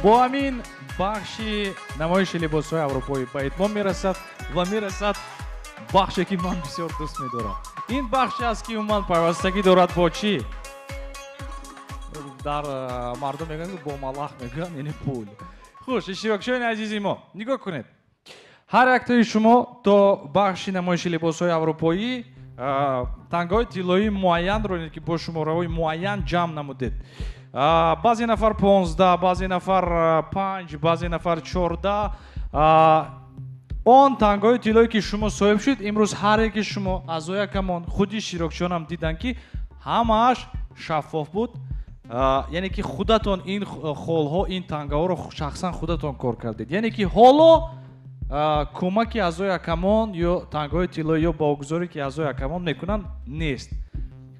Бо ҳамин бахши намоиши либосҳои аврупоӣ ба итмом мерасад ва мерасад бахше ки ман бисёр дӯст медорам. Ин бахше аст ки умуман пайвастагӣ дорад бо чӣ? Дар мардум мегӯянд бо малах мегӯянд, яъне пул. Хуш, иштирокчиёни азизи мо, нигоҳ кунед. Ҳар яктои шумо то бахши намоиши либосҳои аврупоӣ тангаҳои тиллоии муайянро, ки бо шумораҳои муайян ҷамъ намудед. Баъзе нафар 15, баъзе нафар 5, баъзе нафар 14. Он тангаҳои тиллое ки шумо соҳиб шуд, имрӯз ҳар яки шумо аъзои ҳакамон, худи иштирокчиёнам диданд ки ҳамааш шаффоф буд. Яъне ки худатон ин холҳо, ин тангаҳоро шахсан худатон кор кардед. Яъне ки ҳоло кӯмаки аъзои ҳакамон ё тангаҳои тиллоӣ ё баҳогузорӣ ки аъзои ҳакамон мекунанд нест.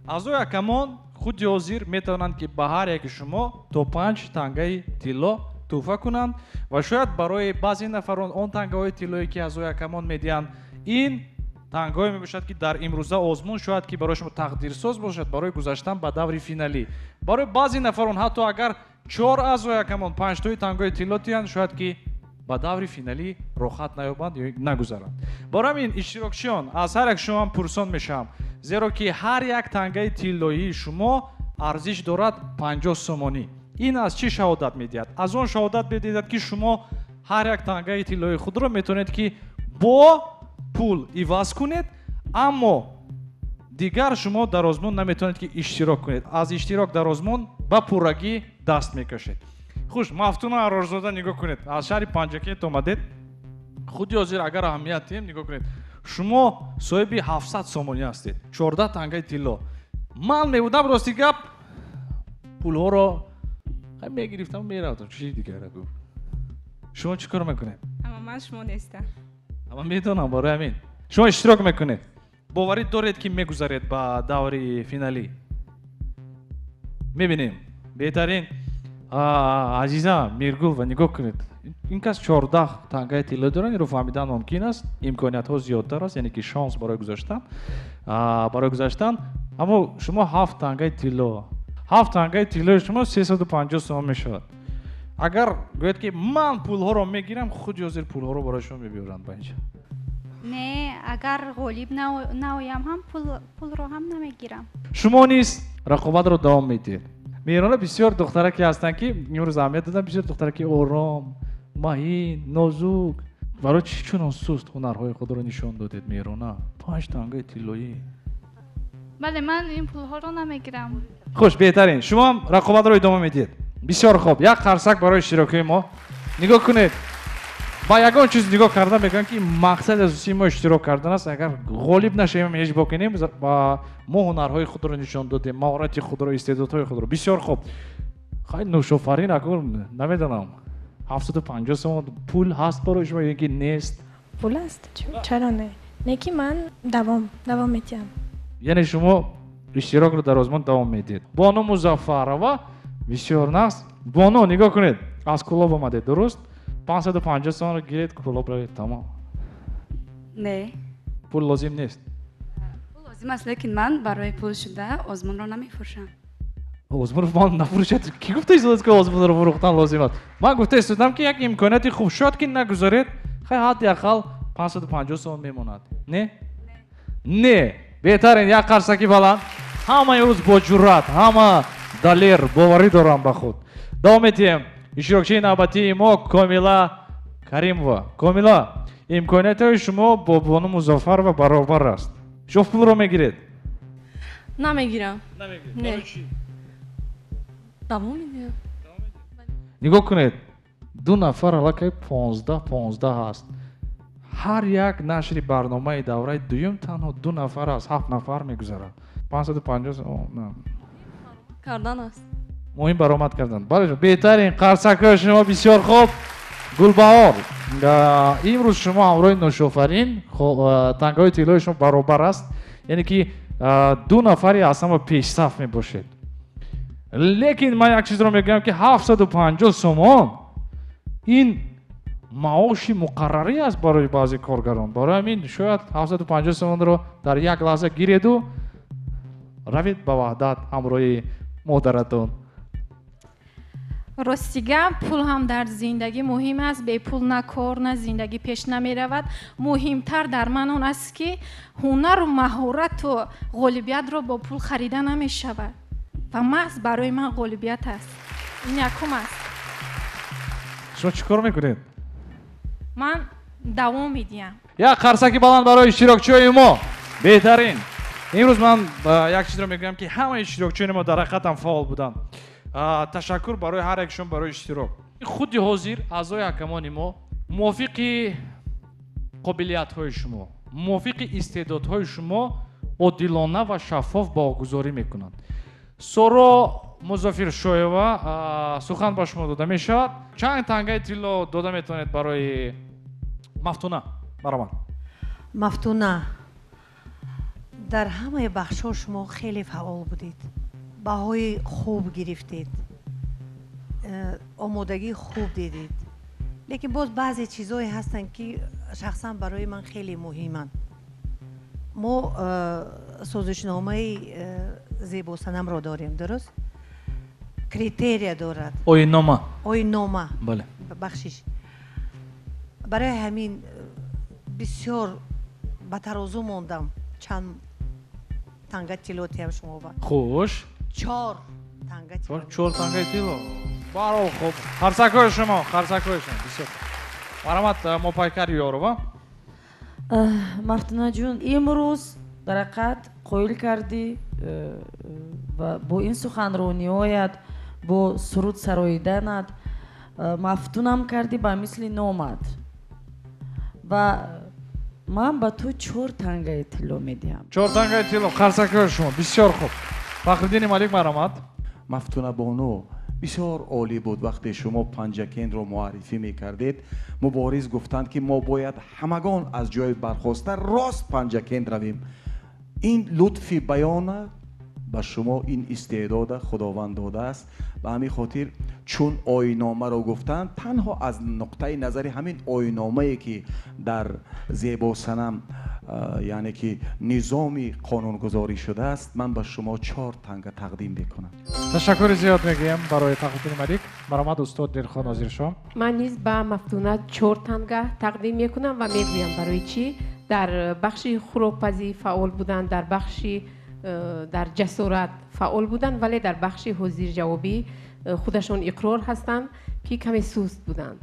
Аъзои ҳакамон Худи ҳозир метавонанд ки ба ҳар яки шумо то 5 тангаи тилло туҳфа кунанд ва шояд барои баъзе нафарон он тангаҳои тиллое ки аъзои ҳакамон медиҳанд, ин тангаҳое мебошад ки дар имрӯза озмун шояд ки барои шумо тақдирсоз бошад барои гузаштан ба даври финалӣ. Барои баъзе нафарон ҳатто агар 4 аъзои ҳакамон 5тои тангаҳои тилло диҳанд, шояд ки ба даври финалӣ роҳат наёбанд ё нагузаранд. Барои ҳамин иштирокчиён, аз ҳар як шумо ҳам пурсон мешавам, зеро ки ҳар як тангаи тиллоии шумо арзиш дорад 50 сомонӣ. Ин аз чӣ шаҳодат медиҳад? Аз он шаҳодат медиҳад ки шумо ҳар як тангаи тиллоии худро метавонед ки бо пул иваз кунед, аммо дигар шумо дар озмун наметавонед ки иштирок кунед. Аз иштирок дар озмун ба пуррагӣ даст мекашед. Хуш, Мафтуна Аҳрорзода, нигоҳ кунед, аз шаҳри Панҷакент омадед. Худи ҳозир агар аҳамият диҳем, нигоҳ кунед, шумо соҳиби 700 сомонӣ ҳастед, 14 тангаи тилло. Ман мебудам, рости гап, пулҳоро мегирифтам, мерафтам. Чизи дигар гуфт. Шумо чӣ кор мекунед? Аммо ман шумо нестам. Аммо медонам, барои ҳамин шумо иштирок мекунед. Боварӣ доред ки мегузаред ба даври финалӣ? Мебинем. Беҳтарин. Азиза Миргулова, нигоҳ кунед, ин кас 14 тангаи тилло дорад. Инро фаҳмидан мумкин аст, имкониятҳо зиёдтар аст, яъне ки шонс барои гузаштан. Аммо шумо 7 тангаи тилло, 7 тангаи тиллои шумо 350 сомон мешавад. Агар гӯяд ки ман пулҳоро мегирам, худи ҳозир пулҳоро барои шумо мебиёранд ба инҷа. Не, агар ғолиб наоям ҳам пулро ҳам намегирам. Шумо низ рақобатро давом медиҳед. Меҳрона бисёр духтараке ҳастанд ки имрӯз аҳамият додам, бисёр духтараки ором, маҳин, нозук. Барои чӣ чунон суст ҳунарҳои худро нишон додед, Меҳрона? 5 тангаи тиллоӣ. Бале, ман ин пулҳоро намегирам. Хуш, беҳтарин. Шумо ҳам рақобатро идома медиҳед. Бисёр хуб. Як қарсак барои иштирокии мо. Нигоҳ кунед, ба ягон чиз нигоҳ карда мегӯянд ки мақсади асосии мо иштирок кардан аст. Агар ғолиб нашавем, ҳеҷ боке нем, мо ҳунарҳои худро нишон додем, маҳорати худро, истеъдодҳои худро. Бисёр хуб. Хай, Нӯшофарин, акун намедонам, 750 сомон пул ҳаст барои шумо ё ки нест? Пул аст, чаро не? Не ки ман давом медиҳам. Яъне шумо иштирокро дар озмун давом медиҳед. Бону Музаффарова бисёр нағз. Бону, нигоҳ кунед, аз Кӯлоб омадед, дуруст? 550 сомонро гиред, Кӯлоб равед, тамом. Не. Пул лозим нест? Пул лозим аст, лекин ман барои пул шуда озмунро намефурӯшам. Озмунро ман нафурӯшад? Ки гуфта истодааст ки озмунро фурӯхтан лозим аст? Ман гуфта истодам ки як имконияти хуб шояд ки нагузоред, хай ҳадди ақал 550 сомон мемонад. Не? Не. Беҳтарин, як қарсаки баланд. Ҳама имрӯз бо ҷуръат, ҳама далер, боварӣ дорам ба худ. Давом медиҳем. Иштирокчии навбатии мо Комила Каримова. Комила, имкониятҳои шумо бо Бону Музаффарова баробар аст. Шумо пулро мегиред? Намегирам. Намегиред? Давом медиҳам. Нигоҳ кунед, 2 нафар аллакай 15-15 ҳаст. Ҳар як нашри барномаи давраи дуюм танҳо 2 нафар аз 7 нафар мегузарад. 550 кардан аст. Муҳим баромад кардан. Бале, беҳтарин қарсакҳои шумо бисёр хуб. Гулбаҳор, имрӯз шумо ҳамроҳи Нӯшофарин, тангаҳои тиллои шумо баробар аст. Яъне ки 2 нафари аз ҳама пешсаф мебошед. Лекин ман як чизро мегӯям ки 750 сомон ин маоши муқаррарӣ аст барои баъзе коргарон. Барои ҳамин шояд 750 сомонро дар як лаҳза гиреду равед ба Ваҳдат ҳамроҳи модаратон. Рости гап, пул ҳам дар зиндагӣ муҳим аст. Бе пул на кор, на зиндагӣ пеш намеравад. Муҳимтар дар ман он аст ки ҳунару маҳорату ғолибиятро бо пул харида намешавад ва маҳз барои ман ғолибият аст. Ин якум аст. Шумо чӣ кор мекунед? Ман давом медиҳам. Як қарсаки баланд барои иштирокчиёни мо. Беҳтарин. Имрӯз ман як чизро мегӯям ки ҳамаи иштирокчиёни мо дар ҳақиқатан фаъол буданд. Ташаккур барои ҳар якшон барои иштирок. Худи ҳозир аъзои ҳакамони мо мувофиқи қобилиятҳои шумо, мувофиқи истеъдодҳои шумо одилона ва шаффоф баҳогузорӣ мекунанд. Соро Музаффаршоева, сухан ба шумо дода мешавад. Чанд тангаи тилло дода метавонед барои Мафтуна? Баромад. Мафтуна, дар ҳамаи бахшҳо шумо хеле фаъол будед. Баҳои хуб гирифтед, омодагии хуб дидед, лекин боз баъзе чизҳое ҳастанд, ки шахсан барои ман хеле муҳиманд. Мо созишномаи зебосанамро дорем, дуруст? Критерия дорад. Оиннома. Оиннома. Бале. Бахшиш. Барои ҳамин бисёр ба тарозу мондам, чанд танга тилло тиям шумо ба. Хуш. 4 танга тилло. 4 тангаи тилло. Баро хуб. Қарсакҳои шумо, қарсакҳои шумо. Бисёр. Марҳамат, Мопайкар Ёрова. Мафтунаҷон, имрӯз дар ҳақиқат қоил кардӣ ва бо ин суханрониҳоят, бо суруд сароиданат мафтунам кардӣ ба мисли номат. Ва ман ба ту 4 тангаи тилло медиҳам. 4 тангаи тилло. Қарсакҳои шумо. Бисёр хуб. Фахриддини Малик, марҳамат. Мафтуна бону, бисёр олӣ буд вақте шумо Панҷакентро муаррифӣ мекардед. Мубориз гуфтанд, ки мо бояд ҳамагон аз ҷои бархоста рост Панҷакент равем. Ин лутфи баёна ба шумо, ин истеъдода Худованд додааст. Ба ҳамин хотир чун оинномаро гуфтанд, танҳо аз нуқтаи назари ҳамин оинномае, ки дар зебосанам, яъне ки низоми қонунгузорӣ шудааст, ман ба шумо 4 танга тақдим мекунам. Ташаккури зиёд мегӯям барои Фахриддини Малик. Марҳамат, устод Дилхон Нозиршоҳ. Ман низ ба Мафтуна 4 танга тақдим мекунам ва мегӯям барои чӣ. Дар бахши хӯрокпазӣ фаъол буданд, дар бахши дар ҷасорат фаъол буданд, вале дар бахши ҳозирҷавобӣ худашон иқрор ҳастанд, ки каме суст буданд.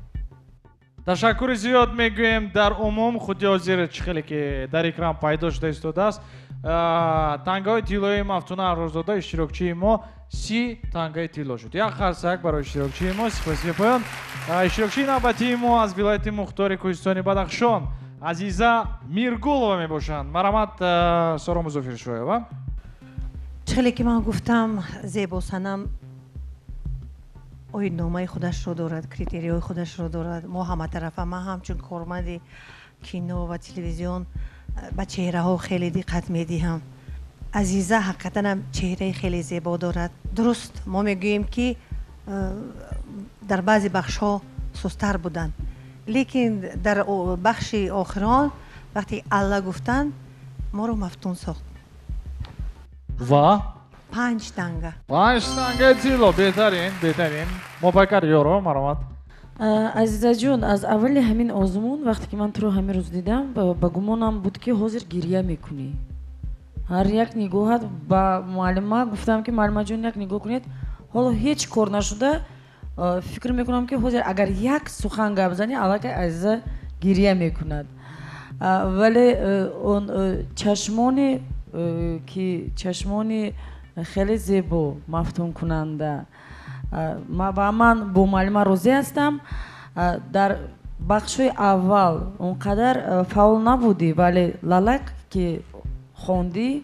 Ташаккури зиёд мегӯем. Дар умум худи ҳозир чӣ хеле ки дар экран пайдо шуда истодааст, тангаҳои тиллоии Мафтуна Аҳрорзода, иштирокчии мо, 30 тангаи тилло шуд. Як қарсак барои иштирокчии мо. Сипоси бепоён. Иштирокчии навбатии мо аз вилояти мухтори Кӯҳистони Бадахшон Азиза Миргулова мебошанд. Марҳамат, Соро Музофиршоева. Чӣ хеле ки ман гуфтам, зебосанам оинномаи худашро дорад, критерияҳои худашро дорад. Мо ҳаматарафа, ман ҳамчун корманди кино ва телевизион ба чеҳраҳо хеле диққат медиҳам. Азиза ҳақиқатанам чеҳраи хеле зебо дорад. Дуруст, мо мегӯем, ки дар баъзе бахшҳо сустар буданд, лекин дар бахши охирон вақте алла гуфтанд, моро мафтун сохт. Ва 5 танга. 5 тангаи тилло. Беҳтарин, беҳтарин. Мопайкар Ёрова, марҳамат. Азизаҷон, аз аввали ҳамин озмун вақте ки ман туро ҳамин рӯз дидам, ба гумонам буд, ки ҳозир гирья мекунӣ. Ҳар як нигоҳат ба муаллима гуфтам, ки муаллимаҷон, як нигоҳ кунед, ҳоло ҳеҷ кор нашуда, фикр мекунам, ки ҳозир агар як сухан гап занӣ, аллакай Азиза гирья мекунад. Вале он чашмони, ки чашмони хеле зебо, мафтункунанда, ва ман бо муаллима розӣ ҳастам. Дар бахшҳои аввал он қадар фаъол набудӣ, вале лалак ки хондӣ,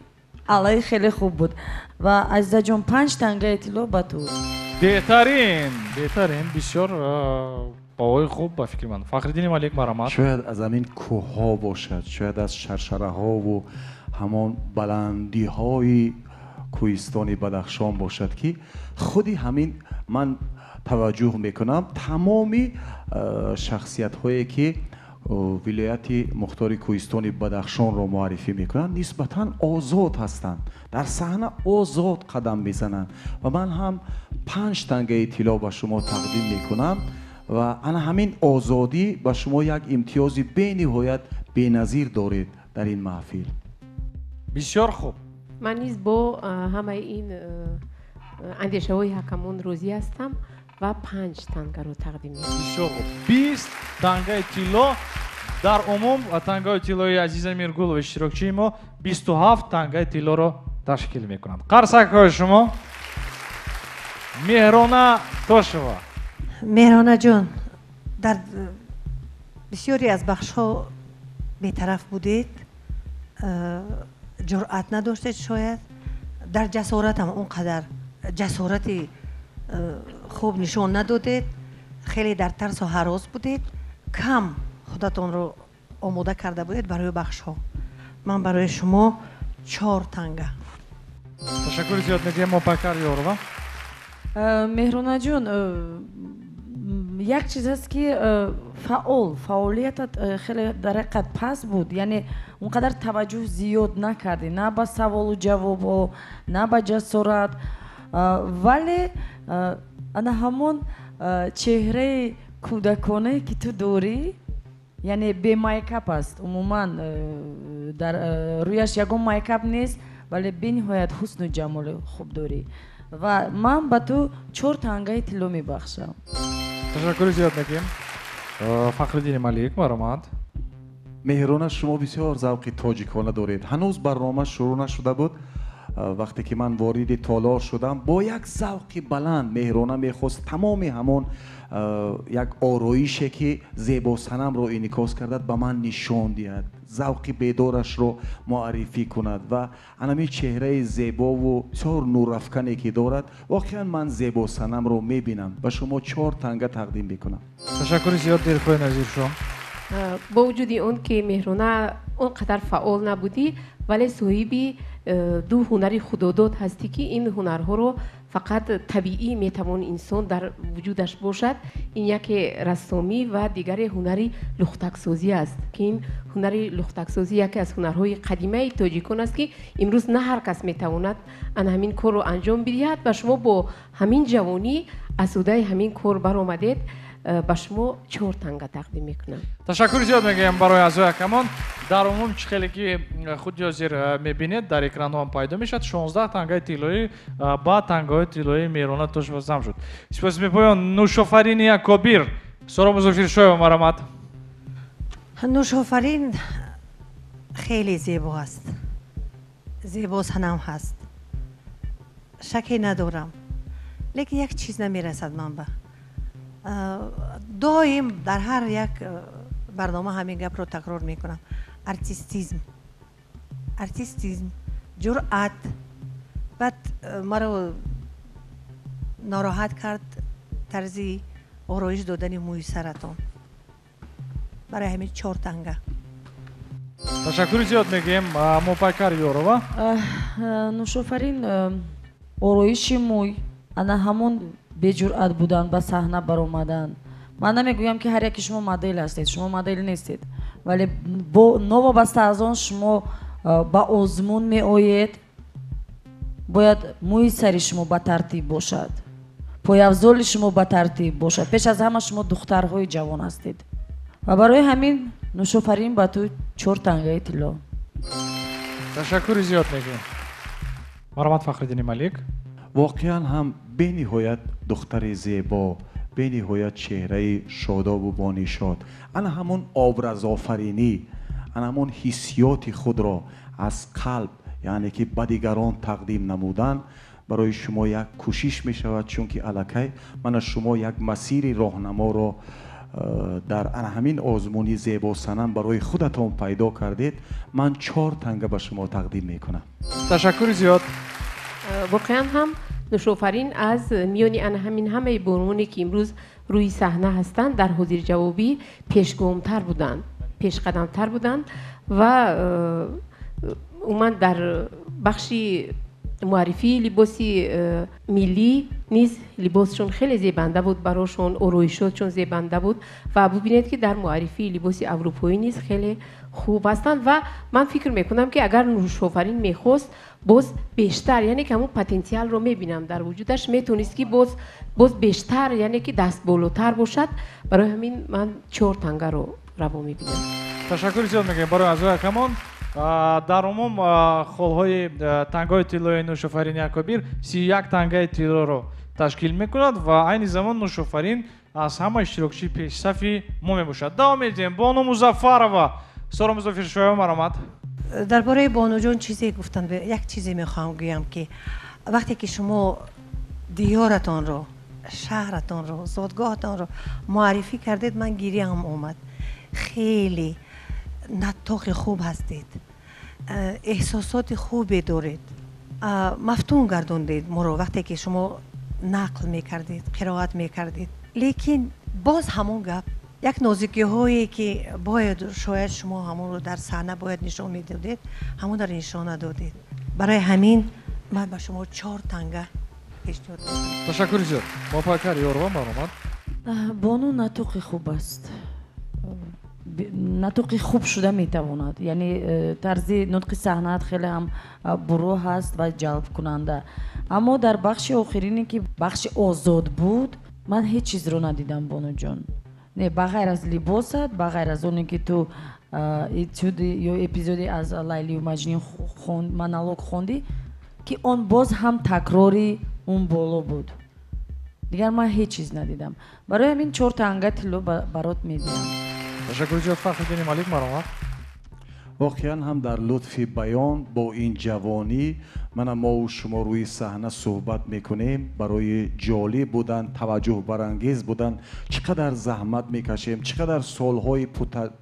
аллаи хеле хуб буд. Ва Азизаҷон, 5 тангаи тилло ба ту. Беҳтарин, беҳтарин, бисёр баҳои хуб ба фикри ман. Фахриддини Малик, марҳамат. Шояд аз ҳамин кӯҳҳо бошад, шояд аз шаршараҳову ҳамон баландиҳои кӯҳистони Бадахшон бошад, ки худи ҳамин ман таваҷҷӯҳ мекунам, тамоми шахсиятҳое, ки вилояти мухтори кӯҳистони Бадахшонро муаррифӣ мекунанд, нисбатан озод ҳастанд, дар саҳна озод қадам мезананд. Ва ман ҳам 5 тангаи тилло ба шумо тақдим мекунам ва ана ҳамин озодӣ ба шумо як имтиёзи бениҳоят беназир доред дар ин маҳфил. Бисёр хуб. Ман низ бо ҳамаи ин андешаҳои ҳакамон розӣ ҳастам ва 5 тангаро тақдим мекунам. Бисёр хуб. 20 тангаи тилло. Дар умум тангаи тиллои Азиза Миргулова, иштирокчии мо, 27 тангаи тиллоро ташкил мекунанд. Қарсакҳои шумо. Меҳрона Тошева. Меҳронаҷон, дар бисёре аз бахшҳо бетараф будед, ҷуръат надоштед, шояд дар ҷасоратам он қадар ҷасорати хуб нишон надодед, хеле дар тарсу ҳарос будед, кам худатонро омода карда будед барои бахшҳо. Ман барои шумо 4 танга. Ташаккури зиёд мегӯем, Мопайкар Ёрова. Меҳронаҷон, як чиз аст, ки фаъолиятат хеле дар ҳақиқат паст буд, яъне он қадар таваҷҷӯҳ зиёд накардӣ на ба саволу ҷавобҳо, на ба ҷасорат, вале ана ҳамон чеҳраи кӯдаконае, ки ту дорӣ, яъне бе мейкап аст, умуман дар рӯяш ягон мейкап нест, вале бениҳоят ҳусну ҷамоли хуб дорӣ ва ман ба ту 4 тангаи тилло мебахшам. Ташаккури зиёд мекунем. Фахриддини Малик, марҳамат. Меҳрона, шумо бисёр завқи тоҷикона доред. Ҳанӯз барнома шурӯъ нашуда буд, вақте ки ман вориди толор шудам, бо як завқи баланд Меҳрона мехост тамоми ҳамон як ороише, ки зебосанамро инъикос кардад, ба ман нишон диҳад, завқи бедорашро муаррифӣ кунад ва анами чеҳраи зебову бисёр нурафкане, ки дорад, воқеан ман зебосанамро мебинам. Ба шумо 4 танга тақдим мекунам. Ташаккури зиёд, Дилхоҳи Назиршоҳ. Бо вуҷуди он ки Меҳрона он қадар фаъол набудӣ, вале соҳиби ду ҳунари худодод ҳастӣ, ки ин ҳунарҳоро фақат табиӣ метавон инсон дар вуҷудаш бошад. Ин яке рассомӣ ва дигаре ҳунари лухтаксозӣ аст, ки ин ҳунари лухтаксозӣ яке аз ҳунарҳои қадимаи тоҷикон аст, ки имрӯз на ҳар кас метавонад ан ҳамин корро анҷом бидиҳад ва шумо бо ҳамин ҷавонӣ аз ӯдаи ҳамин кор баромадед. Ба шумо 4 танга тақдим мекунам. Ташаккури зиёд мегӯям барои аъзои ҳакамон. Дар умум чӣ хеле ки худи ҳозир мебинед, дар экранҳо ҳам пайдо мешавад, 16 тангаи тиллоӣ ба тангаҳои тиллоии Меҳрона Тошева зам шуд. Сипос мепоён Нушофарини Акобир. Соро Музофиршоева, марҳамат. Нушофарин хеле зебо аст, зебосанам ҳаст, шаке надорам, лекин як чиз намерасад ман ба доим дар ҳар як барнома ҳамин гапро такрор мекунам. Артистизм, артистизм, ҷуръат. Баъд маро нороҳат кард тарзи ороиш додани мӯи саратон. Барои ҳамин 4 танга. Ташаккури зиёд мегӯем, Мопайкар Ёрова. Нушофарин, ороиши мӯй, ана ҳамон беҷуръат будан, ба саҳна баромадан. Ман намегӯям, ки ҳар яки шумо модел ҳастед, шумо модел нестед, вале новобаста аз он шумо ба озмун меоед, бояд мӯи сари шумо ба тартиб бошад, пойафзоли шумо ба тартиб бошад. Пеш аз ҳама шумо духтарҳои ҷавон ҳастед ва барои ҳамин Нушофарин ба ту 4 тангаи тилло. Ташаккури зиёд мегӯем. Марҳамат, Фахриддини Малик. Воқеан ҳам бениҳоят духтари зебо, бениҳоят чеҳраи шодобу бонишод. Ана ҳамон образофаринӣ, ана ҳамон ҳиссиёти худро аз қалб, яъне ки ба дигарон тақдим намудан барои шумо як кӯшиш мешавад, чунки аллакай мана шумо як масири роҳнаморо дар ана ҳамин озмуни зебосанам барои худатон пайдо кардед. Ман 4 танга ба шумо тақдим мекунам. Ташаккури зиёд. Воқеан ҳам Нушофарин аз миёни ана ҳамин ҳамаи бонуоне, ки имрӯз рӯи саҳна ҳастанд, дар ҳозирҷавобӣ пешгомтар буданд, пешқадамтар буданд ва умуман дар бахши муаррифии либоси миллӣ низ либосшон хеле зебанда буд, барошон ороишотшон зебанда буд ва бубинед, ки дар муаррифии либоси аврупоӣ низ хеле хуб ҳастанд ва ман фикр мекунам, ки агар Нушофарин мехост боз бештар, яъне ки ҳамон потенсиалро мебинам дар вуҷудаш, метавонист ки боз бештар, яъне ки дастболотар бошад. Барои ҳамин ман 4 тангаро раво мебинам. Ташаккури зиёд мегӯем барои аъзои ҳакамон. Дар умум холҳои тангаҳои тиллои Нушофарини Акобир 31 тангаи тиллоро ташкил мекунад ва айни замон Нушофарин аз ҳама иштирокчии пешсафи мо мебошад. Давом медиҳем. Бону Музаффарова. Соро Музофиршоева, марҳамат. Дар бораи бонуҷон чизе гуфтанд, як чизе мехоҳам гӯям, ки вақте ки шумо диёратонро, шаҳратонро, зодгоҳатонро муаррифӣ кардед, ман гиряам омад. Хеле наттоқи хуб ҳастед, эҳсосоти хубе доред, мафтун гардондед моро вақте ки шумо нақл мекардед, қироат мекардед. Лекин боз ҳамон гап, як нозикиҳое, ки бояд шояд шумо ҳамонро дар саҳна бояд нишон медодед, ҳамонро нишон надодед. Барои ҳамин Ман ба шумо 4 танга пешниҳод мекунам. Ташаккури зиёд. Мопайкар Ёрова, марҳамат. Бону нутқи хуб аст. Нутқи хуб шуда метавонад. Яъне тарзи нутқи саҳнаат хеле ҳам бурӯ ҳаст ва ҷалбкунанда. Аммо дар бахши охирине ки бахши озод буд, ман ҳеҷ чизро надидам, Бонуҷон. Не, ба ғайр аз либосат, ба ғайр аз оне ки ту этюди ё эпизоди аз Лайлию Маҷнун монолог хондӣ, ки он боз ҳам такрори он боло буд. Дигар ман ҳеҷ чиз надидам. Барои ҳамин 4 танга тилло барот медиҳам. Ташаккури зиёд. Фахриддини Малик, марҳамат. Воқеан ҳам дар лутфи баён бо ин ҷавонӣ мана мову шумо рӯи саҳна суҳбат мекунем, барои ҷолиб будан, таваҷҷӯҳбарангез будан чӣ қадар заҳмат мекашем, чӣ қадар солҳои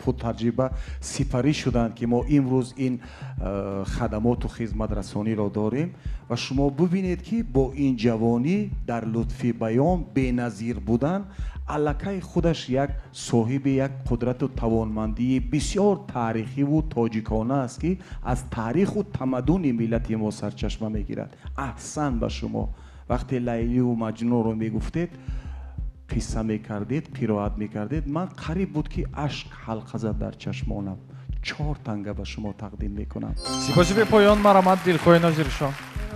пуртаҷриба сипарӣ шуданд, ки мо имрӯз ин хадамоту хизматрасониро дорем. Ва шумо бибинед, ки бо ин ҷавонӣ дар лутфи баён беназир будан аллакай худаш як соҳиби як қудрату тавонмандии бисёр таърихиву тоҷикона аст, ки аз таъриху тамаддуни миллати мо сарчашма мегирад. Аҳсан ба шумо. Вақте Лайливу Маҷнунро мегуфтед, қисса мекардед, қироат мекардед, ман қариб буд, ки ашк ҳалқа зад дар чашмонам. 4 танга ба шумо тақдим мекунам. Сипоси бепоён. Марҳамат, Дилхоҳи Нозиршоҳ.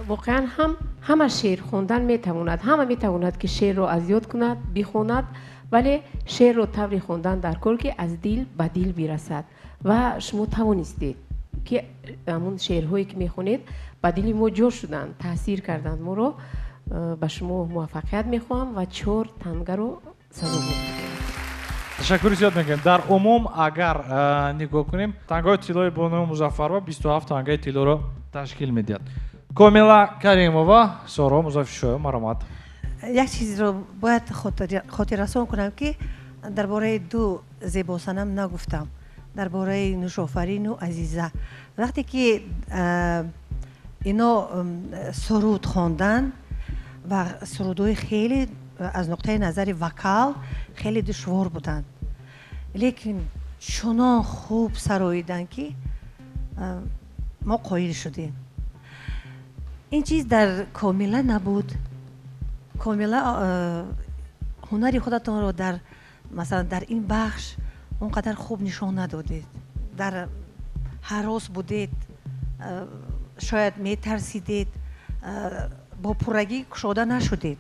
Воқеан ҳам ҳама шеър хондан метавонад, ҳама метавонад, ки шеърро аз ёд кунад, бихонад, вале шеърро тавре хондан дар кор, ки аз дил ба дил бирасад. Ва шумо тавонистед, ки ҳамун шеърҳое ки мехонед ба дили мо ҷо шуданд, таъсир карданд моро. Ба шумо муваффақият мехоҳам ва 4 тангаро сазовор мекунам. Ташаккури зиёд мегӯем. Дар умум агар нигоҳ кунем, тангаҳои тиллои Бону Музаффарова 27 тангаи тиллоро ташкил медиҳад. Комила Каримова, Соро Музаффаршоева, марҳамат. Як чизро бояд хотиррасон кунам, ки дар бораи ду зебосанам нагуфтам, дар бораи Нушофарину Азиза. Вақте ки ино суруд хондан ва сурудҳои хеле аз нуқтаи назари вокал хеле душвор буданд, лекин чунон хуб сароиданд, ки мо қоил шудем. Ин чиз дар Комила набуд. Комила, ҳунари худатонро дар масалан дар ин бахш он қадар хуб нишон надодед, дар ҳарос будед, шояд метарсидед, бо пуррагӣ кушода нашудед.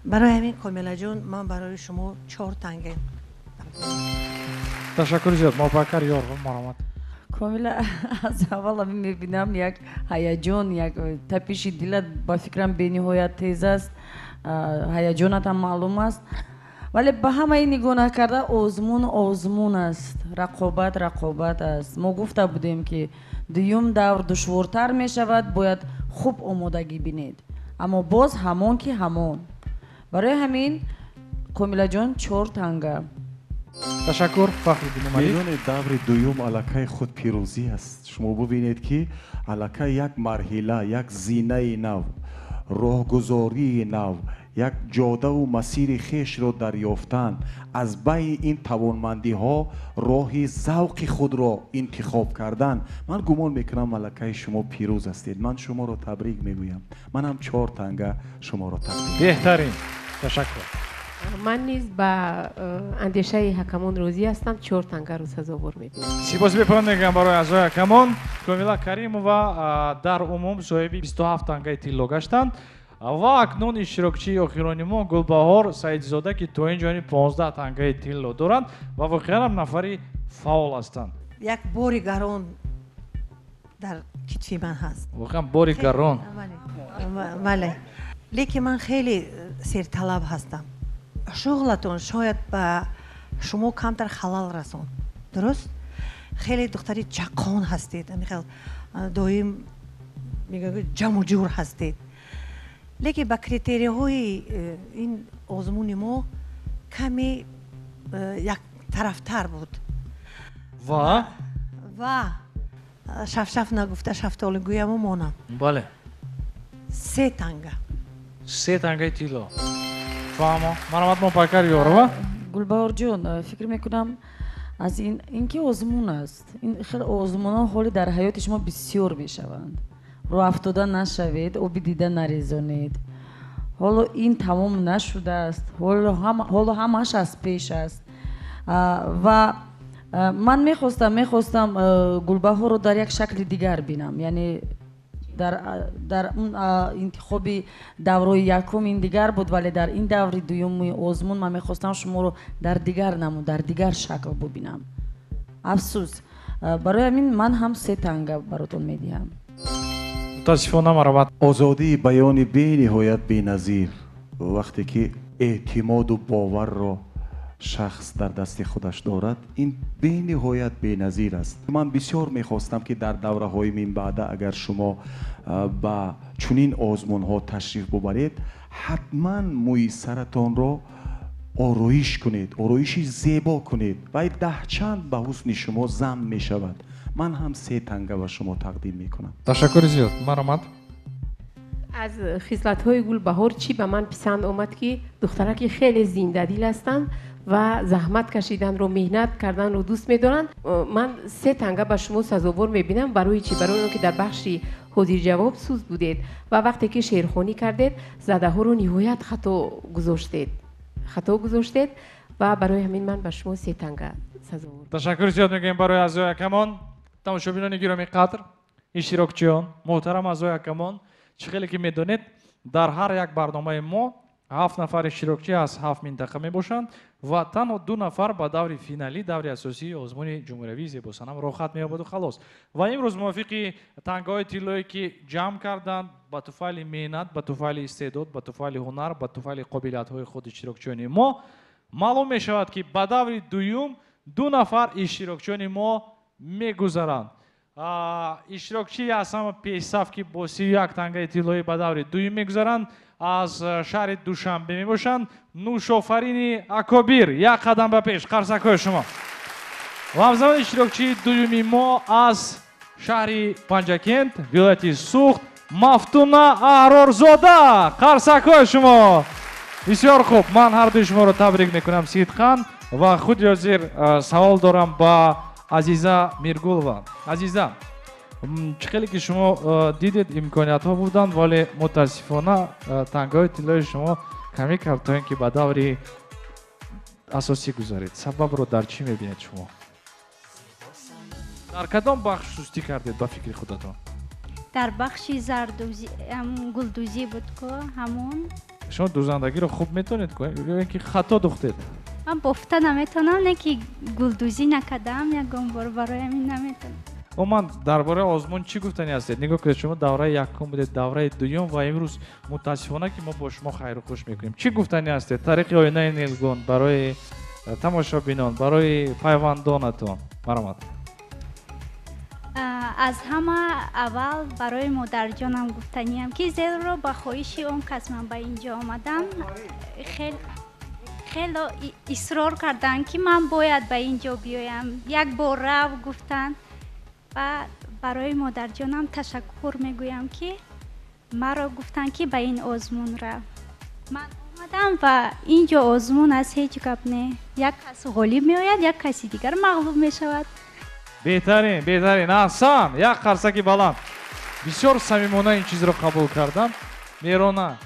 Барои ҳамин, Комилаҷон, ман барои шумо 4 танга. Ташаккури зиёд. Мобакар Ёрова, марҳамат. Комила, аз аввал мебинам як ҳаяҷон, як тапиши дилат ба фикрам бениҳоят тез аст, ҳаяҷонат ҳам маълум аст. Вале ба ҳамаи нигоҳ накарда, озмун озмун аст, рақобат рақобат аст. Мо гуфта будем, ки дуюм давр душвортар мешавад, бояд хуб омодагӣ бинед. Аммо боз ҳамон ки ҳамон. Барои ҳамин, Комилаҷон, 4 танга. Ташаккур, Фахриддини Малик. Медонед, даври дуюм аллакай худпирӯзӣ аст. Шумо бубинед, ки аллакай як марҳила, як зинаи нав, роҳгузории нав, як ҷодаву масири хешро дарёфтан, аз байни ин тавонмандиҳо роҳи завқи худро интихоб кардан. Ман гумон мекунам, аллакай шумо пирӯз ҳастед. Ман шуморо табрик мегӯям. Манам 4 танга шуморо тақдим. Беҳтарин. Ташаккур. Ман низ ба андешаи ҳакамон розӣ ҳастам, 4 тангаро сазовор мебинам. Сипоси бепоён мегӯям барои аъзои ҳакамон. Комила Каримова дар умум соҳиби 27 тангаи тилло гаштанд. Ва акнун иштирокчии охирони мо Гулбаҳор Саидзода, ки то ин ҷони 15 тангаи тилло доранд ва воқеан ҳам нафари фаъол ҳастанд. Як бори гарон дар китфи ман ҳаст. Воқеан бори гарон. Бале. Лекин ман хеле серталаб ҳастам. Шуғлатон шояд ба шумо камтар халал расонд. Дуруст? Хеле духтари чаққон ҳастед. Ҳамин доим мегӯяд ҷамъу ҷур ҳастед. Лекин ба критерияҳои ин озмуни мо каме яктарафтар буд. Ва? Ва шафшаф нагуфта шафтолу гӯяму монам. Бале. 3 танга. 3 тангаи тилло. Фаҳмо. Марҳамат, Мобакар Ёрова. Гулбаҳорҷон, фикр мекунам аз ин ки озмун аст. Ин хеле озмунҳо ҳоли дар ҳаёти шумо бисёр мешаванд. Рӯ афтода нашавед, оби дида нарезонед. Ҳоло ин тамом нашудааст, ҳоло ҳамааш аз пеш аст. Ва ман мехостам Гулбаҳорро дар як шакли дигар бинам, яъне дар он интихоби даврои якум ин дигар буд, вале дар ин даври дуюми озмун ман мехостам шуморо дар дигар намуд, дар дигар шакл бубинам. Афсӯс, барои ҳамин ман ҳам се танга баротон медиҳам. Мутаассифона, марҳамат. Озодии баёни бениҳоят беназир. Вақте ки эътимоду боварро шахс дар дасти худаш дорад, ин бениҳоят беназир аст. Ман бисёр мехостам, ки дар давраҳои минбаъда агар шумо ба чунин озмунҳо ташриф бубаред, ҳатман мӯи саратонро ороиш кунед, ороиши зебо кунед ва даҳчанд ба ҳусни шумо зам мешавад. Ман ҳам се танга ба шумо тақдим мекунам. Ташаккури зиёд, марҳамат. Аз хислатҳои Гулбаҳор чӣ ба ман писанд омад, ки духтараки хеле зиндадил ҳастанд ва заҳмат кашиданро, меҳнат карданро дӯст медоранд. Ман се танга ба шумо сазовор мебинам. Барои чӣ? Барои он ки дар бахши ҳозирҷавоб суст будед ва вақте ки шеърхонӣ кардед, задаҳоро ниҳоят хато гузоштед ва барои ҳамин ман ба шумо се танга сазовор. Ташаккури зиёд мегӯем барои аъзои ҳакамон. Тамошобинони гиромӣ қадр, иштирокчиён, муҳтарам аъзои ҳакамон, чӣ хеле ки медонед, дар ҳар як барномаи мо ҳафт нафар иштирокчӣ аз ҳафт минтақа мебошанд ва танҳо ду нафар ба даври финалӣ, даври асосии озмуни ҷумҳуриявии зебосанам роҳхат меёбаду халос. Ва имрӯз мувофиқи тангаҳои тиллое, ки ҷамъ карданд, ба туфайли меҳнат, ба туфайли истеъдод, ба туфайли ҳунар, ба туфайли қобилиятҳои худ иштирокчиёни мо, маълум мешавад, ки ба даври дуюм ду нафар иштирокчиёни мо мегузаранд. Иштирокчии аз ҳама пешсаф, ки бо 31 тангаи тиллоӣ ба даври дуюм мегузаранд, аз шаҳри Душанбе мебошанд, Нӯшофарини Акобир. Як қадам ба пеш, қарсакҳои шумо. Ва ҳамзамон иштирокчии дуюми мо аз шаҳри Панҷакент, вилояти Суғд, Мафтуна Аҳрорзода. Қарсакҳои шумо. Бисёр хуб, ман ҳардуи шуморо табрик мекунам сидқан. Ва худи ҳозир савол дорам ба Азиза Миргулова. Азиза, чӣ хеле ки шумо дидед, имкониятҳо буданд, вале мутаассифона тангаҳои тиллои шумо камӣ кард, то ин ки ба даври асосӣ гузаред. Сабабро дар чӣ мебинед шумо? Дар кадом бахш сустӣ кардед, ба фикри худатон? Дар бахши зардӯзӣ, гулдӯзӣ буд ку ҳамон. Шумо дӯзандагиро хуб метавонед ё ин ки хато духтед? Ман бофта наметавонам, не ки гулдӯзӣ накардаам ягон бор, барои ҳамин наметавонам. Умуман, дар бораи озмун чӣ гуфтанӣ ҳастед? Нигоҳ кунед, шумо давраи якум будед, давраи дуюм ва имрӯз мутаассифона, ки мо бо шумо хайру хуш мекунем. Чӣ гуфтанӣ ҳастед тариқи оинаи нилгун барои тамошобинон, барои пайвандонатон? Марҳамат. Аз ҳама аввал барои модарҷонам гуфтаниям, ки зеро ба хоҳиши он кас ман ба ин ҷо омадам. Хело исрор карданд, ки ман бояд ба ин ҷо биёям, як бор рав, гуфтанд. Ва барои модарҷонам ташаккур мегӯям, ки маро гуфтанд, ки ба ин озмун рав. Ман омадам ва ин ҷо озмун аст, ҳеҷ гап не, як кас ғолиб меояд, як каси дигар мағлуб мешавад. Беҳтарин, беҳтарин, аҳсан, як қарсаки баланд. Бисёр самимона ин чизро қабул кардам. Меҳрона,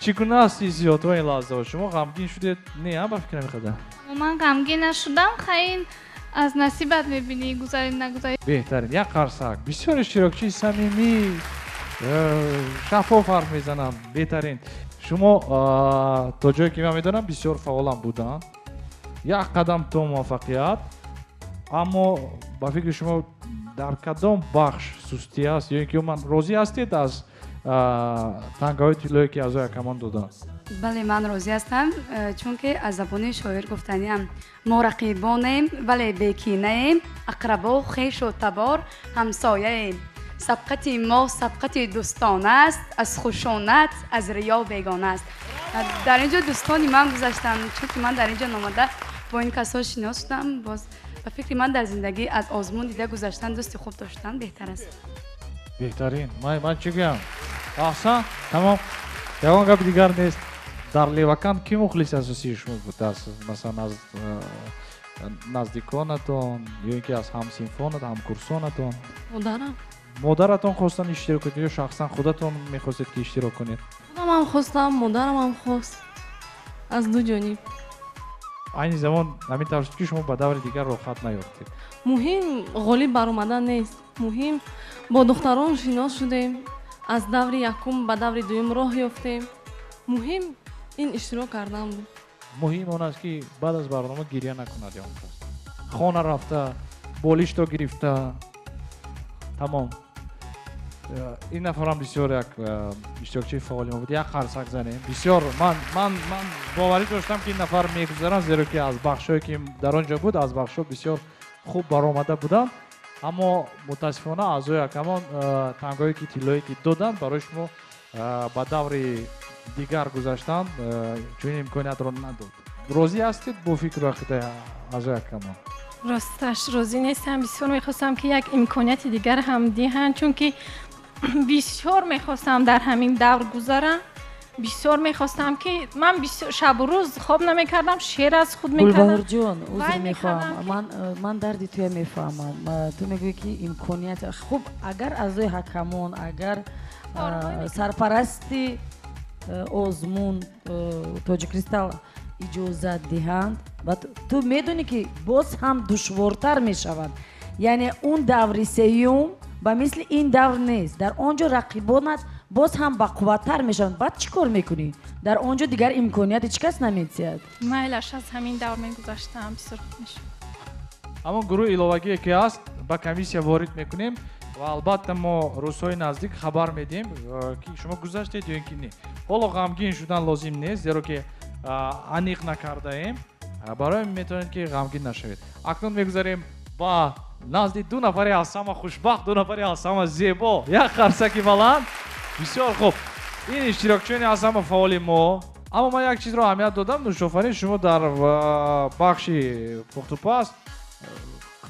чӣ гуна аст ҳиссиётҳо ин лаҳзаҳо? Шумо ғамгин шудед? Не, ба фикрам мехоҳам. Ман ғамгин нашудам, хайн аз насибат мебинӣ, гузарӣ, нагузарӣ. Беҳтарин, як қарсак. Бисёр иштирокчии самимӣ, шаффоф ҳарф мезананд. Беҳтарин. Шумо то ҷое ки ман медонам, бисёр фаъолам буданд, як қадам то муваффақият. Аммо ба фикри шумо, дар кадом бахш сустӣ аст ё ин ки умуман розӣ ҳастед аз тангаҳои тиллое, ки аъзои ҳакамон доданд? Бале, ман розӣ ҳастам, чунки аз забони шоир гуфтаниам: мо рақибонем, вале бекинаем, ақрабо, хешу табор, ҳамсояем, сабқати мо сабқати дӯстона аст, аз хушунат, аз риё бегона аст. Дар ин ҷо дӯстони ман гузаштанд, чунки ман дар ин ҷо номада бо ин касо шинос шудам. Боз ба фикри ман, дар зиндагӣ аз озмун дида гузаштан, дӯсти хуб доштан беҳтар аст. Беҳтарин. Ман чӣ гӯям? Аҳсан, тамом, ягон гапи дигар нест. Дар Левакант кӣ мухлиси асосии шумо буд, аз масалан, аз наздиконатон ё ин ки аз ҳамсинфонатон, ҳамкурсонатон? Модарам. Модаратон хостанд иштирок кунед ё шахсан худатон мехостед ки иштирок кунед? Худамам хостам, модарамам хост. Аз ду ҷониб. Айни замон ҳамин тавр шуд ки шумо ба даври дигар роҳхат наёфтед. Муҳим ғолиб баромадан нест. Муҳим бо духтарон шинос шудем, аз даври якум ба даври дуюм роҳ ёфтем. Муҳим ин иштирок кардан буд. Муҳим он аст ки баъд аз барнома гиря накунад он кас. Хона рафта, болишто гирифта, тамом. Ин нафарам бисёр як иштирокчии фаъоли мо буд. Як қарсак занем. Бисёр ман боварӣ доштам ки ин нафар мегузаранд, зеро ки аз бахшҳое ки дар он ҷо буд, аз бахшҳо бисёр хуб баромада буданд. Аммо мутаассифона аъзои ҳакамон тангое ки тиллое ки доданд барои шумо ба даври дигар гузаштан чунин имкониятро надод. Розӣ ҳастед бо фикру ақидаи аъзои ҳакамон? Росташ розӣ нестам. Бисёр мехостам ки як имконияти дигар ҳам диҳанд, чунки бисёр мехостам дар ҳамин давр гузарам. Бисёр мехостам ки ман шабу рӯз хоб намекардам, шеър аз худ мекардам. Гулбаҳорҷон, узр мехоҳам, ман дарди туя мефаҳмам. Ту мегӯӣ ки имконият хуб, агар аъзои ҳакамон, агар сарпарасти озмун Тоҷиккристал иҷозат диҳанд, ва ту медонӣ ки боз ҳам душвортар мешавад. Яъне он даври сеюм ба мисли ин давр нест. Дар он ҷо рақибонат боз ҳам бақувваттар мешаванд. Баъд чӣ кор мекунӣ? Дар он ҷо дигар имконияти чӣ кас наметиҳад. Майлаш, аз ҳамин давр мегузаштам, бисёр хуб мешуд. Ҳамон гурӯҳи иловагие ки ҳаст ба комиссия ворид мекунем ва албатта мо рӯзҳои наздик хабар медиҳем ки шумо гузаштед ё ин ки не. Ҳоло ғамгин шудан лозим нест, зеро ки аниқ накардаем. Барои метавонед ки ғамгин нашавед. Акнун мегузарем ба назди ду нафари аз ҳама хушбахт, ду нафари аз ҳама зебо. Як қарсаки баланд. Бисёр хуб. Ин иштирокчиёни аз ҳама фаъоли мо. Аммо ман як чизро аҳамият додам. Нушофарин, шумо дар бахши пухтупаз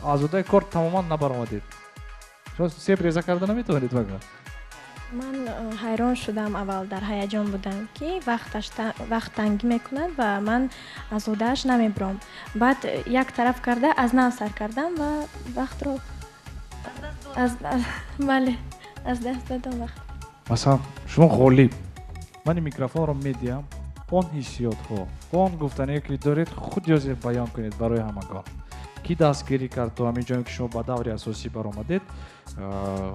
аз уҳдаи кор тамоман набаромадед. Шумо себ реза карда наметавонед вага? Ман ҳайрон шудам, аввал дар ҳаяҷон будам ки вақт тангӣ мекунад ва ман аз уҳдааш намебурам. Баъд як тараф карда аз нав сар кардам ва вақтро бале, аз даст додам вақт. Масалан, шумо ғолиб. Ман ин микрофонро медиҳам. Он ҳиссиётҳо, он гуфтание ки доред, худ ёзир баён кунед барои ҳамагон. Ки дастгирӣ кард то ҳамин ҷое ки шумо ба даври асосӣ баромадед,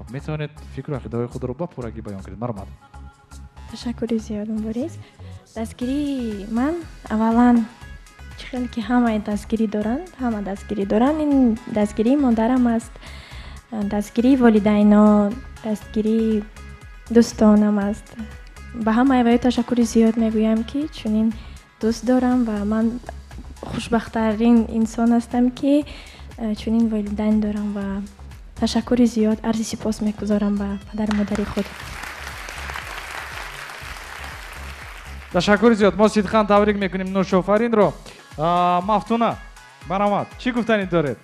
метавонед фикру ақидаҳои худро ба пуррагӣ баён кунед. Марҳамат. Ташаккури зиёд, Мубориз. Дастгирии ман аввалан чӣ хел ки ҳамаи дастгирӣ доранд, ҳама дастгирӣ доранд. Ин дастгирии модарам аст, дастгирии волидайно, дастгирии дӯстонам аст. Ба ҳамаи ваё ташаккури зиёд мегӯям ки чунин дӯст дорам ва ман хушбахттарин инсон ҳастам ки чунин волидайн дорам ва ташаккури зиёд, арзи сипос мегузорам ба падару модари худ. Ташаккури зиёд. Мо сидқан табрик мекунем Нушофаринро. Мафтуна, марҳамат, чӣ гуфтанӣ доред?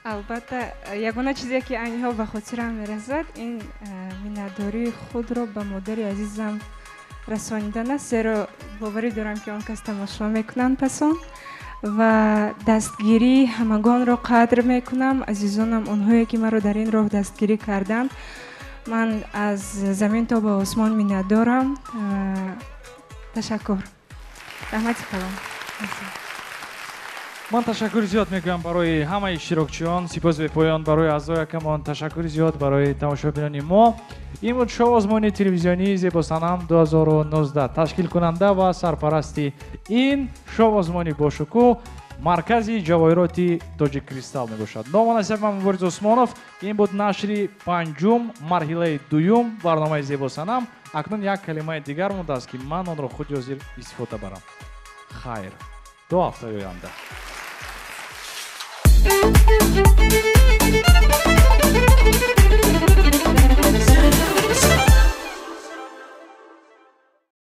Албатта, ягона чизе ки айни ҳол ба хотирам мерасад, ин миннатдории худро ба модари азизам расонидан аст, зеро боварӣ дорам ки он кас тамошо мекунанд пасон ва дастгирии ҳамагонро қадр мекунам. Азизонам, онҳое ки маро дар ин роҳ дастгирӣ карданд, ман аз замин то ба осмон миннатдорам. Ташаккур. Раҳмати калон. Ман ташаккури зиёд мекунам барои ҳамаи иштирокчиён, сипос бепоён барои аъзои ҳакамон, ташаккури зиёд барои тамошобинони мо. Ин буд шоу озмуни телевизионии Зебосанам 2019. Ташкилкунанда ва сарпарасти ин шоу озмуни бошукӯҳ маркази ҷавоҳироти Тоҷиккристал мебошад. Ному насаб ман Мубориз Усмонов. Ин буд нашри панҷум, марҳилаи дуюм барномаи Зебосанам. Акнун як калимаи дигар мондааст ки ман онро худи ҳозир истифода барам. Хайр, до ҳафтаи оянда. Thank you.